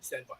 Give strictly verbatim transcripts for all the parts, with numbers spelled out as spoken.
Stand by.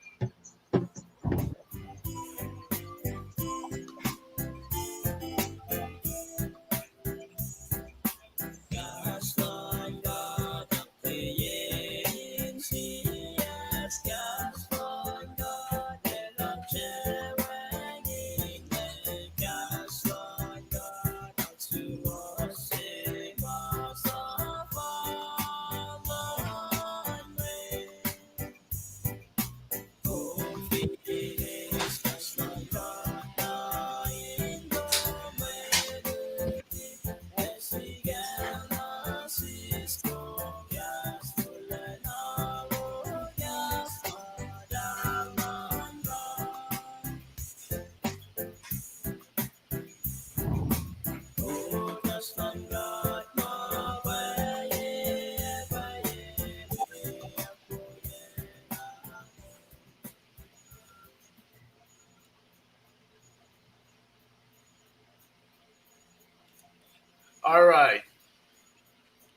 All right.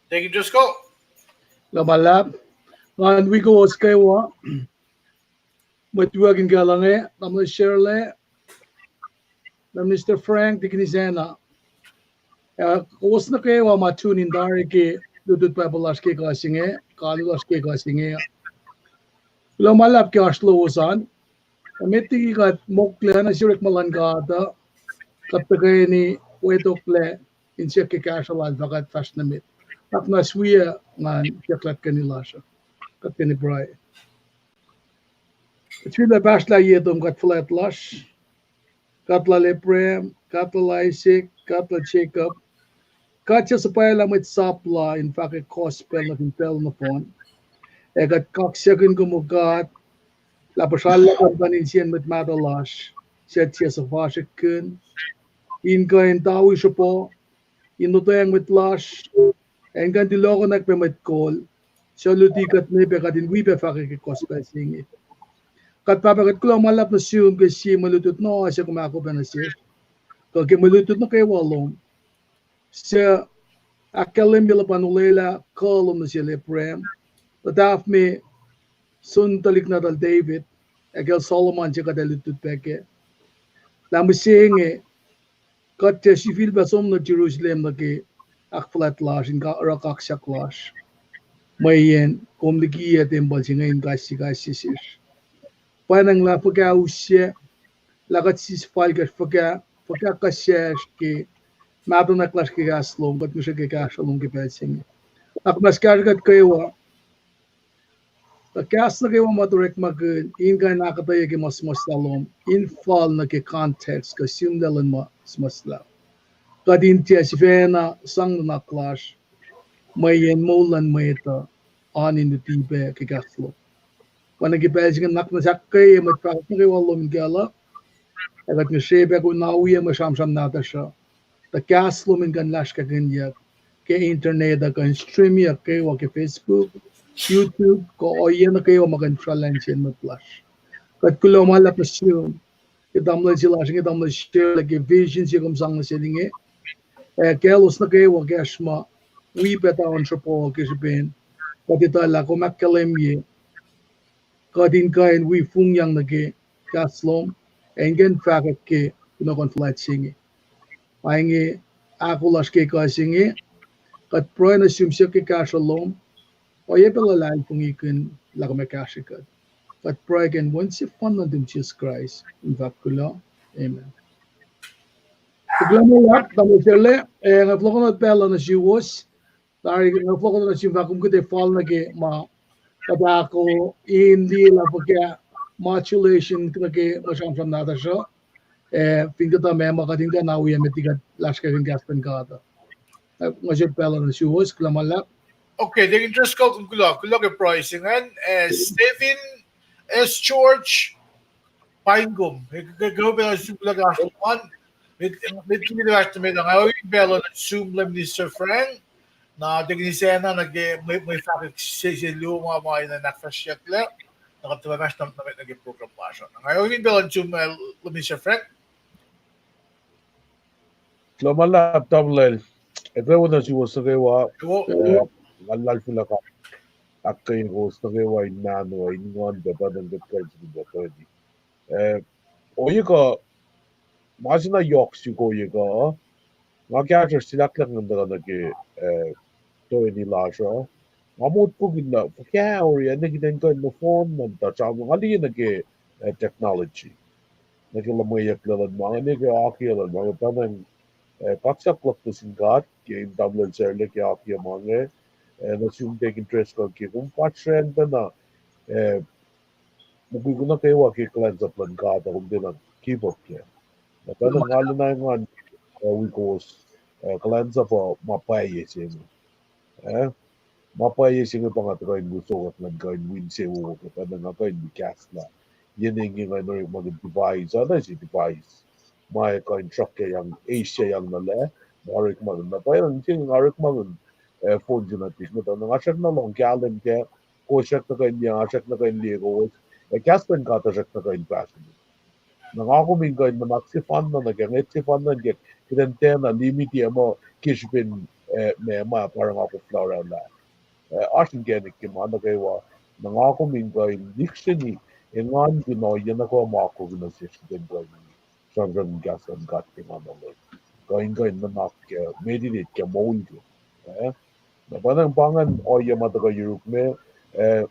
Thank you, Driscoll. Kuloh ma luhlahp. Ngan wi kowos kwewa. Mwet wiyuck in kuhlwacng, tamuhlwel Shirley, na Mister Frank, Deacon Isacna. Ac kowos nuh kwewa ma tune in tari ke lutlut Bible lasr ke kuh se inge, kalu lasr ke kuh se inge. Kuloh ma luhlahp ke oasr lowos an. Ac met liki kuht mokle na siyuck ma luhn God uh, kuht tuhkweni wetoklac in siyuck ke kahsruh lal fah kuht fahsr nuh met. Ahknwacsnwacs wi ngan siyuck kuht keni lasr uh. Kuht keni pruhe. Kuht sifilpac pahsrlah ye tom, God fuhlwact lasr, God lal Abraham, God lal Isaac, God lal Jacob, God suc suhpwaclah mwet sap la in fahkwack gospel nuh fin pacl nohfohn. Ac kuht kaksakihn kom, O God, lah puhsrallah kom kuh in insiyacn mwet mahtuh lasr, suc tiac suhfasrihkkihn, in kuh in tawi sruhpuh, in lotweacng mwet lasr, ac in kuh in tulohkohnak pac mwet kol suc luti kuht, ne pac kuht in wi pac fahkwack ke gospel se inge. Kuht Pahpah, kuht kuloh ma luhlahp nuh sum ke sie mwe lutlut na se kom ahkolah pac nuh sesr, kuh ke mwe lutlut nuh kwewa lom, suc ahkkahlwemye luhpan olwelah kuh lom nuh sel Abraham, tuhtahf me sun tuhlihk nahtuhl David, ac kacl Solomon se kuht ac lutlut pac kac. Lah mihsenge, kuht tiac sifilpac som nuh Jerusalem nuh ke ahkfuhlwact lasr in ka-, oruh kaksak lasr, mweyen kom likiyac tempuhl se inge in kais sie kais sie sesr. Pwacnwacng lah fuhkah usyac, lah kuht sis fal kacsr fuhkah, fuhkah kuhsyacsr ke mahtuhnak lasr ke kahs lom, kuht ngihsre ke kahsruh lom ke pacl se inge. Ahkmas kahsruh kuht kwewa, tuh kahs nuh kwewa ma orekmakihn in kuh in ahkuhtweyac ke ma suhmuhslah lom in fal nuh ke context kuh sihmlac luhn ma suhmuhslah. Kuht in tiac sifacna sang nuhnak lasr, mweyen moul luhn mwet uh oan in luti pac ke kahs lom. Pwacnwacng ke pacl se inge nuhnak muhnahs ahkkweye mwet fahkwack nuh kwewa lom in kuhluh, ac kuht ngihsre pac kom in oacyacpac mwe sramsram nahtuhsr uh, tuh kahs lom in kuh in lasrkahkihnyuck ke internet uh, kuh in streamyuck kwewa ke Facebook, YouTube, kuh ohiyac nuh kwewa ma kuh in srallah insiyacn mwet lasr. Kuht kuloh ma luhlahp nuh sum ke tamuhlwel se lasr inge, tamuhlwel Sherla, ke vision se kom sang nuh sel inge. Ac kaclos nuh kwewa kacsr ma wi pac ta on sruhpuh ke srihpen kuht etuh lah kom ahkkahlwemye kuht in kuh in wi fongyang nuh ke kahs lom, ac in kuh in fahkwack ke kunohkohn fuhlwact se inge. Ma inge ahkolah lasr ke kuh se inge, kuht pruhe nuh sum siyuck ke kahsruh lom, oacyacpac luhlahlfongi kihn lah kom ac kahsrwe kuht. Kuht pruhe ke inen Wen sefanna nuhtum Jisus Kraist in fahk kuloh. Amen. Kuloh ma luhlahp, tamuhlwel Sherla, ac nga fohlohkohn pacl uh nuh suwos, tari nga fohlohkohn nuh sum fahk kom kuht ac fal nuh ke ma kuht ahko in liye lah fuhkah modulation nuh ke mwe sramsram nahtuhsr uh, ac fin kuhtuh ma ma kuht in kuh in oacyacpac met liki kuht lasrkahkihn kahs luhn God uh. Nga siyuck pacl uh nuh suwos, kuloh ma luhlahp. Okay, Deacon Driscoll, kom kuloh, kuloh ke pruhe se ingacn, eh, Stephen S. George, paing kom. Ke, ke, ke, ke, sum kuloh ke oasr lom an. Met, met, met, met, nga ohin pacl uh nuh sum Lay Minister Frank. Na Deacon Isacna nuh ke mwe, mwe fahkwack se, se luo ma, ma in ahkfahsryeyucklac. Na kuht tuhfahsr nuh, nuh, nuh ke program lasr uh. Na nga ohin pacl uh nuh sum, eh, Lay Minister Frank. Kuloh ma luhlahp tamuhlwel. Ac kwewa nuh suwos nuh kwewa, eh, nga luhlahlfongi lah kuht ahkkweye kowos nuh kwewa in mahno, in nguhn pac, pa ingacn kuht kuh in sifilpac toeni. Eh, ohiyac kuh, ma se na yohk suk ohiyac kuh, nga kahsruhsr siyuck lah ngan tuhkuh nuh ke, eh, toeni lasr uh. Nga motko kihn lah fuhkah oruh ac nwe kuht in kuh in nohfohn nuh in touch, nga liye nuh ke, eh, technology. Nuh ke luhmweyucklac luhn ma inge, nuh ke akiyac luhn ma inge, pa ingacn, eh, kaksak luhk nuh sin God ke in tamuhlwel Sherla ke akiyac ma inge, eh, nuh sum Deacon Driscoll ke kom fahsracn pacna, eh, mukwikwi nuh kwewa ke kuhlwacnsap luhn God uh kom tiacna give up kac. Na pacna nga lwen engan, eh, wi kowos, eh, kuhlwacnsap uh ma pwacye se inge. Eh, ma pwacye se inge pa nga tuhkuh in wi sokwack ngan kuh in wi insewowo ke pacna nga kuh in wi kahslah. Yen inge nga in orekmakihn device, oacna se device ma kuh in sruhkyang, eisyeyang nuh lac, ma orekmakihn na pwacye, nga orekmakihn, eh, phone se na tis, muhta na nga srackna lohng kahlwem kac, kowos srackna kuh in liye, nga srackna kuh in liye kowos, ac kahs luhn God uh srackna kuh in fahsrweni. Na nga kom in kuh in nuhnak sefanna nuh ke, ngwet sefanna nuh ke, kuht in tiacna limit-i muh ke srihpen, eh, ma, ma pa oruh nga koflah orwaclah. Eh, oasr inkacnek ke ma nuh kwewa, na nga kom in kuh in lihksreni, engankihn ohiyac nuh kwewa ma akwuck nuh sesr kuht in kuh in sramsramkihn kahs luhn God ke ma nuh loh. Kuh in kuh in nuhnak, eh, meditate ke moul ke. Eh, na pa ingacn, pa ingacn ohiyac ma tuhkuh yuruk me, eh,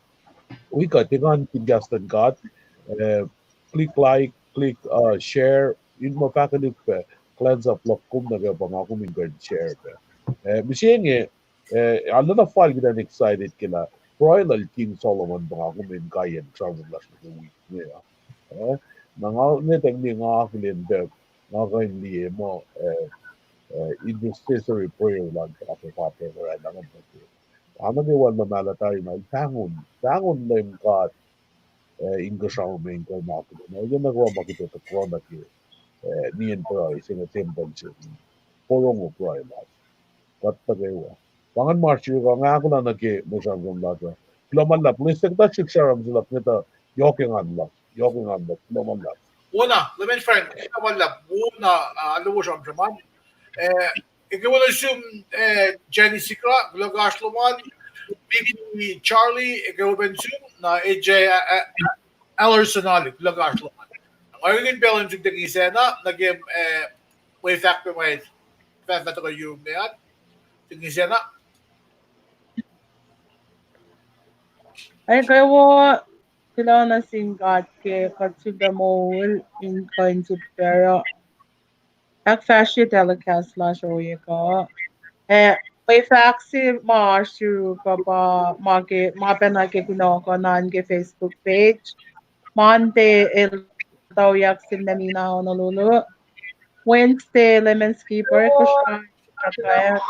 wi kuht engankihn kahs luhn God, eh, click like, click, uh, share, in muh fahkwelihk pac, kuhlwacnsap luhk kom nuh ke pa nga kom in kuh in share pac. Eh, mihsenge, eh, arulacna fal kuht in excited ke lah pruhe lal King Solomon pa nga kom in kaiyacn sramsram lasr nuh ke wik inge uh. Eh, na nga ngetang ne nga akihlen pac, nga kuh in liye muh, eh, eh, intercessory prayer lal Pahpah, Pahpah, oraclah ngan nuh ke Anna ke wal na mahlwem tari na, pahngon, pahngon Leum God, eh, inkuhsrao me in kuh in akihlen. Na ohiyac na kuh ma kuht etuh kuh na ke, eh, nien pruhe se inge tempuhl se. Porongo pruhe lal. Kuht nuh kwewa. Pa ingacn ma sruhk uh, nga ahkolah nuh ke mwe sramsram lasr uh. Kuloh ma luhlahp, Lester, kuhtuh srihk sramsram se luhk inge tuh yohk engan luhk, yohk engan luhk, kuloh ma luhlahp. Wona, Leman Frank, kuloh ma luhlahp, wona, ah, alu wo sramsram an. Eh, eke wo nuh sum, eh, Jenny Sikra, kuloh ke oasr lom an, Vicky Charlie, eke wo nuh sum, na A J, eh, eh, Allerson alu, kuloh ke oasr lom an. Nga ingin pacl in suk tekisacna, nuh ke, eh, mwe fahk pac ma fahfahtuhk yurum me an, tekisacna. Ac kwewa, kuloh nuh sin God ke kuht sifilpac moul in kuh in sifilpac oruh ahkfahsrye telecast lasr ohiyac kuh. Eh, mwe fahk se ma oasr yuruk uh pa ma ke, ma pacna ke kunohkohn an ke Facebook page. Monday el tuyak sin Lemina Honolulu. Wednesday Lemon Skipper, Kosrae,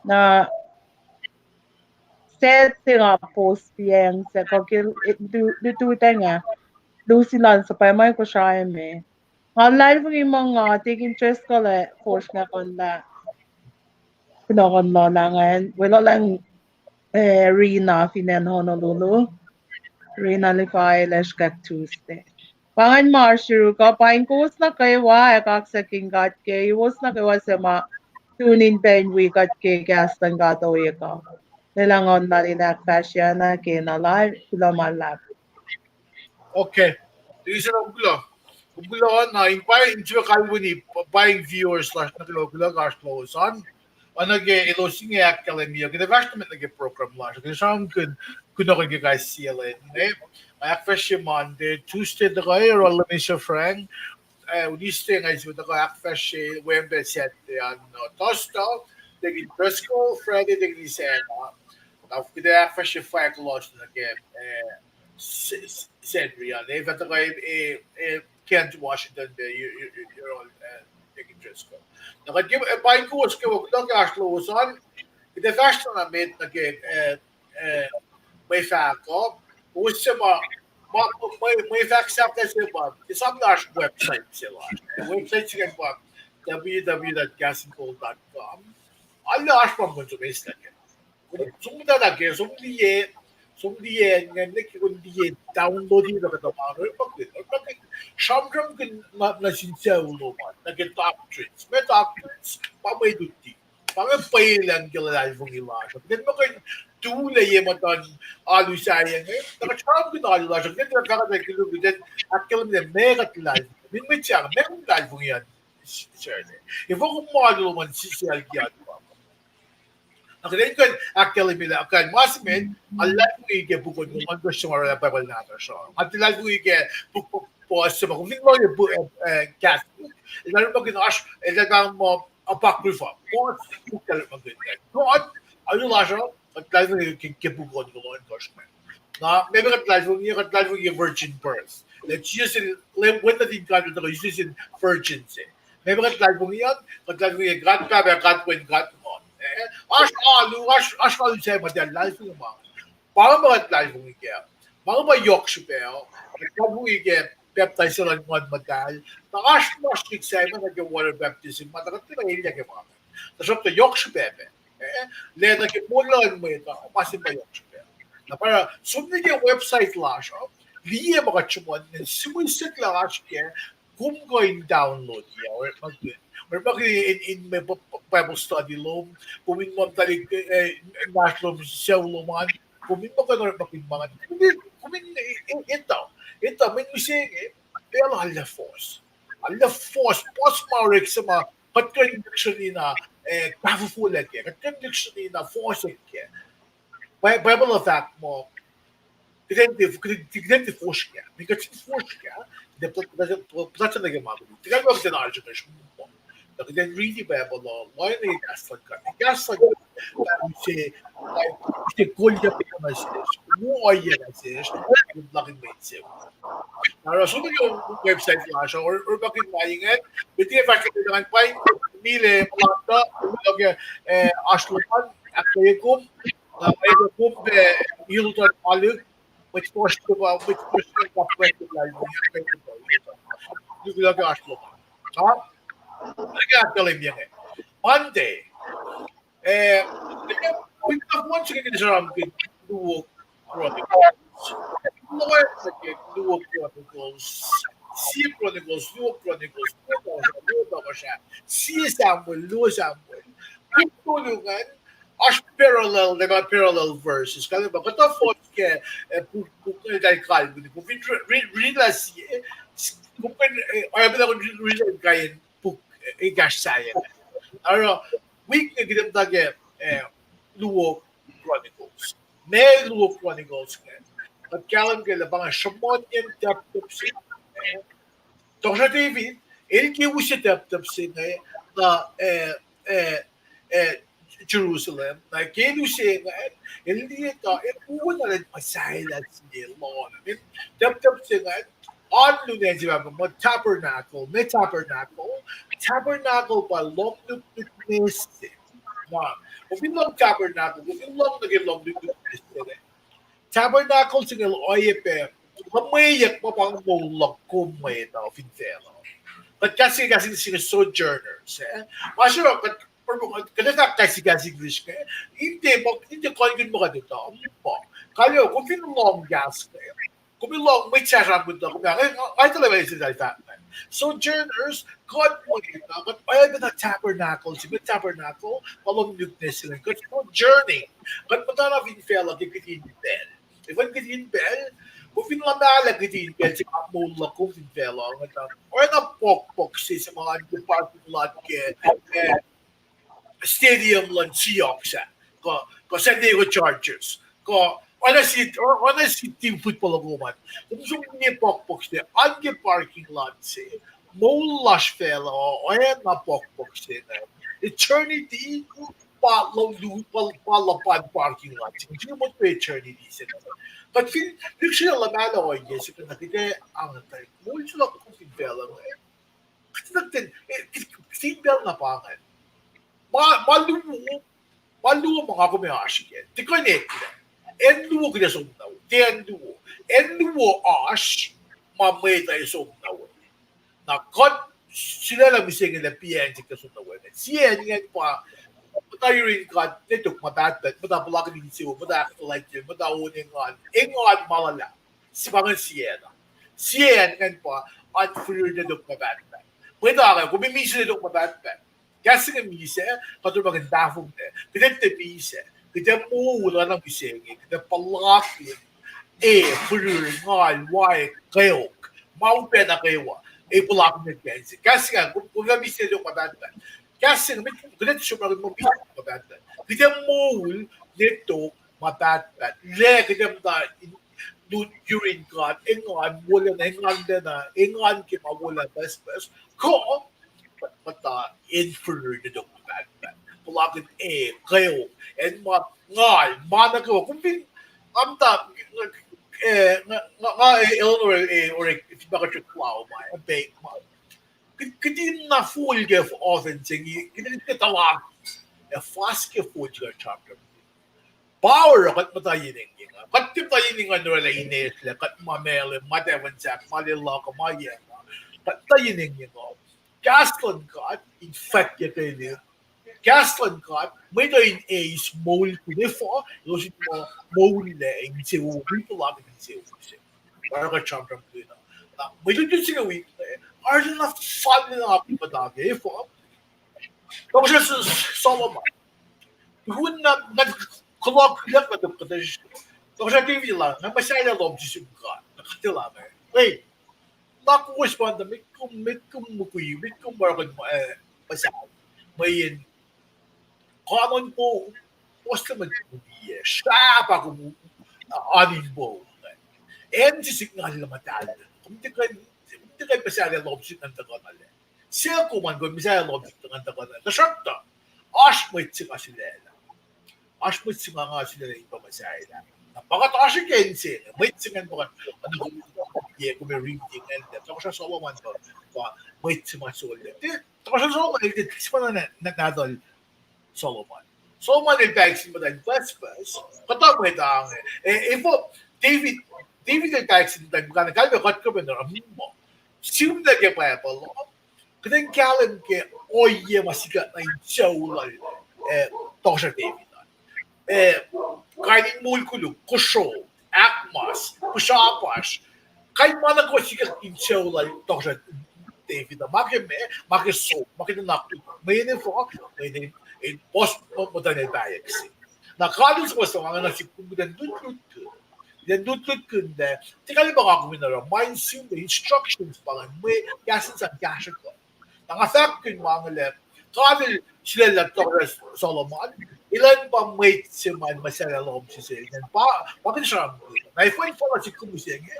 na Saturday nga post piacng se kuh ke lututacng ah. Lusilan suhpwacma Kosrae me. Nga luhlahlfongi muh nga Deacon Driscoll ac fosrngah kuhnlah kunohkohn lal ah ingacn, weluhlacng, eh, Rina fin acn Honolulu. Rina Levi el ac srihkwack Tuesday. Pa ingacn ma oasr yuruk uh, paing kowos nuh kwewa ac kaksakihn God ke kowos nuh kwewa suc ma tune in pac in wi kuht ke kahs luhn God ohiyac kuh. Lwelah Nguhn lal in ahkfahsryana kena lal, kuloh ma luhlahp. Okay. Thank you, sir. Kuloh. Kuloh na in pa in sifilpac kalweni pa in viewers lasr nuh ke, kuloh ke oasr lowos an. Oacna ke elos inge ahkkahlwemye, kuht ac fahsr nuh met nuh ke program lasr, kuht ac sramsramkihn kunohkohn ke kais sie lwen, eh? Ahkfahsrye Monday, Tuesday tuhkuh oruh Leman Frank, eh, Wednesday nga sifilpac tuhkuh ahkfahsrye, Wednesday, Saturday an, uh, Thursday, Deacon Driscoll, Friday, Deacon Isacna. Na kuht ac ahkfahsrye fahk lalos nuh ke, eh, Sacnri an, eh, fah tuhkuh, eh, eh, Kent, Washington pac, you, you, you, you're all, eh, Deacon Driscoll. Na kuht ke, eh, paing kowos ke, kuloh ke oasr lowos an, kuht ac fahsr nuh met nuh ke, eh, eh, mwe fahk uh, kowos se ma, ma, mwe, mwe fahk sahflah se ma, esam lah oasr website se lasr. Eh, website se ingacn pa w w w dot gas and gold dot com. Arlac oasr ma kom som eis nuh ke. Som muhtana ke, som liye, som liye, nga nwe ke kom liye download-i nuh ke, tuhma orekmakihn, orekmakihn sramsramkihn nuh sin sucu lom an, nuh ke doctrines, ma doctrines, pa mwe luti. Pa inge pwacye lah ke luhlahlfongi lasr uh. Kuht in muh kuh in tulac ye muhtuhn alu sahyac inge, tuh kuht sramsramkihn alu lasr uh, kuht in fahkwack koluk, kuht in ahkkahlwemye meac kuht luhlahlfongi, meac mwet sahyac, meac kom luhlahlfongi an sacnri. Efuh kom ma alu lom an sisacl ke alu lom an. Na kuht in kuh in ahkkahlwemye lah, kuh in ma se met, nga luhlahlfongi ke puk on, nga kuh in sramsram Bible nahtuhsr uh. Nga luhlahlfongi ke puk puhs se ma kom fin liye, eh, Catholic, el orekmakihn oasr, el orekmakihn muh Apocrypha, puhs puk el orekmakihn. Kuht, alu lasr uh, kuht luhlahlfongi ke, ke puk on, kuh in kuh srihpac. Na meac kuht luhlahlfongi, kuht luhlahlfongi virgin birth. Lah Jisus el, Leum, Wen nuhtin God el tuhkuh isusin virgin se. Meac kuht luhlahlfongi an, kuht luhlahlfongi God Pahpah, God Wen, God Nguhn. Eh, oasr alu, oasr, oasr alu sahyac ma tiac luhlahlfongi ma. Pa inge ma kuht luhlahlfongi kac. Ma inge pa yohk srihpac uh. Kuht luhlahlfongi ke pacptais luhn Nguhn Muhtahl. Na oasr ma srihk sahyac ma nuh ke water baptism, ma tuh kuht tiac elyah ke ma inge. Tuhsruhktuh yohk srihpac pac. Eh, lah nuh ke moul luhn mwet uh, ma se pa yohk srihpac. Na pa som nuh ke website lasr uh, liye ma kuht sruhmuhn, sihmihs lah oasr kac, kom kuh in download-i, orekmakihn, orekmakihn in, in mwe Bible study lom, kom in muh muhtwacta, eh, inmahsrlom, sucu lom an, kom in muh kuh in orekmakihn ma inge, kom in, kom in, eh, etuh, etuh, mwe mihsenge, pacl arlac fohs. Arlac fohs, fohs ma orek se ma kuht kuh in lihksreni na, eh, kahfofolac kac, kuht kuh in lihksreni na fohs kac. Bible uh fahk muh, kuht in tiac, kuht in tiac fohs kac, mwe kuht in fohs kac, kuht in puhtatlac nuh ke ma koluk. Tiac kuht in alsr nuh, kuht in riti Bible uh, lohacng kahs luhn God, kahs luhn God, use, use kolyuck nuh sesr, wo ohiyac nuh sesr, in lakin mwet se. Na oruh som nuh ke website lasr uh, orekmakihn ma inge, met ke fahsr ke ngan paing, Mile Malanta, ke, eh, oasr lom an, ahkkweye kom, na mwe kom pac, ilutan alu, mwet fuhsr tuh pa, mwet fuhsr tuh pa pwacye lal, ahkkweye kom, ilutan. Lukula ke oasr lom. Ha? Ake ahkkahlwemye inge. Monday. Eh, eke, wik na fon se ke sramsramkihn Luo Chronicles. Luo, ke Luo Chronicles, Sie Chronicles, Luo Chronicles, Luo Tohkohsrah, Luo Tohkohsrah, Sie Samuel, Luo Samuel. Puk tolu ingacn, oasr parallel, they got parallel verses. Kalmac pa kuhtuh fos ke, eh, puk, puk na eltahl kalweni. Kom fin ri-, ri-, rila sie, kom fin, eh, oacyacpac na kom ri-, rila kain puk, eh, ekahsr sahyac. Oruh, wik inge kuht muhta ke, eh, Luo Chronicles. Ma Luo Chronicles inge, kuht kahlwem ke lah pa inge sruhmuhnyacn tacptap se, eh, Tohkohsrah David el ke use tacptap se inge, na, eh, eh, eh, Jerusalem, na ke el use ingacn, el liye tuh el wo na lwen muhsahelah se lal. Tacptap se ingacn, oan lunen se pahpah muh tabernacle, ma tabernacle, tabernacle pa lohm nuknuk mess se. Na, kom fin lohng tabernacle, kom fin lohng nuh ke lohm nuknuk mess se inge, tabernacle se inge el oacyacpac luhmweyuck ma pa moul luhk kom mwet uh fin facluh. Kuht kahs se, kahs se inge sojourners, eh? Ma sruok kuht, kuht ac fahk kahs se, kahs English inge, in tiac ma, in tiac kuh in kuh in muh kuht etuh, ma. Kalmac, kom fin lohng kahs inge, kom in lohng mwet sahsrah muhta, kom ac, nga, nga etuh lah ma se eltahl fahk ingacn. Sojourners, kuht mwet uh, kuht oacyacpac na tabernacle se, ma tabernacle, pa lohm nuknuk se inge, kuht sojourning, kuht muhta na fin facluh ke kihtin pacl. Efuh kihtin pacl, kom fin luhmahlah kihtin pacl se ma moul luhk kom fin facluh inge, tuh oacna pokpok se se ma oan ke parking lot ke, eh, stadium luhn Seahawks ah, kuh, kuh San Diego Chargers, kuh oacna sie, oacna sie team football lom an. Kom som liye pokpok se, oan ke parking lot se, moul lasr facluh, oacna pokpok se inge. Eternity, pa lu-, pa, pa luhpan parking lot se inge, srihke motko eternity se inge. Kuht fin lihksreni luhmahlah ohiyac se inge, kuht ac angngaul se luhk kom fin facluh inge. Kuht, kuht, eh, kihtin pacl na pa ingacn. Ma, ma luo, ma luo ma nga kom ac oasr kac. Tiac kuh in eklac. Acn luo kuht ac som na we. Tiac acn luo. Acn luo oasr ma mwet uh ac som na we. Na kuht sulaclah mihsenge lah piac acn se kuht ac som na we. Sie acn ingacn pa muhta yurin God nwe tok ma pahtpaht, muhta puhlakihn insewowo, muhta ahkfuhlwactye, muhta on engan, engan ma luhlahp. Se pa ingacn sie acn. Sie acn ingacn pa oan firir nwe tok ma pahtpaht. Mwet uh, kom ac misac nwe tok ma pahtpaht. Kahs se inge misac, kuht orekmakihn tahfonglac. Kuht tiac misac. Kuht ac moul oacna mihsenge. Kuht ac puhlakihn, e, firir, ngal, waek, kweok, ma upac nuh kwewa, ac puhlakihn ke acn se. Kahs se inge, kom, kom ac misac nwe tok ma pahtpaht. Kahs se inge, kuht ac sruhmuhn ma misac nwe tok ma pahtpaht. Kuht ac moul nwe tok ma pahtpaht. Lah kuht ac muhta in, yurin God, engan wolacna, enganlacna, engan ke ma wolacna pucspucs, kuh muhta in firir nwe tok ma pahtpaht. Puhlakihn e, kweok, acn ma, ngal, ma nuh kwewa. Kom fin, nga muhta, eh, nga, nga, nga, eh, Eleanor, eh, orek, fin ma kuht srihklac ma, eh, pac ma. Kuht, kuht in na fol ke ofan se inge, kuht in ke tuhlak, ac fas ke fol ke sramsram. Pa oruh kuht muhta yen engyeng uh. Kuht tiac muhta yen engyeng uh in orwaclah ineslah, kuht ma malem, ma tafun sahk, ma lwelah, kuh ma yac. Kuht muhta yen engyeng uh. Kahs luhn God in fahkyak ke lip. Kahs luhn God, mwet uh in eis moulkihn efuh, elos in muh moul lac insewowo, wi puhlakihn insewowo se. Pa oruh kuht sramsramkihn uh. Na, mwe lutlut se inge wi, arulacna fal na muhta ke efuh. Tohkohsrah Solomon. Tukun na, na kuloh kuloh na tok kuhtuh, Tohkohsrah David el, na muhsahllah lohm sesr sin God, na kuht elan, eh, na kowos pa na met kom, met kom mukwi, met kom oruh, eh, muhsahllah. Mweyen kanon poum, ohslah mwet kom liye, srahpa kom, uh, anin poum. Acn se sik ngal muhtahl. Kom tiac kuh in, kom tiac kuh in muhsahllah lohm sesr ngan tuhkuh na lac. Se kom an kom muhsahllah lohm sesr ngan tuhkuh na lac. Tuhsruhktuh, oasr mwet se nga sulaclah. Oasr mwet se nga, nga sulaclah in pa muhsahllah. Na pa kuht oasr ke acn se inge, mwet se ingacn pa kuht, na kom, ye kom ac riti ingacn, Tohkohsrah Solomon pa, pa mwet se ma sollah. Tiac, Tohkohsrah Solomon el tiac sifacna na, na, nahtuhl Solomon. Solomon el pahyuck sin muhtwacn pucspucs, kuhtuh mwet ange. Eh, efuh David, David el pahyuck sin muhtwacn puhkantwen, kalmac kuht kuh pacna oruh muh. Sihmlac ke Bible uh, kuht in kahlwem ke ohiyac ma sikyak nuh in sucu lal, eh, tohkohsrah David an. Eh, kain in moul koluk, kosro, ahkmas, pihsrapasr, kain ma nuh kwewa sikyak in sucu lal tohkohsrah David uh. Ma ke meac, ma ke som, ma ke nuhnak lom, mweyen efuh, mweyen el, el puhs muhtwacn el pahyuck se. Na God el suhmuhslah ma inge nuh sihk kom kuht in lutlutkihn. Kuht in lutlutkihn lah, tiac kalmac pa nga kom in oruh, ma in sihmlac, instructions pa ingacn, mwe kahs in sang kahsruh kuht. Na nga fahkkihn ma inge lah, God el sulaclah tohkohsrah Solomon, elan pa mwet se ma el muhsahllah lohm sel, pa, pa kuht sramsramkihn. Na efuh in fohlohk sihk kom mihsenge,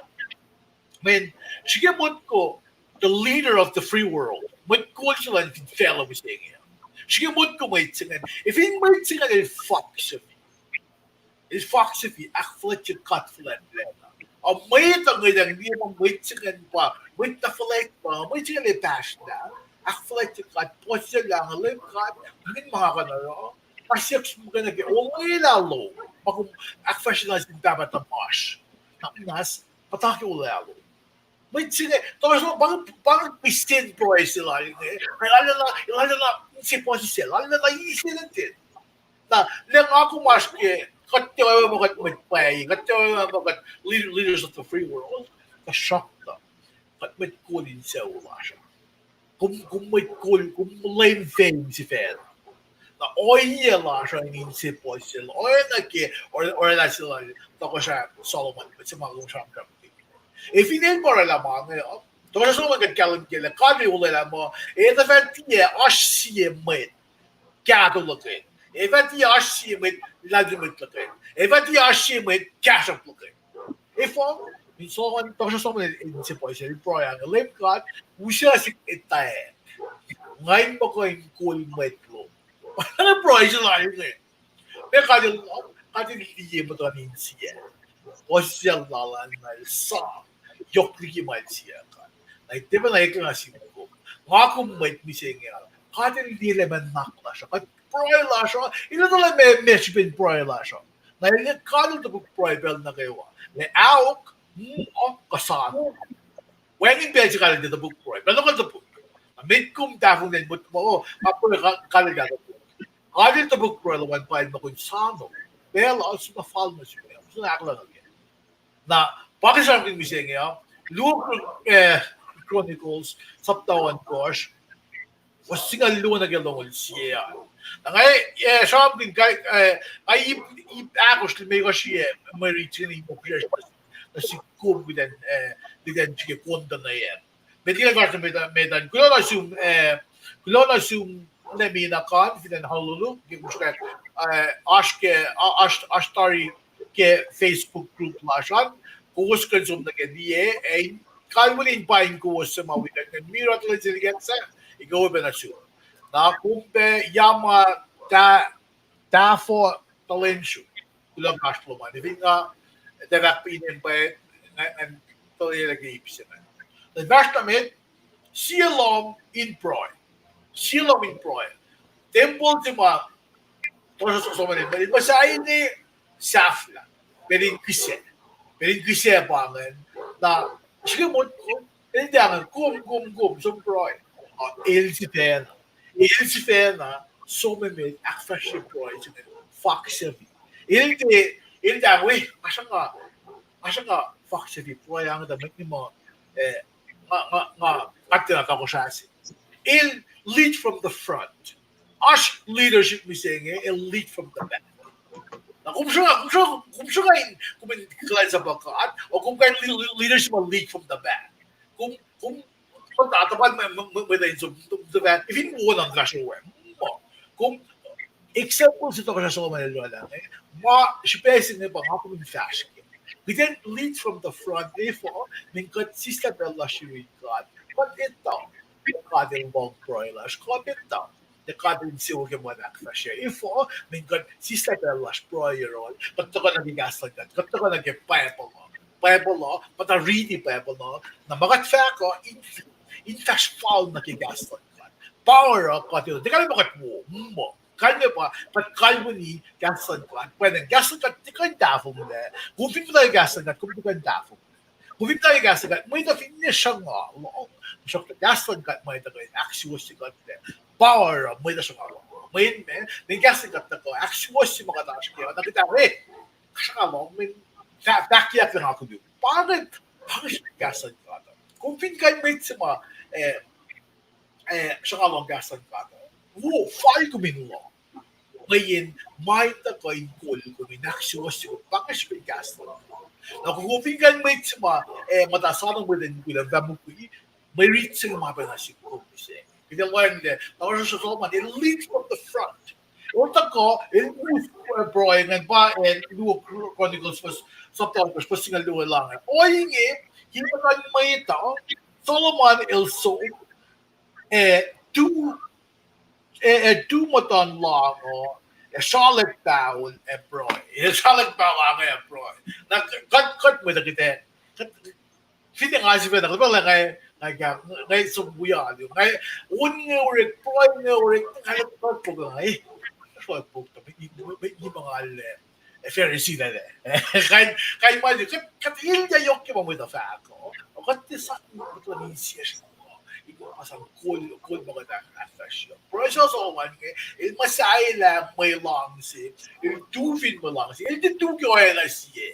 mweyen srihke motko the leader of the free world, mwet kol se luhn fin facluh mihsenge. Srihke motko mwet se ingacn. Ac fin mwet se ingacn el fak sel, el fak sel ahkfuhlwactye God fuhlwactlacna, a mwet uh ngwetang liye ma mwet se ingacn pa mwet na fuhlwact, pa mwet se ingacn el pahsrlah, ahkfuhlwactye God, puhsisacl lah Leum God, mweyen ma nga kuh in oruh, ma siyuck sum muhkwena ke olwelah lom, ma kom ahkfahsrye nuh sin Pahpah tuhmasr, na muhnahs, puhta ke olwelah lom. Mwet se inge, tohkohsrah, pa, pa kihsen pruhe se lal inge, lal, lal, lal, lal, inse puhsisacl, lal, lal, lal, inse leten. Na, lah nga kom oasr ke, kuht tiac oacna ma kuht mwet pwacye, kuht tiac oacna ma kuht lead-, leaders of the free world, tuhsruhktuh kuht mwet kol in sucu lasr uh. Kom, kom mwet kol, kom leum facl sifacna. Na ohiyac lasr uh in inse puhsisacl, oacna ke, or-, oraclah se lal tohkohsrah Solomon, mwet se ma kom sramsramkihn. Ac fin el pa oraclah ma inge, tohkohsrah Solomon kuht kahlwem kac lah God el olwelah muh, ac tuh fah tiac oasr sie mwet kahto luhkel. Ac fah tiac oasr sie mwet lahlmwetmwet luhkel. Ac fah tiac oasr sie mwet kahsruhp luhkel. Efuh, in Solomon, tohkohsrah Solomon el inse puhsisacl, el pruhe inge, Leum God, use sihk etwacack, nga in muh kuh in kol mwet lom. Pruhe se lal inge. Meac God el, God el liye muhtuhn insiyac? Puhsisacl lal an na el sang yohk liki ma el siyuck an. Na tiac pacna eklac nuh sin kom. Nga kom mwet mihsenge uh, God el liye lah ma nuhnak lasr uh, kuht pruhe lasr uh, el etuh lah meac, meac srihpen pruhe lasr uh. Na el, God el topuk pruhe pacl nuh kwewa. Lah aok, mm, kuh soano. Wacngihn pacl se God el tiac topuk pruhe. Pacl nuh kwewa el topuk. Na met kom tahfonglac in motko muh, oh, nga pruhe, God el tiac topuk. God el topuk pruhe lom an pa el muh kom soano. Pacl uh, som na fal nuh sum, som na ahkolah nuh kac. Na pa kuht sramsramkihn mihsenge uh, Luo, eh, Chronicles, sapta ohnkohsr, fuhs singucul luo nuh ke longoul sie an. Na nga, eh, sramsramkihn, eh, nga ip, ip ahkosr limekohsr, eh, mwe rit se inge in mokiyacsr nuh sihk kom kuht in, eh, kuht in srihke kontuh nuh yac. Met liki fahsr nuh met, met an, kuloh nuh sum, eh, kuloh nuh sum Nami na kan fin acn Honolulu, ke kom srihke, eh, oasr ke, oasr, oasr tari ke Facebook group lasr an, kowos kuh in som nuh ke liye, ac kalweni in paing kowos suc ma wi kuht, Miro Tulen Selikatsa, ikowe pac nuh sum. Na kom pac Yama Ta-, Tafo Talensuk, kuloh kahsruh lom an. Fin nga, tiac fahk inem pac, nga, nga tuh elac ke ip se inge. Na fahsr nuh met, sie lohm in pruhe. Sie lohm in pruhe. Tempuhl se ma, tohkohsrah Solomon el muhsahi ne sahflah, pacl in kihsac, pacl in kihsac pa ingacn. Na srihke motko, el tiac, kom, kom, kom, som pruhe. El sifacna, el sifacna som emet ahkfahsrye pruhe se inge, fak sel. El tiac, el tiac, we, asr nga, asr nga fak sel pruhe inge tuh mwet nima, eh, nga, nga, nga, nga tiacna tohkohsrah se. El lead from the front. Oasr leadership mihsenge, el lead from the back. Na kom sruhnga, kom sruhnga, kom sruhnga in, kom in kuhlwacnsapuh God, o kom kuh in leadership ma lead from the back. Kom, kom, kom ta, ta pa mwe, mwe, mwe, mwe, if in wo na fahsr we, ma, kom, example se tohkohsrah Solomon el orwaclah inge, ma srihpac se inge pa nga kom in fahsr ke. Kuht in lead from the front, efuh, mweyen kuht sislah pacl lasr yurin God. Kuht etuh, God el lohng pruhe lasr, kuht etuh, tuh God el insewowo ke ma ahkfahsrye. Efuh, mweyen kuht sislah pacl lasr pruhe yohrohl, kuht tuhkuh nuh ke kahs luhn God, kuht tuhkuh nuh ke Bible uh, Bible uh, kuht riti Bible uh, na ma kuht fahk uh, in, in fahsr fal nuh ke kahs luhn God. Pa oruh kuht etuh, tiac kalmac ma kuht wo, muh Kalmac pa, kuht kalweni kahs luhn God. Pwacnwacng kahs luhn God tiac kuh in tahfonglac. Kom fin muhta kahs luhn God, kom tiac kuh in tahfonglac. Kom fin muhta kahs luhn God, mwet uh finne sruhnga lohng, tuhsruhktuh kahs luhn God ma tuhkuh in ahksuwohsye kuht lac. Pa oruh mwet uh sruhnga lohng. Mweyen meac, mweyen kahs luhn God tuhkuh ahksuwohsye ma kuht oasr kac uh, na kuht ac, eh, sruhnga lohng, mweyen fah-, fahkyak lah nga koluk. Pa inge, pa inge srihpen kahs luhn God uh. Kom fin kuh in mwet se ma, eh, eh, sruhnga lohng kahs luhn God uh, wo, fal kom in lohng. Mweyen ma in tuhkuh in kol kom in ahksuwohsye kom, pa inge srihpen kahs luhn God. Na kom fin kuh in mwet se ma, eh, muhta soano mwet in kuloh fah mukwi, mwe rit se ma pacna sihk kom se. Kuht ac lohacng lah, na oasr Solomon, el lead from the front. El tuhkuh, el move, eh, pruhe ingacn pa, eh, luo Chronicles, first, chapter, first singucul luo lahnge. Ohinge, ke muhtuhn mwet uh, Solomon el som, eh, tu, eh, eh, tu muhtuhn lahngo, eh, srolek pahol ac pruhe. Eh, srolek pahol lahngo ac pruhe. Na kuht, kuht mwet uh kuht ac, kuht, finne nga sifacna, kuht pahlah nga, nga, nga, nga som wi alu. Nga, on nge orek, pruhe nge orek, nga, kuht pruhe nga, eh, srolek pruhe, me, me, me, me, ma nga le, Pharisee lah, lah. Kain, kain ma, kuht, kuht elyah yohk ke ma mwet uh fahk uh. Kuht tiac sap muhtuhn insiyacsr uh. Iko ma sang kol, kol ma kuht ahkfahsrye. Pruhe se Solomon inge, el muhsahelah mwe luhngse, el tu fin mwe luhngse, el tiac tu ke oacna sie.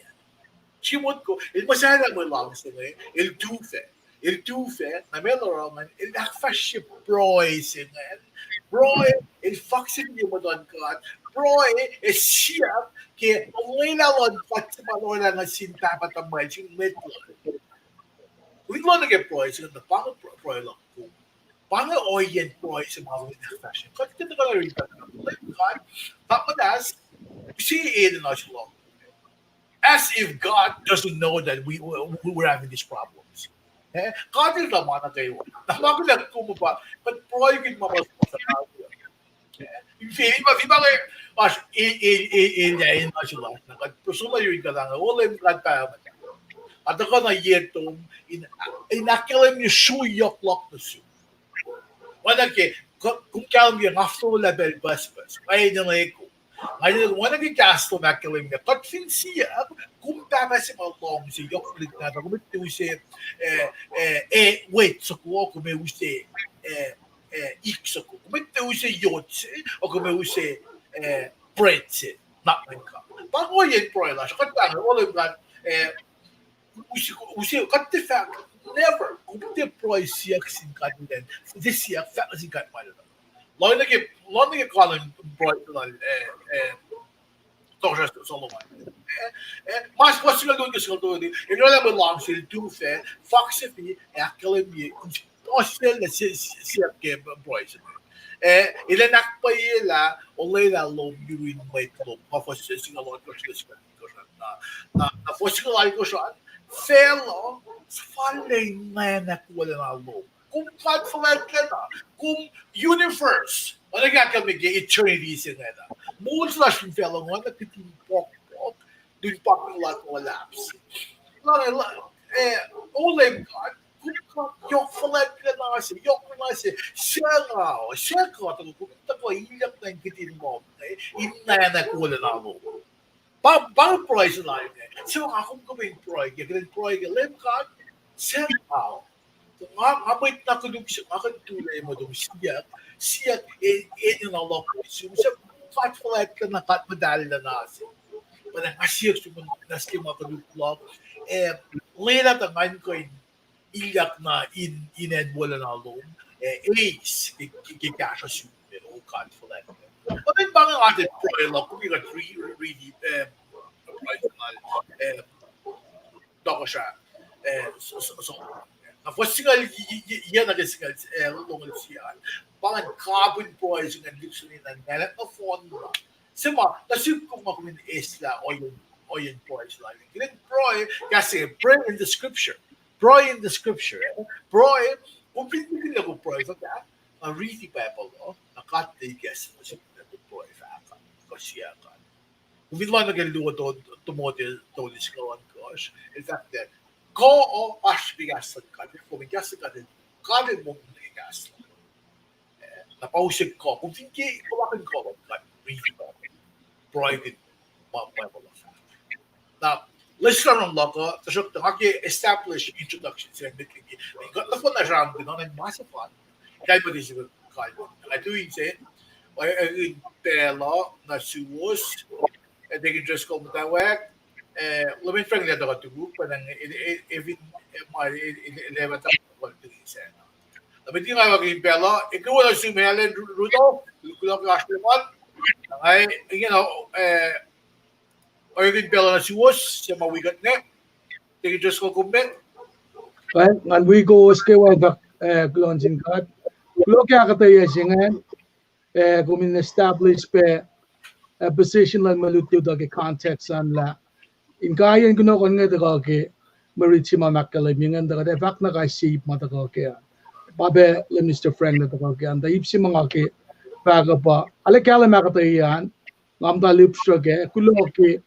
Srihke motko, el muhsahelah mwe luhngse inge, el tu fac. El tu fac, na meac el oruh ingacn, el ahkfahsrye pruhe se ingacn. Pruhe, el fakse ke muhtuhn God. Pruhe, el siyuck ke olwelah luhn God se ma el orwaclah nuh sin pahpah tuhmwacl, sin mwet lal. Kom fin lohacng nuh ke pruhe se ingacn, pa inge pr-, pruhe luhk kom. Pa inge ohiyacn pruhe se ma kom in ahkfahsrye. Kuht tiac tuhkuh na rit God, Leum God, pa muhtas, use enenuh se luhk. As if God doesn't know that we, we, we're having these problems. Eh, God el tuh ma nuh kwewa. Na ma kuht ac kom pa, kuht pruhekihn ma pa, eh, in fact, fin pa, fin pa inge, oasr, el, el, el, el, el, el, na kuht personal yurin God, O Leum God Pahpah, nga tuhkuh nuh ye tom in, in ahkkahlwemye srui yohk luhk nuh sum. Oacna ke, kom kahlwem ke nga fololah pacl pucspucs, nga enenuh kom. Nga enenuh kom, oacna ke kahs lom ahkkahlwemye, kuht fin siyuck, kom pahpah se ma luhngse, yohk liki nahtuhl, kom tiac use, eh, eh, eh, wet soko, kom use, eh, eh, ik soko, kom tiac use yot se, o kom use, eh, bread se, na nuhnkuh. Pa inge ohiyacn pruhe lasr, kuht pahng, O Leum God, eh, use, use, kuht tiac fahk, never, kom tiac pruhe siyuck sin God in, tiac siyuck fahk nuh sin God ma lwelah. Lohng nuh ke, lohng nuh ke kanon pruhe lal, eh, eh, tohkohsrah Solomon. Eh, eh, mas, mas singucul luo ke singucul tolu, el orwaclah mwe luhngse, el tu fac, fakse fin, ahkkahlwemye, puhsisacl se, se, siyuck ke pruhe se. Eh, elan ahkpwacyelah olwelah lom yurin mwet lom, ma fuhs singucul ohnkohsr, na, na, na fuhs singucul alkohsr an, facluh, suhfallac ingacn wolacna lom. Kom God fuhlwactlacna, kom universe. Oacna ke ahkkahlwemye ke eternity se ingacn. Moul se lasr fin facluh ingacn, kihtin pokpok, lun parking lot ma luhlahp se. Lah, lah, eh, O Leum God, kom God yohk fuhlwactlacna se, yohk na se, suc nga, suc kuht, kom tuhkuh ilyak nuh in kihtin lohm, eh, in nwackna wolacna lom. Pa, pa pruhe se lal inge. Suc nga, kom kuh in pruhe ke, kuh in pruhe ke Leum God, suc nga, nga, nga mwet na koluk se, nga kuh in tuhlac mwe lom siyuck, siyuck, e, enenuh luhk nuh sum, suc God fuhlwactlacna, God muhtahl lacna se. Pa nga siyuck sum nuh sin ma koluk luhk, eh, lwelah tuh ngan kuh in ilyak na in, in acn wolacna lom, eh, eis, ke, ke, ke kahsruh sum, eh, O God fuhlwactlacna. Pa inge nga tiac pruhe luhk, kom kuh in riti, riti, eh, pruhe lal, eh, tohkohsrah, eh, so, so, so. Na fuhs singucul, ye, ye, ye, ye nuh ke singucul, eh, longoul sie an. Pa ingacn kapihn pruhe se ingacn lihksreni na nalek nohfohn na. Se ma, na sihk kom ma kom in eslah ohiyacn, ohiyacn pruhe se lal. Kom in pruhe, kahs se, pray in the scripture. Pruhe in the scripture, eh? Pruhe, kom fin, fin, fin kom pruhe fahk, na riti Bible uh, na God El kahs se, na sihk kom pruhe fahk, kuh siyuck. Kom fin lohacng nuh ke luo to, Timothy tolu singucul ohnkohsr, el fahk lah, kuh uh oasr ke kahs luhn God, kom in kahs luhn God, God El monglac ke kahs luhn God. Na pa use kuh, kom fin ke kuh luhk in kuh luhn God, riti kuh, pruhe in ma, ma, ma, na, lesin luhk uh, tuhsruhktuh nga ke establish introduction se met liki, kuht nohfohn na sramsramkihn, na ma se fal. Kalmac se kalmac. Nga tu insen, uh, in pacl uh, na suwos, uh, Deacon Driscoll muhtwacwacack, uh, Leman Frank, lah tuhkuh tukuk, pa nang, eh, eh, eh, fin, eh, ma, eh, eh, eh, lema ta, what do you say? Leman Frank, in pacl uh, eh, kuh na sum Helen Ru-, Rudolph, kuloh ke oasr lom an, nga, eh, you know, eh, Oregon pacl uh na suwos, se ma wi kuht inge. Deacon Driscoll, kom met? Well, ngan wi kowos kwewa in fahk, eh, kuloh nuh sin God. Kuloh ke ahkuhtweyac se ingacn, eh, kom in establish pac, eh, position luhn mwe lutlut uh ke context an lah. Inkaiyacn kunohkohn inge tuhkuh ke mwe rit se ma ahkkahlwemye ingacn, tuh kuht ac fahk na kais sie ip ma tuhkuh kac an. Pa pac Leman Frank lah tuhkuh kac an, tuh ip se ma nga ke fahk uh pa, arlac kahlwem ahkuhtweyac an, nga muhta lihpsruhk ah, kuloh ke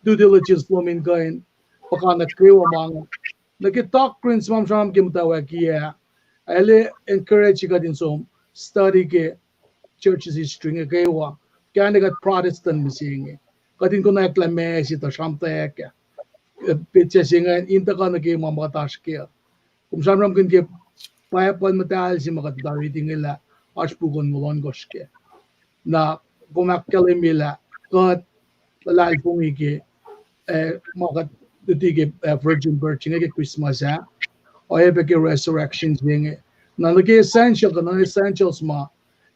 due diligence lom in kuh in puhkantwen kwewa ma inge. Nuh ke doctrines ma sramsram ke muhtwacwacack ah, arlac encourage kuht in som study ke churches history inge kwewa. Kane kuht Protestant mihsenge, kuht in konwacack lah ma se tuh sramtweack ah. Eh, petsac se ingacn in tuhkuh nuh ke ma ma kuht oasr kac. Kom sramsramkihn ke Bible muhtahl se ma kuht muhta riti inge lah oasr puk onngoul ohnkohsr kac. Na kom ahkkahlwemye lah kuht luhlahlfongi ke, eh, ma kuht luti ke, eh, virgin birth inge ke Christmas ah, oacyacpac ke resurrection se inge. Na nuh ke essential, kuh non-essentials ma,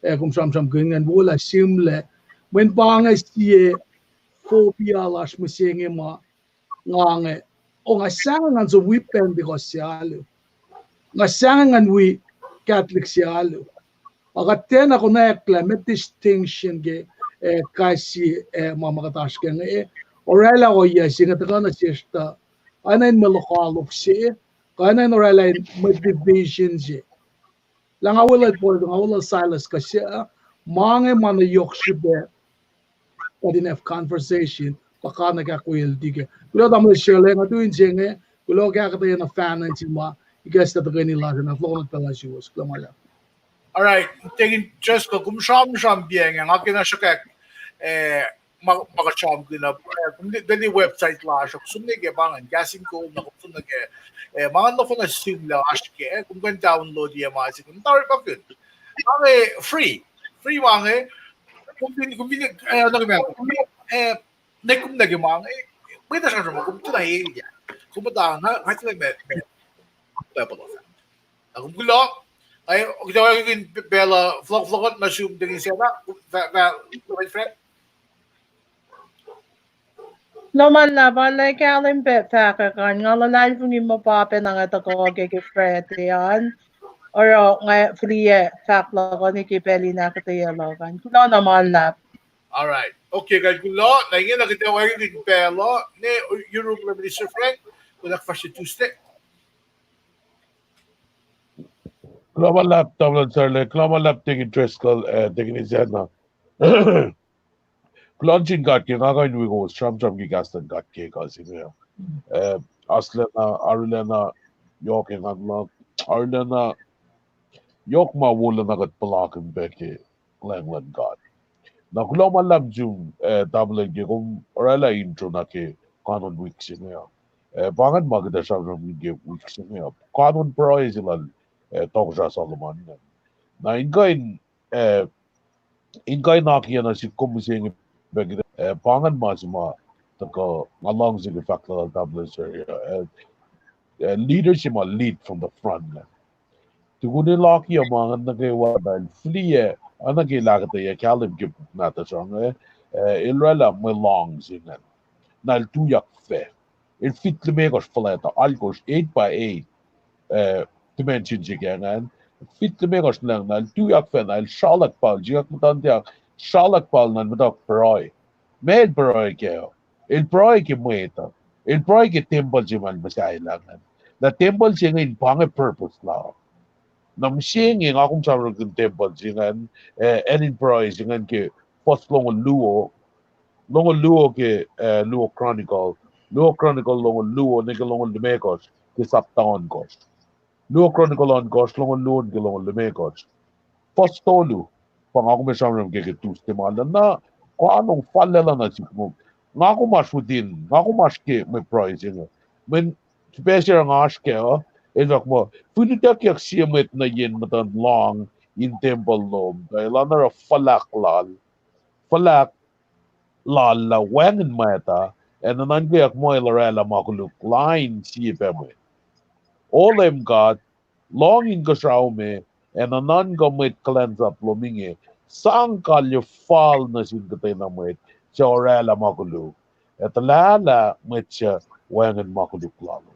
eh, kom sramsramkihn ingacn, wo lah sihmlac, mweyen pa inge sie phobia lasr mihsenge ma, nga inge, o, nga sahngweng ngan som wi Pentecost se alu. Nga sahngweng ngan wi Catholic se alu. Ac kuht tiacna konwacack lah met distinction ke, eh, kais sie, eh, ma ma kuht oasr kac inge, eh, orwaclah ohiyac se inge tuhkuh nuh sesr tuh, oacna in mwe lokoalok se, kuh oacna in orwaclah in mwe division se. Lah nga weluhl Paul, nga weluhl Silas, kuh se, ma inge ma nuh yohk srihpac kuht in have conversation, kuh kanuhk ahkwoye luti kac. Kuloh tamuhlwel Sherle, nga tu inse inge, kuloh ke ahkuhtweyac na fahna se ma, ikacslah tuhkweni lasr an, fohlohk nuh pacl lasr suwos, kuloh ma luhlahp. All right, Deacon Driscoll, kom sramsram pa inge, nga kena sruhkwack, eh, ma, ma kuht sramsramkihn uh, eh, kom liye website lasr uh, som nuh ke pa ingacn, Kahs in Kol, na kom som nuh ke, eh, ma ingacn nohfohn na sihmlac oasr kac, kom kuh in download-i ma se, kom tari pakihn. Ma inge free, free ma inge, kom fin, kom fin, eh, na kom, eh, ne kom nuh ke ma inge, mwet uh sramsram, kom tiacna elyah. Kom muhta, nga, nga tiacna ma, ma, ma, na kom kuloh, eh, kuht ac orekmakihn pacl uh, fohlohk, fohlohk nuh sum, Deacon Sena, fah, fah, Reverend Frank. Kuloh ma luhlahp, arlac kahlwem pac fahkwack an, nga luhlahlfongi muh pa pac na nga tuhkuh ke, ke Friday an, oruh nga fihliyac fahk luhk uh nuh ke pacl in ahkuhtweyac luhk an. Kuloh na ma luhlahp. All right. Okay, kuht kuloh, na ingena kuht ac orekmakihn pacl uh, ne, uh, yurum Minister Frank, kuht ahkfahsrye Tuesday. Kuloh ma luhlahp, tamuhlwel Sarle, kuloh ma luhlahp, Deacon Driscoll, eh, Deacon Isacna. Kuloh nuh sin God ke nga kuh in wi kowos sramsram ke kahs luhn God ke ekuh se inge. Eh, oasr lacna, arulacna, yohk engan luhk, arulacna, yohk ma wolacna kuht puhlakihn pac ke kuhlwacng luhn God. Na kuloh ma luhlahp sum, eh, tamuhlwel, ke kom orwaclah intro nuh ke kanon wik se inge. Eh, pa ingacn ma kuht ac sramsramkihn ke wik se inge. Kanon pruhe se lal, eh, Tohkohsrah Solomon ingacn. Na in kuh in, eh, in kuh in akiyac nuh sihk kom mihsenge pac, eh, pa ingacn ma se ma tuhkuh, nga luhngse ke fahk lal tamuhlwel Sarle, eh, eh, leader se ma lead from the front ingacn. Tukun el akiyac ma ingacn nuh kwewa, na el fihliyac, oacna ke el ahkuhtweyac kahlwem ke puk nahtuhsr uh, eh, el orwaclah mwe luhngse ingacn. Na el tuyak fac. El fit limekohsr fuhlwact uh, alkohsr, eight by eight, eh, dimension se ke ingacn. Fit limekohsr nuhlacng, na el tuyak fac, na el sralak pacl, sikyak muhtuhnteak, sralak pacl na el muhta pruhe. Ma el pruhe kac uh? El pruhe ke mwet uh. El pruhe ke tempuhl se ma el muhsahelah ingacn. Na tempuhl se inge in pa inge purpose lal. Na mihsenge nga kom sramsramkihn tempuhl se ingacn, eh, acn in pruhe se ingacn ke fuhs longoul luo, longoul luo ke, eh, luo Chronicle, luo Chronicle longoul luo nuh ke longoul limekohsr ke sapta ohnkohsr. Luo Chronicle ohnkohsr, longoul luo nuh ke longoul limekohsr. Fuhs tolu, pa nga kom ac sramsram ke, ke Tuesday ma luhn na, kuh anong fallacl na sihk mo. Nga kom oasr within, nga kom oasr ke mwe pruhe se inge. Mweyen sipac se nga oasr kac, el fahk muh, fin utuckyak sie mwet nuh yen muhtuhn lohng in tempuhl lom, tuh elan oruh fuhlahk lal, fuhlahk lal lah wacngihn mwata, ac nuhnuhnkweyuck muh el oraclah ma koluk lain sie pac mwet. O Leum God, lohng inkuhsrao me, ac nuhnuhnkuh mwet kuhlwacnsap lom inge, sang kalye fal nuh sin kuhtwena mwet suc oraclah ma koluk, ac tuhlahlah mwet suc wacngihn ma koluk lalos.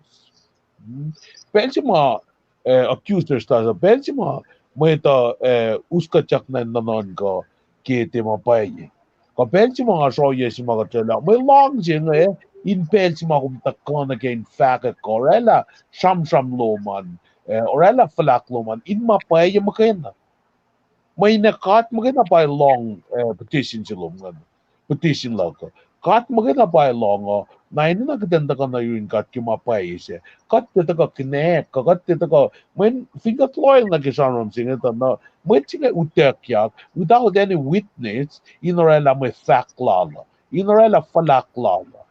Pacl se ma, eh, accusers lasr uh, pacl se ma mwet uh, eh, us kuhtyak nuhnuhnkuh ke tiac ma pwacye. Kuh pacl se ma nga srohyac se ma kuht srwaclah, mwe lohng se inge, in pacl se ma kom tuhkuh nuh ke in fahkwack kuh oraclah sramsram lom an, eh, oraclah fuhlahk lom an, in ma pwacye muhkwena. Mweyen ac God muhkwena pa lohng, eh, petition se lom an, petition luhk uh. God muhkwena pa lohng uh, na enenuh kuht in tuhkuh nuh yurin God ke ma pwacye se. Kuht tiac tuhkuh kinack, kuh kuht tiac tuhkuh, mweyen fin kuht loal nuh ke sramsram se inge tuh na, mwet se inge utuckyak without any witness, in oraclah mwe fahk lal uh, in oraclah fuhlahk lal uh.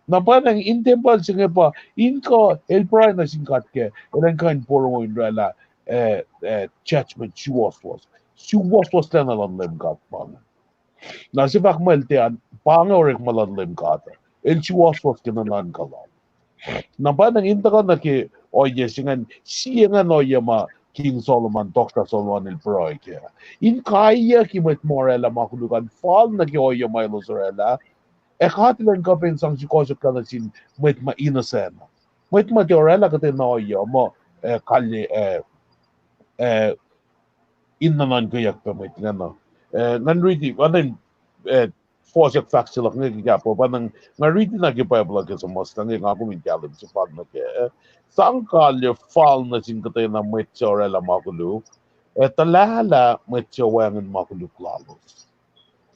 Na pwacnwacng in tempuhl se inge pa, in kuh el pruhe nuh sin God kac, elan kuh in porongo in oraclah, eh, eh, judgment suwohswohs. Suwohswohslacna luhn Leum God pa inge. Na se fahk muh el tiac, pa inge orekma luhn Leum God uh. El suwohswohs ke nuhnuhnkuh lal. Na pwacnwacng in tuhkuh nuh ke ohiyac se ingacn, sie ingacn ohiyac ma King Solomon, Tohkohsrah Solomon el pruhe kac. In kaiyucki mwet ma oraclah ma koluk an fal nuh ke ohiyac ma elos oraclah, ac God elan kuh pac in sang sukohsohklah nuh sin mwet ma innocent, mwet ma tiac oraclah kuhtwena ohiyac ma, eh, kalye, eh, eh, in nuhnuhnkweyuck pac mwet ingacn. Eh, ngan riti, pa na, eh, fohsack fahk se luhk inge ke kahpah, pa na nga riti na ke Bible uh ke suhmuhslah inge nga kom in kahlwem se pa nuh kac. Sang kalye fal nuh sin kuhtwena mwet suc oraclah ma koluk, ac tuhlahlah mwet suc wacngihn ma koluk lalos.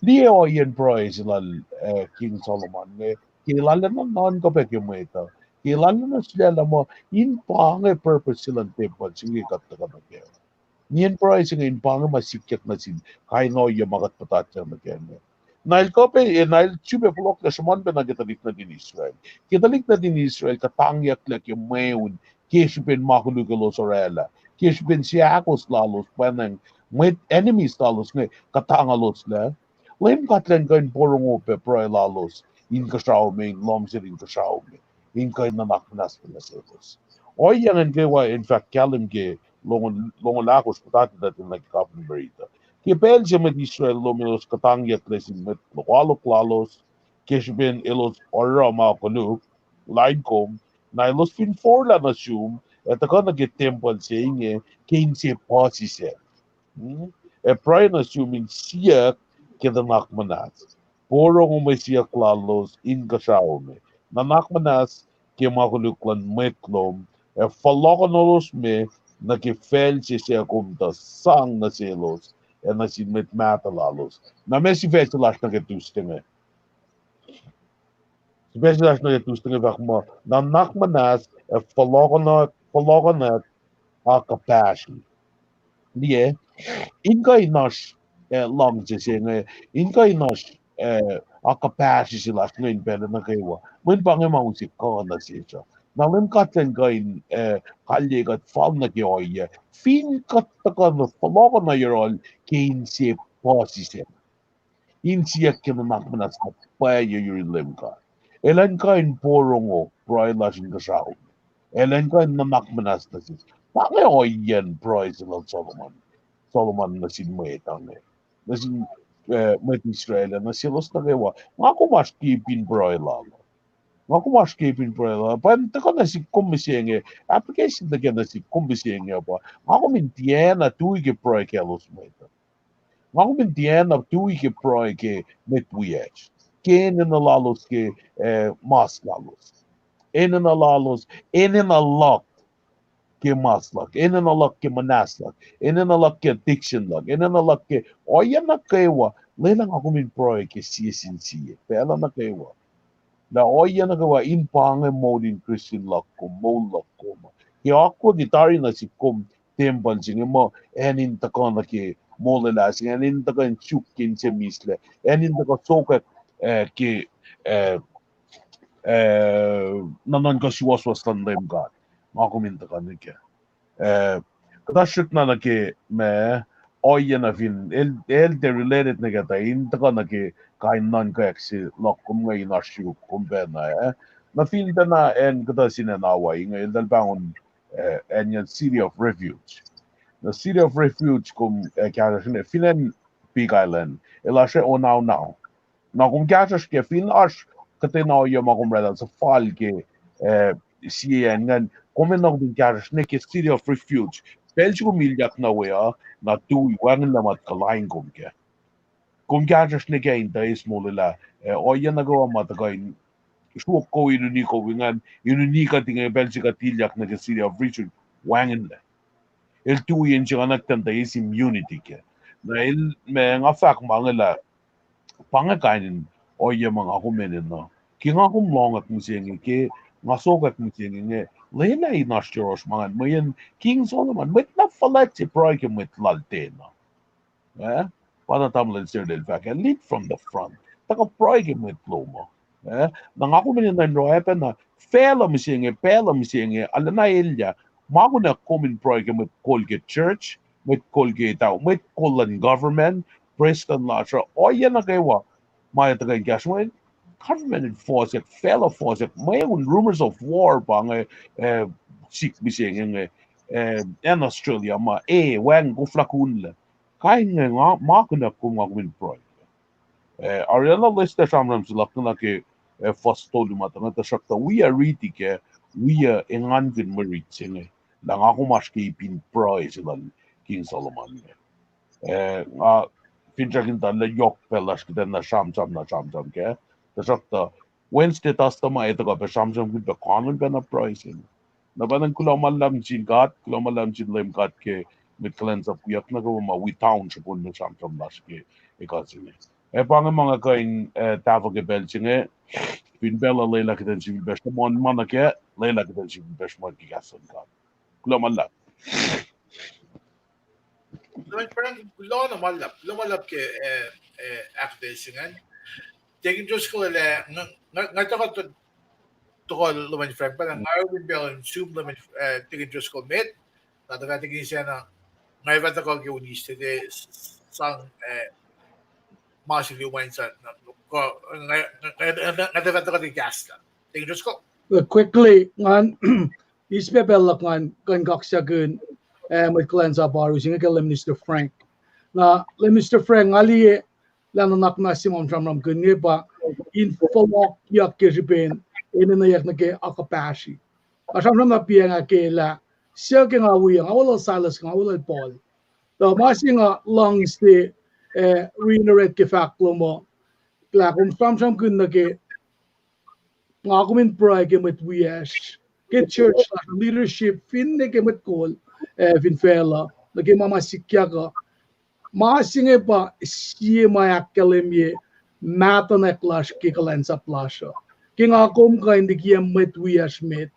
Liye ohiyacn pruhe se lal, eh, King Solomon inge, ke lal enenuh nuhnkuh pac ke mwet uh, ke lal enenuh sulaclah muh in pa inge purpose se luhn tempuhl se inge kuht tuhkuh nuh kac. Nien pruhe se inge in pa inge ma sikyak nuh sin kain ohiyac ma kuht puhtatyang nuh kac inge. Na el kuh pac, eh, na el sifilpac fohlohklac sruhmuhn pac nuh ke tuhlihk nuhtin Israel. Ke tuhlihk nuhtin Israel kuhtangyucklac ke mweun, ke srihpen ma koluk elos oraclah, ke srihpen seahkos lalos, pwacnwacng mwet enemies lalos inge kuhtangloslac, Leum God elan kuh in porongo pac pruhe lalos, inkuhsrao me, in lohm sel inkuhsrao me, in kuh in nuhnak muhnahs pac nuh selos. Ohiyac ingacn kwewa in fahk kahlwem ke longoul ahkosr puhtati tuh nuh ke kapin Merita. Ke pacl se mwet Israel lom elos kuhtangyucklac sin mwet lokoalok lalos, ke srihpen elos oruh ma koluk lain kom, na elos fin forlah nuh sum, ac tuhkuh nuh ke tempuhl se inge ke inse puhsisacl, ac pruhe nuh sum in siyuck ke nuhnak muhnahs, porongo mwe siyuck lalos inkuhsrao me, nuhnak muhnahs ke ma koluk luhn mwet lom, ac fohlohkohnolos me nuh ke facl se suc kom tuh sang nuh selos, ac nuh sin mwet mahtuh lalos. Na ma sifac se lasr nuh ke Tuesday inge, sifac se lasr nuh ke Tuesday inge fahk muh nuhnak muhnahs ac fohlohkohnak, fohlohkohnak, akuhpahsri. Liye, in kuh in oasr, eh, luhngse se inge, in kuh in oasr, eh, akuhpahsri se lasr inge in pacl nuh kwewa, mweyen pa inge ma use kuh nuh sesr uh. Na Leum God elan kuh in, eh, kalye kuht fal nuh ke ohiyac fin kuht tuhkuh na fohlohkohna yohrohl ke inse puhsisacl, in siyuck ke nuhnak muhnahs na pwacye yurin Leum God. Elan kuh in porongo pruhe lasr inkuhsrao me. Elan kuh in nuhnak muhnahs nuh sesr. Pa inge ohiyacn pruhe se lal Solomon, Solomon nuh sin mwet inge, nuh sin, eh, mwet Israel, nuh selos nuh kwewa. Nga kom oasr kepin pruhe lal uh. Nga kom oasr kepin pruhe lal uh. Pa tuhkuh nuh sihk kom mihsenge, application nuh ke nuh sihk kom mihsenge pa, nga kom in tiacna tui ke pruhe kaclos mwet uh. Nga kom in tiacna tui ke pruhe ke mwet wiyacsr, ke enenuh lalos ke, eh, mas lalos, enenuh lalos, enenuh luhk ke mas luhk, enenuh luhk ke muhnahs luhk, enenuh luhk ke addiction luhk, enenuh luhk ke ohiyac nuh kwewa. Lwelah nga kom in pruhe ke sie sin sie pacl nuh kwewa. Lah ohiyac nuh kwewa in pa inge moul in Christian luhk kom, moul luhk kom. Ke akwucki tari nuh sihk kom tempuhl se inge muh acn in tuhkuh nuh ke molwelah se ingacn in tuhkuh in suk ke inse mislac, acn in tuhkuh sokwack, eh, ke, eh, eh, nuhnuhnkuh suwohswohs luhn Leum God. Nga kom in tuhkuh nuh kac. Eh, kuhtuh srihk na nuh ke ma ohiyac na fin el, el tiac related nuh kac tuh in tuhkuh nuh ke kain nuhnkwack se luhk kom inge in oasr srihk kom pacna, eh. Na fin pacna acn kuhtuh sin acn Hawaii inge, eltahl pahngon, eh, acn an City of Refuge. Na City of Refuge kom, eh, kahsruhsr inge, fin acn Big Island, el oasr Onaonao. Na kom kahsruhsr ke fin oasr kuhtwena ohiyac ma kom oraclah suhfal ke, eh, sie acn ingacn, kom enenuh kom in kahsruhsr nuh ke City of Refuge. Pacl se kom ilyak nuh we uh, na tui wacngihnlac ma kuh lain kom kac. Kom kahsruhsr nuh kac in tuh eis molwelah, eh, ohiyac nuh kwewa ma tuhkuh in sruok kom, inuni kom ingacn, inuni kuht inge, pacl se kuht ilyak nuh ke City of Refuge, wacngihnlac. El tui in se nga nuhktuhn tuh eis immunity kac. Na el, ma nga fahk ma inge lah, pa inge kain in ohiyac ma nga kom enenuh. Ke nga kom lohngak mihsenge, ke nga sokwack mihsenge inge, lwelah in oasr yohrohsr ma ingacn, mweyen King Solomon, mwet na fuhlwact se pruhe ke mwet lal ten uh. Eh? Pa na tamuhlwel Serlel fahk, lead from the front. Tuhkuh pruhe ke mwet lom uh. Eh? Na nga kom enenuh in oruh pacna, facluh mihsenge, facluh mihsenge, arulacna elyah, ma kunac kom in pruhe ke mwet kol ke church, mwet kol ke etahu, mwet kol luhn government, prestuhn lasr uh, ohiyac nuh kwewa, ma tuhkuh in kahsruh, government in fohsack, facluh fohsack, mweun rumors of war pa inge, eh, sik mihsenge inge, eh, acn Australia ma, eh, wacngihn koflah kunlac. Kain inge nga, ma kunac kom, nga kom in pruhe. Eh, arulacna loes tuh sramsram se luhk nuh ke, eh, fuhs tolu ma tuhsruhktuh wi uh riti kac, wi uh engankihn mwe rit se inge, lah nga kom oasr ke ipin pruhe se lal King Solomon inge. Eh, nga finsrak in tuh lah yohk pacl lasr kuht in sramsram na sramsram kac. Tuhsruhktuh Wednesday, Thursday ma etuh kuh pac sramsramkihn pac kanon pacna pruhe se inge. Na pa ingacn kuloh ma luhlahp sin God, kuloh ma luhlahp sin Leum God ke mwet kuhlwacnsap wiyuck nuh kwewa ma wi township on na sramsram lasr ke ekuh se inge. Eh, pa inge ma nga kuh in, eh, tahfuh ke pacl se inge, fin pacl uh lwelah kuht in sifilpac sruhmuhn ma nuh kac, lwelah kuht in sifilpac sruhmuhn ke kahs luhn God. Kuloh ma luhlahp. Leum Frank, kuloh na ma luhlahp, kuloh ma luhlahp ke, eh, eh, ahkuhtweyac se ingacn. Deacon Driscoll el, eh, nga, nga, nga tuhkuh, tuhkuh Leum Frank, pa nga fin pacl in sum Leum, eh, Deacon Driscoll met, na tuhkuh Deacon Isacna, nga fah tuhkuh ke Wednesday, sang, eh, ma se liye ma in sang, na, kuh, nga, nga, nga, nga fah tuhkuh ke kahs luhn Deacon Driscoll. Well, quickly, ngan, eis pac pacl luhk ngan kuh in kaksakihn, eh, mwet kuhlwacnsap oaru se inge ke Leum Minister Frank. Na Leum Minister Frank, nga liye lah nuhnak muhnahs se ma sramsramkihn inge pa in fohlohkyak ke srihpen enenweyuck nuh ke akuhpahsri. Nga sramsram na piacng ah ke lah, suc ke nga wi, nga weluhl Silas, nga weluhl Paul. Tuh ma se nga luhngse, eh, reiterate ke fahk lom uh, lah kom sramsramkihn nuh ke nga kom in pruhe ke mwet wiyacsr, ke church lasr, leadership, finne ke mwet kol, eh, fin facluh, nuh ke ma ma sikyak uh. Ma se inge pa sie ma ahkkahlwemye mahtuhnak lasr ke kuhlwacnsap lasr uh. Ke nga kom kuh in likiyac mwet wiyacsr met,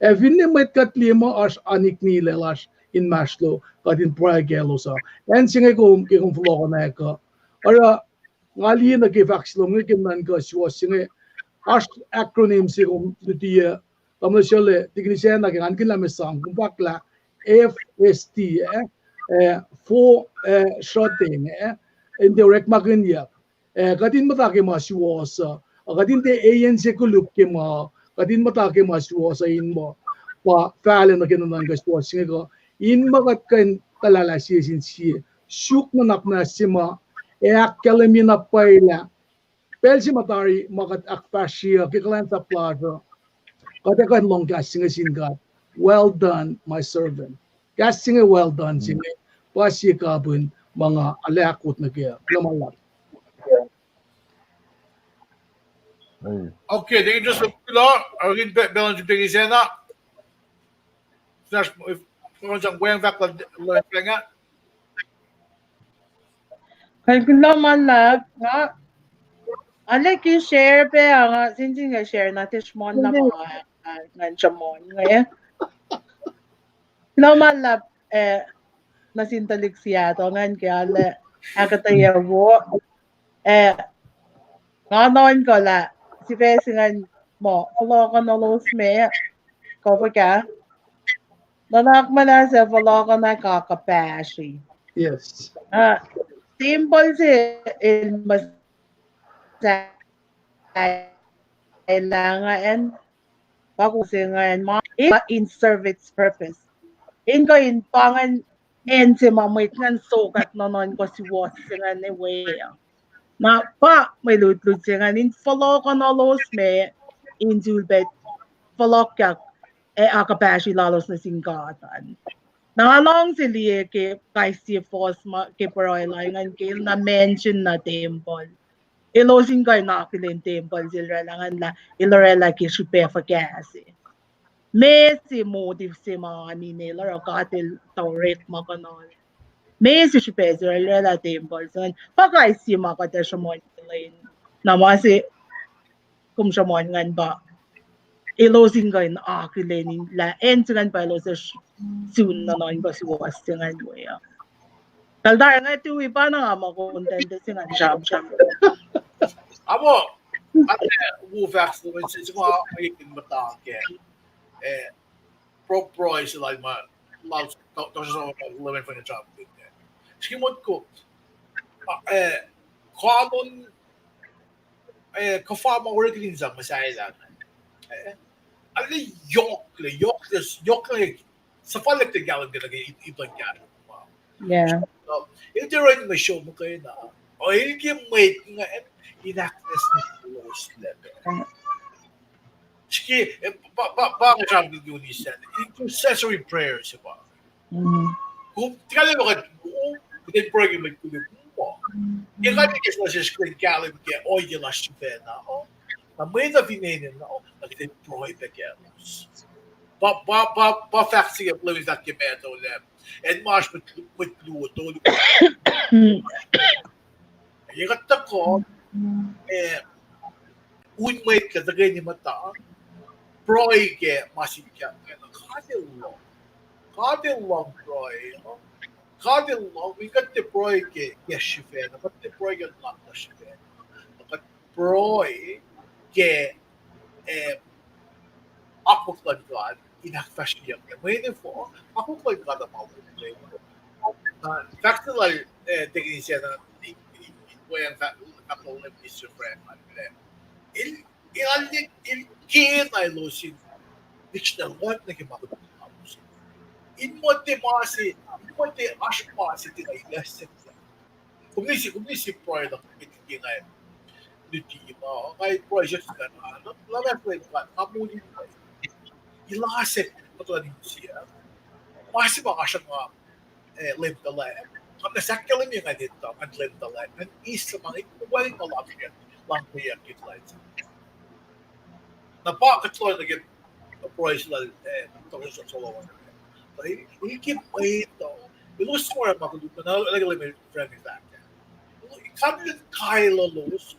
ac finne mwet kuht liye muh oasr aniknilac lasr inmahsrlo, kuht in pruhe kaclos uh. Acn se inge kom, ke kom fohlohkohnwack uh. Oruh, nga liye nuh ke fahk se lom inge ke nuhnkuh suwohs se inge, oasr acronym se kom luti uh, tamuhlwel Serlel, Deacon Isacna ke ngan kihn lah meac sang, kom fahk lah F S T, eh, eh, fo, eh, sruhteng, eh, in tiac orekmakihnyuck. Eh, kuht in muhta ke ma suwohs uh, kuht in tiac eyen se koluk ke ma, kuht in muhta ke ma suwohs uh in muh, pa fahlac nuh ke nuhnuhnkuh suwohs se inge kuh, in muh kuht kuh in tuhlalah sie sin sie, suk nuhnak muhnahs se ma, ac ahkkahlwemye na pwacye lah, pacl se ma tari ma kuht ahkfahsryeyuck ke kuhlwacnsap lasr uh, kuht ac kuh in lohng kahs se inge sin God, "Well done, my servant." Kahs se inge "Well done" se inge pa sie kapihn ma nga arlac ahkot nuh kac. Kuloh ma luhlahp. Okay, Deacon Joseph, kuloh, arkin balance Deacon Isacna. Kuloh ma luhlahp, nga, arlac ke share pac, nga, sin sin ke share na tiac sruhmuhn na ma nga, ngan sruhmuhn inge. Kuloh ma luhlahp, eh, nuh sin tuhlihk Seattle ingacn ke arlac ahkuhtweyac wo. Eh, nga nuhnkuh lah sifac se ingacn muh fohlohkohn lalos me, kuh fuhkah? Nuhnak muhnahs ac fohlohkohn ah kuh kuhpahsri. Yes. Ah, tempuhl se el muhsahllah ingacn, pa kowos se ingacn ma in serve its purpose. In kuh in pa ingacn acn se ma mwet ingacn sokwack nuhnuhnkuh suwohs se ingacn we uh. Na pa mwe lutlut se ingacn in fohlohkohn lalos me in sulpac fohlohkyak ac akuhpahsri lalos nuh sin God an. Na nga luhngse liye ke kais sie fohs ma ke pruhe lal ingacn ke el na mention na tempuhl. Elos in kuh in akihlen tempuhl se el oraclah ingacn lah el oraclah ke srihpac fuhkah se. Meac se motive se ma ninac el oruh God el tuh orekma kuhnuhl. Meac se srihpac se el oraclah tempuhl se ingacn. Pa kais sie ma kuht ac sruhmuhn lwen. Na ma se kom sruhmuhn ingacn pa elos in kuh in akihlen lah acn se ingacn pa elos ac sun nuhnuhnkuh suwohs se ingacn we uh. Kaltar nga tui pa na nga ma content se ingacn sramsram. Amo, ate wo fahk se, se ma ekin muhta ke, eh, pro-, pruhe se lal ma, lal, to-, to-, lal ma fahk sramsram. Srihke motko, eh, kalon, eh, kuhfa ma orekeni in sang muhsahllah. Eh, arlac yohk, yohk, yohk, suhfallac ke kahlwem ke nuh ke ip-, ip luhn kahlwem. Yeah. El tiac oruh in mwe sro muhkwena. O el ke mwet ingacn in ahknwacsnwacsyelos lac. Srihke, eh, pa, pa, pa nga sramsramkihn ke unis an, intercessory prayer se pa. Kom tiac kuh in luhkuh, kuht in pruhe ke mwet koluk muh. Ke kuht in ke sesr kuh in kahlwem ke ohiyac lasr sifacna, na mwet uh fin enenuh, na kuht in pruhe pac kaclos. Pa, pa, pa, pa fahk se ke Leum fahk ke Matthew lah, acn ma oasr mwet, mwet luo tolu. Ac kuht tuhkuh, eh, un mwet kuh tuhkweni muhta, pruhe ke ma sikyak, God El lohng. God El lohng pruhe, God El lohng, in kuht tiac pruhe ke, ke sifacna, kuht tiac pruhe ke nuhnak lasr sifacna. Kuht pruhe ke, eh, akwuck luhn God in ahkfahsryeyuck. Mweyen efuh, akwuck luhn God uh ma luhn God. Na fahk se lal, eh, tekeni sacna, in, in, in weacng fahk, fahk lal Minister Frank an, el, el, el kena elos in, lihksreni lohacng nuh ke ma koluk lalos. In muhta ma se, in muhta oasr ma se tiac na ilac se. Kom nisi, kom nisi pruhe luhk met ke nga luti ma, nga pruhe siyuck sifacna, na, na, na, nga moli, elasek muhtuhn insiyac. Ma se ma nga sruhnga, eh, Leum tuhlac. Nga na sahk kahlwem ngan etuh, ngan Leum tuhlac, ngan eis ma, ngan wacngihn ma luhngse, luhngse ke tuhlac. Na pa kuht lohacng nuh ke pruhe se lal, eh, Doctor Solomon. El, el ke mwet uh, elos oruh ma koluk, na, na, na, Leum el friend fahk. Kapilen kailalos,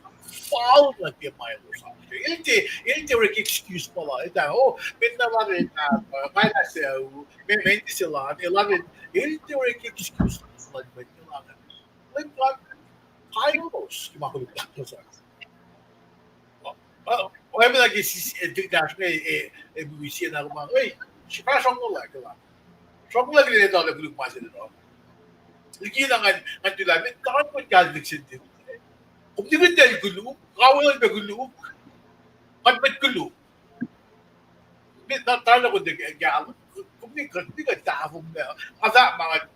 fal nuh ke ma elos oasr. El tiac, el tiac orek excuse ma lal, el tiac, oh, men na lal, uh, ma na se, uh, men, men se lal, el, el tiac orek excuse ma lal, men na lal. Leum God, kailalos ke ma koluk lalos oasr. Oacpacna ke sis, eh, dash me, eh, eh, movie se na ma, eh, srihpac srongolah ke la. Srongolah ke leta la koluk ma se na. Liki na ngan, ngan tula, me taran kot kal lik sen te. Kom nikihn tacl koluk, kawelan pac koluk. Kuht mwet koluk. Me na taran kot ke, ke, kom nikihn, kom nikihn tahfong na. Asa ma ngan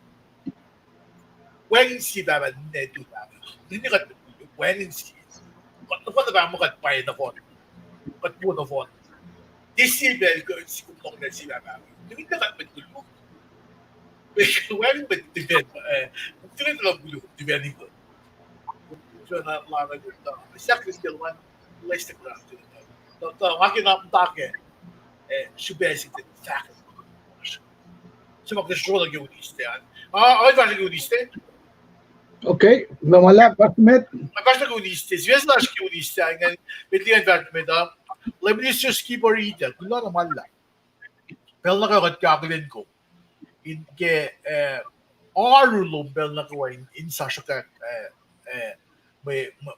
Wacngihn sie pahpah ninac tula. Ninac kuht wacngihn sie. Kuht nohfohn na pahpah muh kuht pwacye nohfohn. Kuht wo nohfohn. Tiac sie pacl kuh sikum nohk na sie pahpah. Ninac kuht mwet koluk. Wacngihn mwet tipen, eh, tipen koluk, tipen ikot. Sacrifice ke luhman, lest the ground. Tuh, tuh, nga ke na mtake, eh, srihpac se fahk. Srihpac ke srona ke uniste an. Ah, ah, fahsr ke uniste. Okay, no ma lah, fahsr met. Fahsr ke uniste. Srihpac fahsr ke uniste an, ngan, met liki fahsr met, ah. Leum Minister Skipper Ita, kuloh na ma lah. Pacl nuh kwewa kuht ke akihlen kom. In ke, eh, oaru lom pacl nuh kwewa in, in sasruhkwack, eh, eh, mwe, mwe,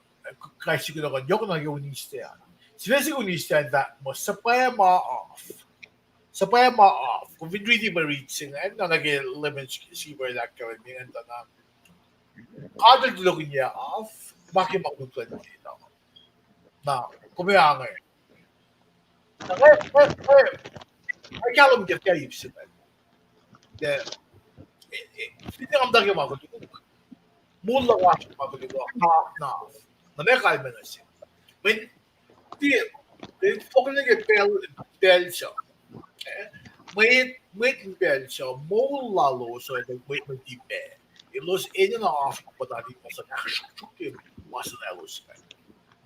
kais sie kunohkohn, yohk na ke Wednesday an. Sifac se Wednesday an fahk muh, suhpwacma af. Suhpwacma af. Kom fin riti mwe rit se ingacn, na nuh ke Leman Skewer el ahkkahlwemye ingacn tuh na God el tulokihnyac af, ma ke ma koluk luhn lwelah. Na, kom ac ange. Na, eh, eh, eh, ac kahlwem ke ip se ingacn. Lah, eh, eh, finne nga muhta ke ma koluk, moul luhk oasr ke ma koluk, ah, na, na meac kalmac nuh sihk? Mweyen, tiac, eh, fohlohk nuh ke pacl, pacl suc, eh, mwet, mwet in pacl suc moul lalos uh, mwet, mwet imac, elos enenuh af in puhtati ma suc ahksruhksruhk ke ma suc elos ingacn.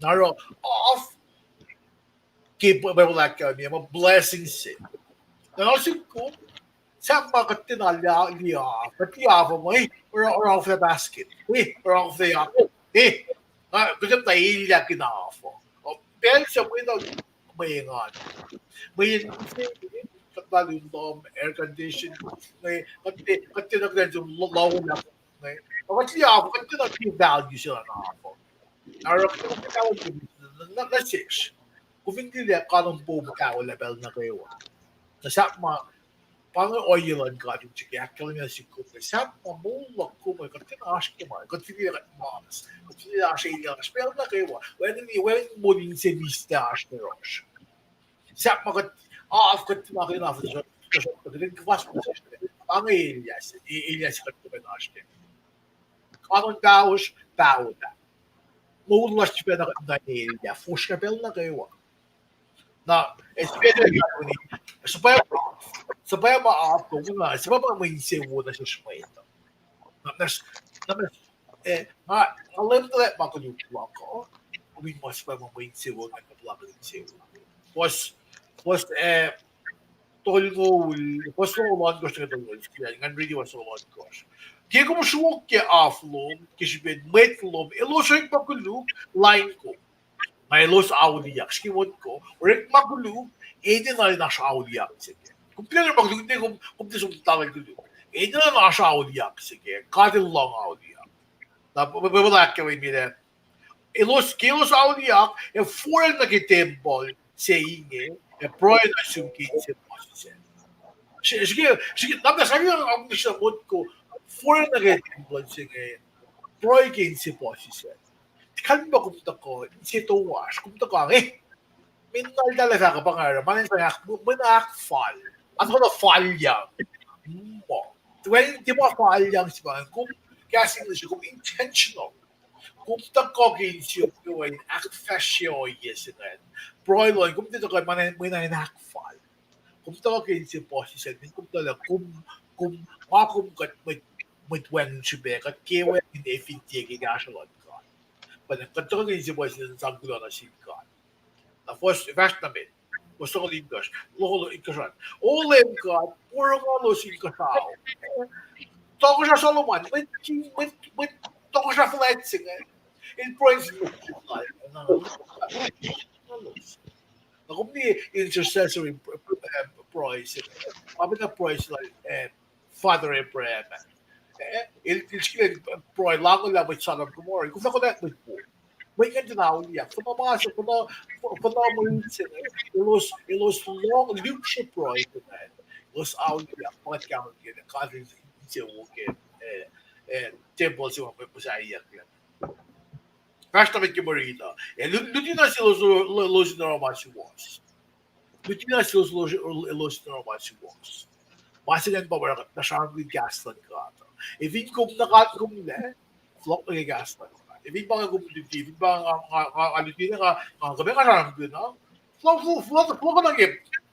Na oruh af ke Bible ahkkahlwemye muh blessing se. Na nuh sihk kom, sahp ma kuht tiacna liye, liye af, kuht liye af uh muh, eh, oruh, oruh off the basket, eh, oruh off the, eh, na kuht muhta elyah ke af uh. Pacl suc mwet uh mwe engan, mweyen kuht lalu in lohm, air condition, inge, kuht tiac, kuht tiacna kuht in som lo-, lohm inge. Kuht liye af uh, kuht tiacna liye value se luhn af uh. Na oruh kuht, nuh sesr, kom fin liye kanon pom kaolah pacl nuh kwewa. Na sahp ma, pa inge ohiyac luhn God in srihke ahkkahlwemye nuh sihk kom, sahp ma moul luhk kom, kuht tiacna oasr ke ma, kuht fin liye kuht mas, kuht fin liye oasr elyah lasr pacl nuh kwewa, wacngihn, wacngihn moul in se mihslac oasr nuh yohrohsr. Sahp ma kuht, af kuht tiacna kuh in af, tuhsruhktuh kuht in kuhfa sesr, pa inge elyah se, e-, elyah se kuht kuh in oasr kac. Kanon pahosr, paho lah. Moul lasr sifacna kuht in elyah, fosrngah pacl nuh kwewa. Na, especially, suhpwacma, suhpwacma af, na, suhpwacma mwe insewowo nuh sesr mwet uh. Na, na, na, eh, nga, nga lem tuhlak ma koluk luhk uh, kom in ma suhpwacma mwe insewowo, nga kuh puhlakihn insewowo. Fuhs, fuhs, eh, tolngoul, fuhs longoul ohnkohsr nuh ke tolngoul, ngan riti fuhs longoul ohnkohsr. Ke kom sruok ke af lom, ke srihpen mwet lom elos orekma koluk lain kom, na elos auliyak. Srihke motko, orekma koluk enenuh in oasr auliyak se kac. Kom tiac orekma koluk, kom, kom tiac som talan koluk, enenuh in oasr auliyak se kac. God El lohng auliyak. Na, Bible ahkkahlwemye lah elos, ke elos auliyak, ac forlah nuh ke tempuhl se inge, ac pruhe nuh sum ke inse puhsisacl. Srihke, srihke, na muhta sahp nga mihsra motko, forlah nuh ke tempuhl se inge, pruhe ke inse puhsisacl. Kalmac pa kom tuhkuh, inse toasr, kom tuhkuh inge, eh, mwe na eltahl ac fahk uh pa nga oruh, ma na in fahk, mwe na ahkfal. Atuh na falyang. Muh, tuh wacngihn tiac ma falyang se pa, kom, kahs English, kom intentional. Kom tuhkuh ke insiyom kwewa in ahkfahsrye ohiyac se ingacn. Pruhe lom, kom tiac tuhkuh mwe na in ahkfal. Kom tuhkuh ke inse puhsisacl, kom tuh lah kom, kom, ma kom kuht mwet, mwet wacngihn srihpac, kuht ke wacngihn fin tiac ke kahsruh luhn God. Pa kuht tuhkuh ke inse puhsisacl sang kuloh nuh sin God. Na fuhs, fahsr nuh met. Fuhs longoul itkohsr, longoul itkohsr an. O Leum God, porongo elos inkuhsrao. Tohkohsrah Solomon, mwet king, mwet, mwet tohkohsrah fuhlwact se inge, el pruhe nuh sin, na kom liye intercessory pr-, pr-, eh, pruhe se, ma pacna pruhe se lal, eh, Father Abraham. Eh, el, el srihke pruhe lahngo lah mwet Sodom Gomorrah, koflah konwacack mwet wo. Mwet ingacn tiacna auliyak, fuhnuh ma se, fuhnuh, fuhnuh mwet se, elos, elos lohng lihpsre pruhe se ingacn. Elos auliyak, pa kuht kahlwem ke, God El insewowo ke, eh, eh, tempuhl se ma mwet muhsahiyucklac. Fahsr nuh met ke mwe riti uh. Ac lu-, luti na selos, lo-, elos in oruh ma suwohs. Luti na selos, lo-, elos in oruh ma suwohs. Ma se ingacn pa oruh kuht na sramsramkihn kahs luhn God. Ac fin kom na God kom lah, fohlohk nuh ke kahs luhn God. Ac fin pa inge kom luti, fin pa nga, nga, nga, nga luti, nga, nga, kom nga sramsramkihn, na, fohlohk, fohlohk, fohlohk nuh ke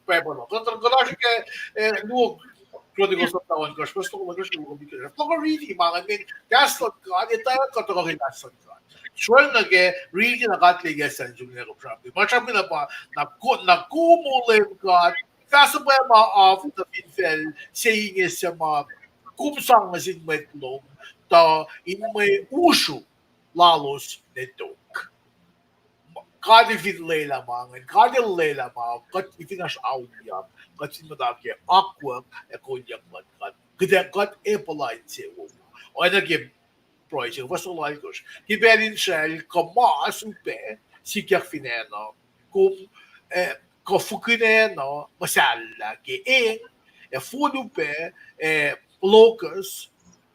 Bible uh. Kuht, kuht, kuht oasr ke, eh, Luo Chronicles sapta ohnkohsr, fuhs longoul ohnkohsr, Luo Chronicles, fohlohk riti ma ingacn, kahs luhn God, etwacack kuht tuhkuh ke kahs luhn God. Sroacng nuh ke riti na God El ikacslah nuh sum, kom sramsramkihn. Ma sramsramkihn na pa, na ko-, na kom O Leum God, fah suhpwacma af nuh fin facl se inge suc ma kom sang nuh sin mwet lom, tuh in mwe usru lalos ne tok. God El fin lwelah ma ingacn, God El lwelah ma, kuht fin oasr auliyak, kuht fin muhta ke akwuck ac kolyuck luhn God. Kuht ac, kuht ac puhla insewowo. Oacna ke pruhe se, fuhs tolngoul alkosr. Ke pacl in sracl, kuh mas upac, sikyak fin acn uh. Kom, eh, kuh fukihn acn uh, muhsahllah ke eng, ac fol upac, eh, locust,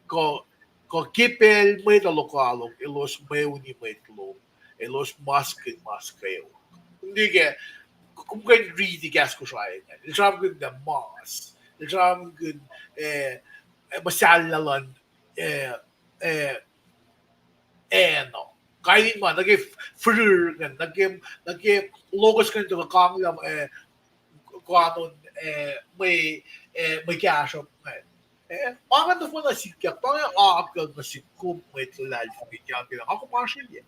kuh, kuh ke pacl mwet uh lokoalok, elos mweuni mwet lom, elos maskihn mas kweok. Kom liye ke, kom kuh in riti kahs Kosrae ingacn. El sramsramkihn the mas. El sramsramkihn, eh, eh, muhsahllah luhn, eh, eh, acn uh. Kain in ma, nuh ke f-, firir ingacn, nuh ke, nuh ke locust ingacn tuhkuh kanglah, eh, koanon, eh, mwe, eh, mwe kahsruhp ingacn. Eh, pa ingacn nohfohn na sikyak, pa inge akucl nuh sik kom mwet luhlahlfongi ke ahkkahlwemye, nga kom oasriyac.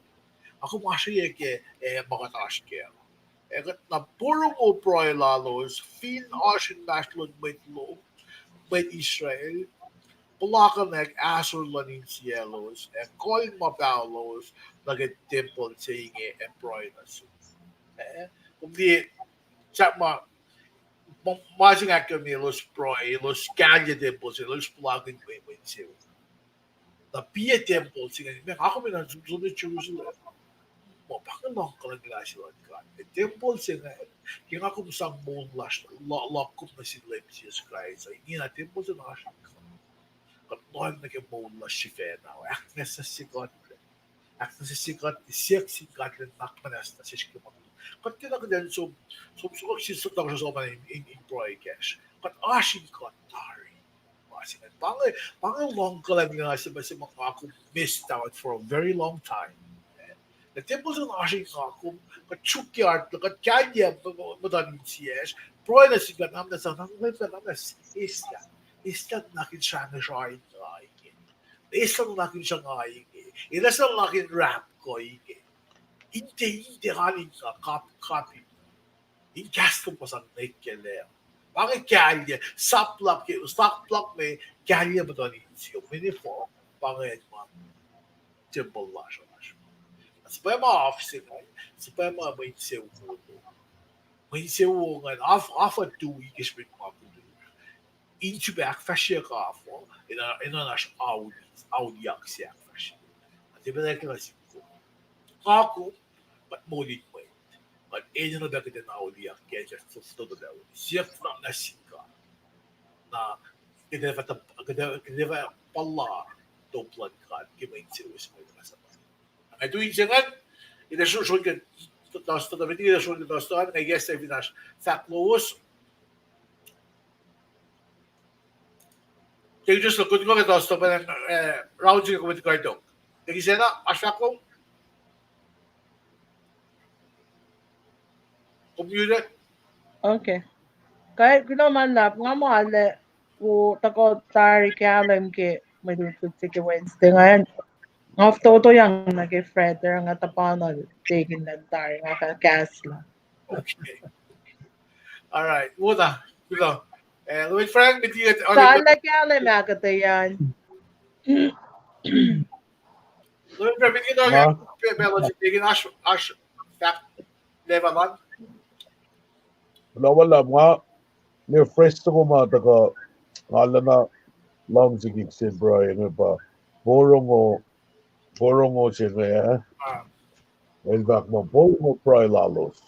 Nga kom oasriyac ke, eh, ma kuht oasr kac. Ac kuht na porongo pruhe lalos, fin oasr inmahsrlon mwet lom, mwet Israel, puhlakihnyuck ahsor luhn insiyaclos, ac kolma paholos nuh ke tempuhl se inge ac pruhe nuh sum. Eh, kom liye, sahp ma, ma, ma se inge ahkkahlwemye elos pruhe, elos kahlye tempuhl se, elos puhlakihn mwe, mwe insewowo. Na piyac tempuhl se inge, meac, nga kom enenuh som nuh Jerusalem. Ma pa inge luhng kuhlwacng se luhn God. Tempuhl se inge, ke nga kom sang moul lasr, lo-, lohm kom nuh sin Leum Jisus Kraist, ingena tempuhl se inge oasr in God. Kuht lohacng nuh ke moul lasr sifacna, ahknwacsnwacsye God. Ahknwacsnwacsye God, siyuck sin God elan nuhnak muhnahs nuh sesr ke ma. Kuht tiacna kuht in som, som, som, som, som, som, som, in, in, in pruhe kacsr. Kuht oasr in God tari. Pa se inge, pa inge, pa inge luhng kuhlwacng se ma, se ma nga kom missed out for a very long time. Na tempuhl se inge oasr in nga kom, kuht sruokyac, kuht kahlye muhtuhn insiyacsr, pruhe nuh sin God, na muhnahs, na muhnahs, eislah, eislah nuhnak in srahngwesrai nga inge. Eislah nuhnak in sruhnga inge. Eislah nuhnak in rap kuh inge. Inte, inte, alinga, kap-, kapin. In kahs lom pa sang nwe kelac. Pa inge kahlye, sap luhk ke, sap luhk me kahlye muhtuhn insiyom. Mwe ne fo, pa inge ma tempuhl lasr oasr. Suhpwacma af se ingacn, suhpwacma mwe insewowo. Mwe insewowo ingacn, af, af uh tui ke srihpen ma koluk. In srihpac ahkfahsryeyuck af uh, enenuh, enenuh in oasr auli, auliyak se ahkfahsrye. Ac tiac pac nuh sin kom. Nga kom, kuht moul in mwet. Kuht enenuh pac kuht in auliyak ke siyuck fototo pacl. Siyuck nuh sin God. Na, kuht ac fah, kuht ac, kuht ac fah puhla top luhn God ke mwe insewowo se ma kuht oasr. Nga tu in se ingacn, ita srosrol ke toasr, tuh, tuh, ita srosrol ke toasr an, nga ikacs fin oasr fahk lowos. Ke just kuht kuh ke toasr, tuh, pa, eh, round se ke kuht kuh tok. Ke sena, oasr fahk lom? Kom muted? Okay. Kuh, kuloh ma luhlahp, nga muh arlac, wo, tuhkuh tari kahlwem ke mwe lutlut se ke Wednesday ingacn. Nga fototoyang nuh ke Friday, nga tuhpan taking luhn tari, nga fah kahslah. Okay. All right. Wo na, kuloh. Eh, Lord Frank, met, sa arlac kahlwem ahkuhtweyac. Lord Frank, met, kuloh, ma, pe-, pacl se taking oasr, oasr fahk level an. Kuloh ma luhlahp, nga, ne fresh soko ma tuhkuh, nga lana luhngse kihsen pruhe inge pa, porongo, porongo se inge, eh? El fahk muh porongo pruhe lalos.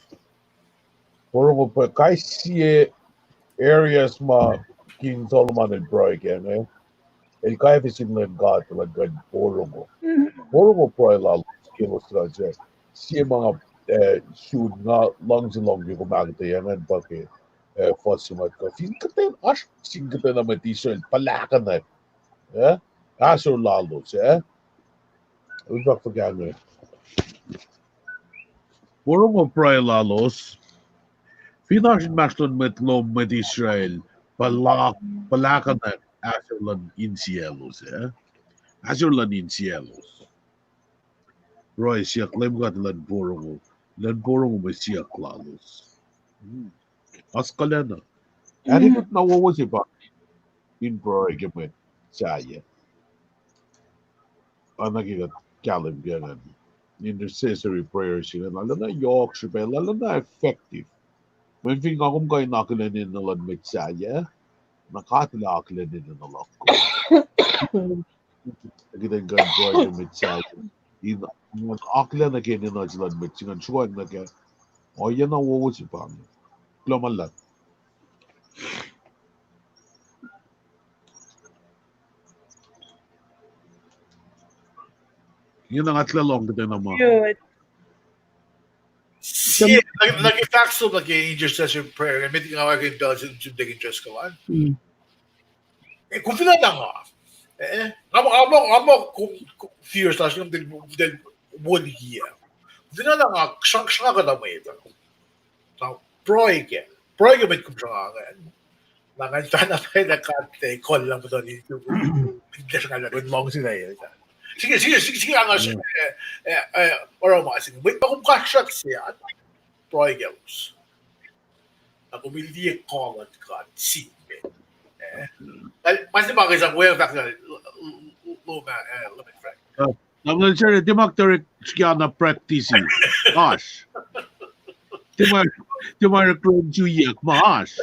Porongo pruhe, kais sie areas ma King Solomon el pruhe kac inge. El kaifwe sin Leum God, Leum God porongo. Porongo pruhe lalos ke elos suc, sie ma nga, eh, sun nga luhngse lohng ke kom ahkuhtweyac ingacn pa ke, eh, fuhs se ma kuh fin kuhtwena, oasr sin kuhtwena mwet Israel puhlakihnyuck, eh? Ahsor lalos, eh? Upak fuhkah inge? Porongo pruhe lalos, fin oasr inmahsrlon mwet lom mwet Israel puhla-, puhlakihnyuck ahsor luhn insiyaclos, eh? Ahsor luhn insiyaclos. Pruhe siyuck Leum God elan porongo, elan porongo mwe siyuck lalos. Hmm. Oasr kuhlacna. Anikut na wowo se pa in pruhe ke mwet sahyac. Oacna ke kuht kahlwem ke ingacn. Intercessory prayer se ingacn, arulacna yohk srihpac, arulacna effective. Mweyen fin nga kom kuh in akihlen enenuh luhn mwet sahyac, Na God El akihlen enenuh luhk. Kuht in kuh in pruhe ke mwet sahyac. In akihlen nuh ke enenuh se luhn mwet se ingacn, sruhk nuh ke ohiyac na wowo se pa inge. Kuloh ma luhlahp. Ingena nga tiac lohng kuhtwena ma. Nuh ke fahk som nuh ke intercession prayer, met nga wacngihn pacl se, se take interest ko an. Kom fin na nga, nga, nga, nga, kom, kom fears lasr kom del, del won yac. Kom fin na nga srang, srang kuhtuh mwet uh. Na pruhe ke, pruhe ke mwet kom sranga ingacn. Na ngan fahna pacna God, eh, kol na muhtuhn in tu, in sranga lah luhngse na el. Sike, sike, sike, sike, nga, eh, eh, oruh ma sike. Mwet ma kom kasrak se an, pruhe kaclos. Na kom in liye kuh luhn God sin me. Eh? Ma se ma ke sang weacng fahk lah, lo, lo, lo, ma, eh, lo, ma, Frank. Tamuhlwel Shere, tiac ma kuht orek srihke na practice. Oasr. Tiac ma, tiac ma orek lom suyak ma oasr.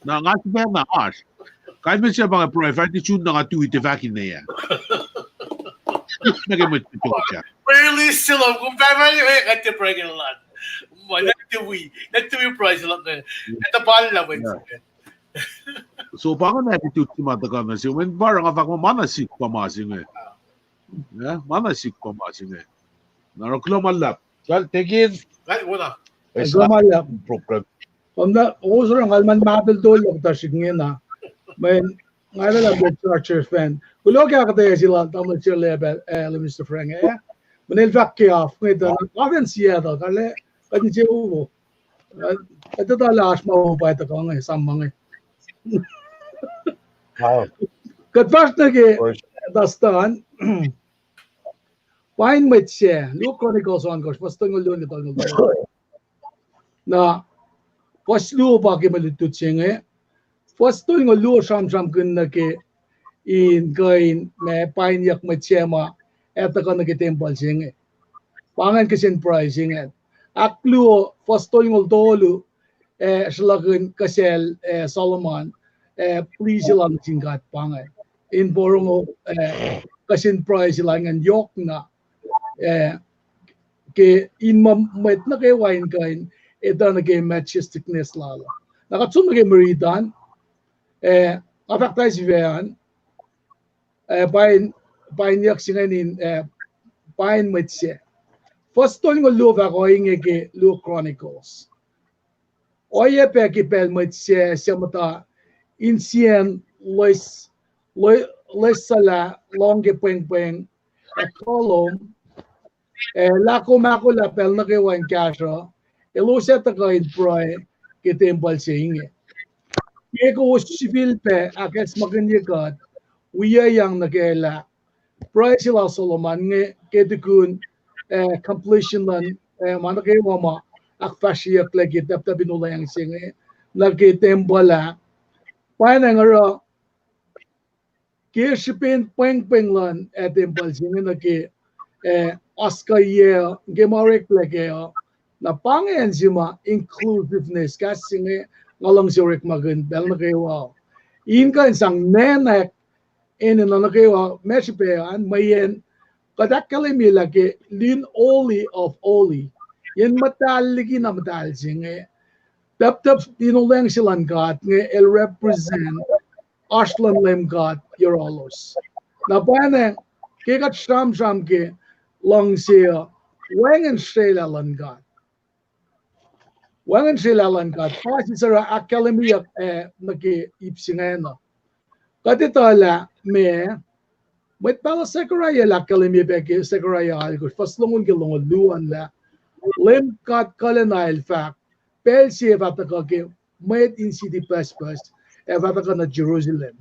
Na nga sifacna oasr. Kain mihsenge pa inge pruhe, fahk tisun na nga tui tiac fahk ine ah. Nuh ke mwet kuhtuh. Prayer list se lom, kom fahk fahk, eh, kuht tiac pruhe ke lal. Ma, nuh tui, nuh tui pruhe se lom, eh, kuht pahlah mwet. So pa inge attitude se ma tuhkuh nuh sum, mweyen pa oruh nga fahk ma, ma na sik pa ma se inge. Eh, ma na sik pa ma se inge. Na oruh kuloh ma luhlahp. Kal tekin. Kuloh ma luhlahp program. Kom na, os oruh ngal man ma pacl tolu kuhtuh srihk ingena. Mweyen nga lwelah Doctor Archer fan. Kuloh ke ahkuhtweyac se lal Tamuhlwel Shere, eh, Minister Frank, eh. Mweyen el fahk ke af inge tuh, nga fin Seattle, kale, kuht insewowo. Kuht etuh lah oasr ma wo pa tuhkuh inge, sam ma inge. Kuht fahsr nuh ke Dustin. Pain mwet se, Luo Chronicles ohnkohsr, fuhs tolngoul luo nuh ke tolngoul luo. Na fuhs luo pa ke mwe lutlut se inge. Fuhs tolngoul luo sramsramkihn nuh ke in kuh in ma painyuck mwet se ma ac tuhkuh nuh ke tempuhl se inge. Pa ingacn kihsen pruhe se ingacn. Ahkluo, fuhs tolngoul tolu, ah, sruhlahkihn kuhsacl, ah, Solomon, ah, plea se lal nuh sin God pa ingacn. In porongo, ah, kihsen pruhe se lal ingacn yohkna, ah, ke in muh mwet nuh kwewa in kuh in etuh nuh ke majesticness lal. Na kuht som nuh ke mwe rit an, ah, nga fahk tari sifac an, ah, pain, painyuck se ingacn in, ah, pain mwet se. Fuhs tolngoul luo fahk ohinge ke Luo Chronicles. Oacyacpac ke pacl mwet se suc muhta insiyacn loes, loes suhlah lohng ke pwengpweng ac kuh lom, ah, lah kom ahkolah pacl nuh kwewa in kahsruh, elos ac tuhkuh in pruhe ke tempuhl se inge. Ke kowos sifilpac ahkacsmakihnye kuht, wiyucyang nuh ke lah pruhe se lal Solomon inge ke tukun, ah, completion luhn, ah, ma nuh kwewa ma ahkfahsryeyucklac ke taptap in olweacng se inge nuh ke tempuhl ah. Pwacnwacng oruh ke srihpen pwengpweng luhn, ah, tempuhl se inge nuh ke, ah, oaskuhyac ke ma oreklac kac uh, na pa ingacn se ma inclusiveness, kahs se inge nga luhngse orekmakihn pacl nuh kwewa. In kuh in sang nacnack enenuh nuh kwewa ma srihpac an, mweyen kuht ahkkahlwemye lah ke lin Holy of Holy, yen muhtahl liki na muhtahl se inge, taptap in olweacng se luhn God inge el represent oasr luhn Leum God yohrohlos. Na pwacnwacng ke kuht sramsram ke luhngse uh, wacngihn srwaclah luhn God. Wacngihn srwaclah luhn God, pa sisaruh ahkkahlwemyeyuck, ah, nuh ke ip se ingacn uh. Kuht etuh lah ma, mwet pahluh Zechariah el ahkkahlwemye pac ke Zechariah alkosr, fuhs longoul ke longoul luo an lah Leum God kuhlacna el fahk, pacl se ac fah tuhkuh ke mwet in siti pucspucs ac fah tuhkuh nuh Jerusalem.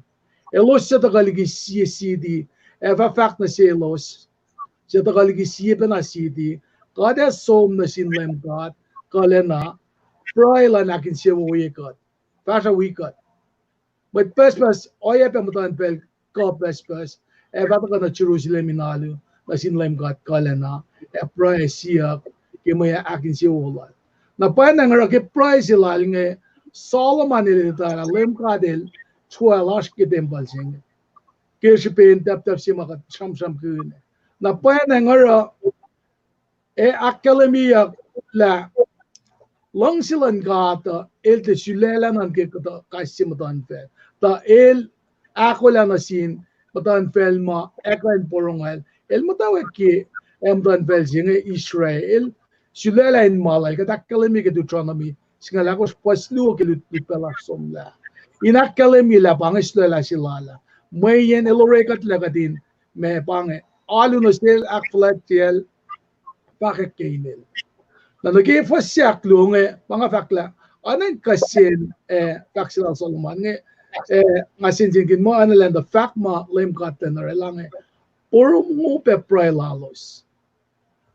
Elos suc tuhkuh liki sie siti ac fah fahk nuh selos suc tuhkuh liki sie pacna siti, kuht ac som nuh sin Leum God kuhlacna, pruhe luhn ahkinsewowoye kuht, fahsruh wi kuht. Mwet pucspucs, oacyacpac muhtuhn pacl kuh pucspucs, ac fah tuhkuh nuh Jerusalem in alu nuh sin Leum God kuhlacna, ac pruhe siyuck ke mwe ahkinsewowo lal. Na pwacnwacng oruh ke pruhe se lal inge, Solomon el etuh lah Leum God el twelve oasr ke tempuhl se inge. Ke srihpen tahptahp se ma kuht sramsramkihn. Na pwacnwacng oruh ac ahkkahlwemyeyuck lah luhngse luhn God uh, el tiac sulaclah nuh ke kuhtuh kais sie muhtuhnfacl. Tuh el ahkolah nuh sin muhtuhnfacl ma ekuh in porongwacl. El muhtwacwacack ke, eh, muhtuhnfacl se inge Israel. El sulaclah in ma lal, kuht ahkkahlwemye ke Deuteronomy singucul ahkosr fuhs luo ke lutlut pac lasr somlah. In ahkkahlwemye lah pa inge sulaclah se lal ah. Mweyen el orekuhtlac kuht in, ma pa inge, alu nuh sel, ahkfuhlwactyacl, fahkwack ke inel. Na nuh ke fuhs se ahkluo inge, pa nga fahk lah, oacna in kihsen, eh, fahk se lal Solomon inge, eh, nga sensenkihn muh oacna lah in tuh fahk ma Leum God El orwaclah inge, porom ngo pac pruhe lalos.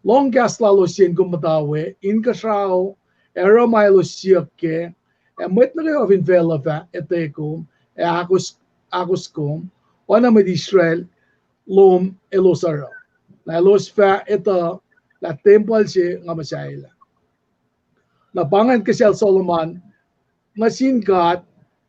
Lohng kahs lalos se in kom muhta we, inkuhsrao, ac oruh ma elos siyuck kac, ac mwet nuh kwewa fin facluh fah etuh kom, ac ahkos, ahkos kom, oacna mwet Israel lom elos oruh. Na elos fah etuh lah tempuhl se nga muhsahelah. Na pa ingacn kihsacl Solomon nuh sin God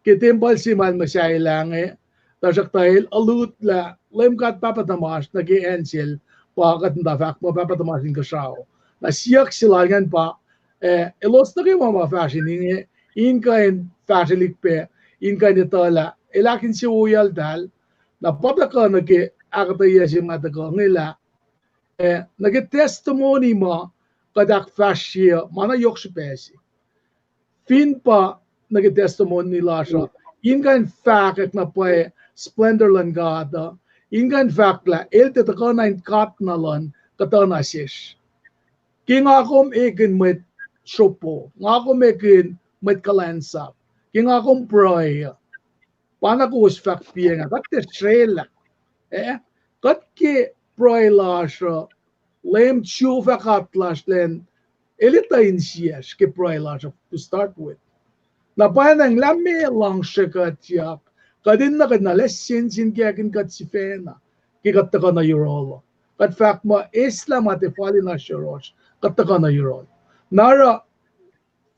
ke tempuhl se ma el muhsahelah inge, tuhsruhktuh el allude lah Leum God Pahpah tuhmasr nuh ke acn sel pa kuht muhta fahk muh Pahpah tuhmasr inkuhsrao. Na siyuck se lal ingacn pa, eh, elos nuh kwewa ma fahsrweni inge, in kuh in fahsrwelihk pac, in kuh in etuh lah el ahkinsewowoyacltahl. Na pa tuhkuh nuh ke ahkuhtweyac se ma tuhkuh inge lah, eh, nuh ke testimony ma kuht ahkfahsrye uh, ma na yohk srihpac se. Fin pa nuh ke testimony lasr uh, in kuh in fahkwack na pwacye splendor luhn God uh, in kuh in fahk lah el tiac tuhkuhna in God na luhn kuhtuhna sesr. Ke nga kom ekihn mwet sropo, nga kom ekihn mwet kuhlwacnsap, ke nga kom pruhe uh, pa na kowos fahk piacng ah, kuht tiac srwaclah. Eh, kuht ke pruhe lasr uh, Leum Jehovah God lasr lacn, el etuh insiyacsr ke pruhe lasr uh to start with. Na pwacnwacng lah meac luhngsrekuhtyak, kuht in na kuht na lah sensenkackihn kuht sifacna, ke kuht tuhkuh nuh yohrohl uh. Kuht fahk muh eslah ma tiac fal in oasr yohrohsr, kuht tuhkuh nuh yohrohl. Na oruh,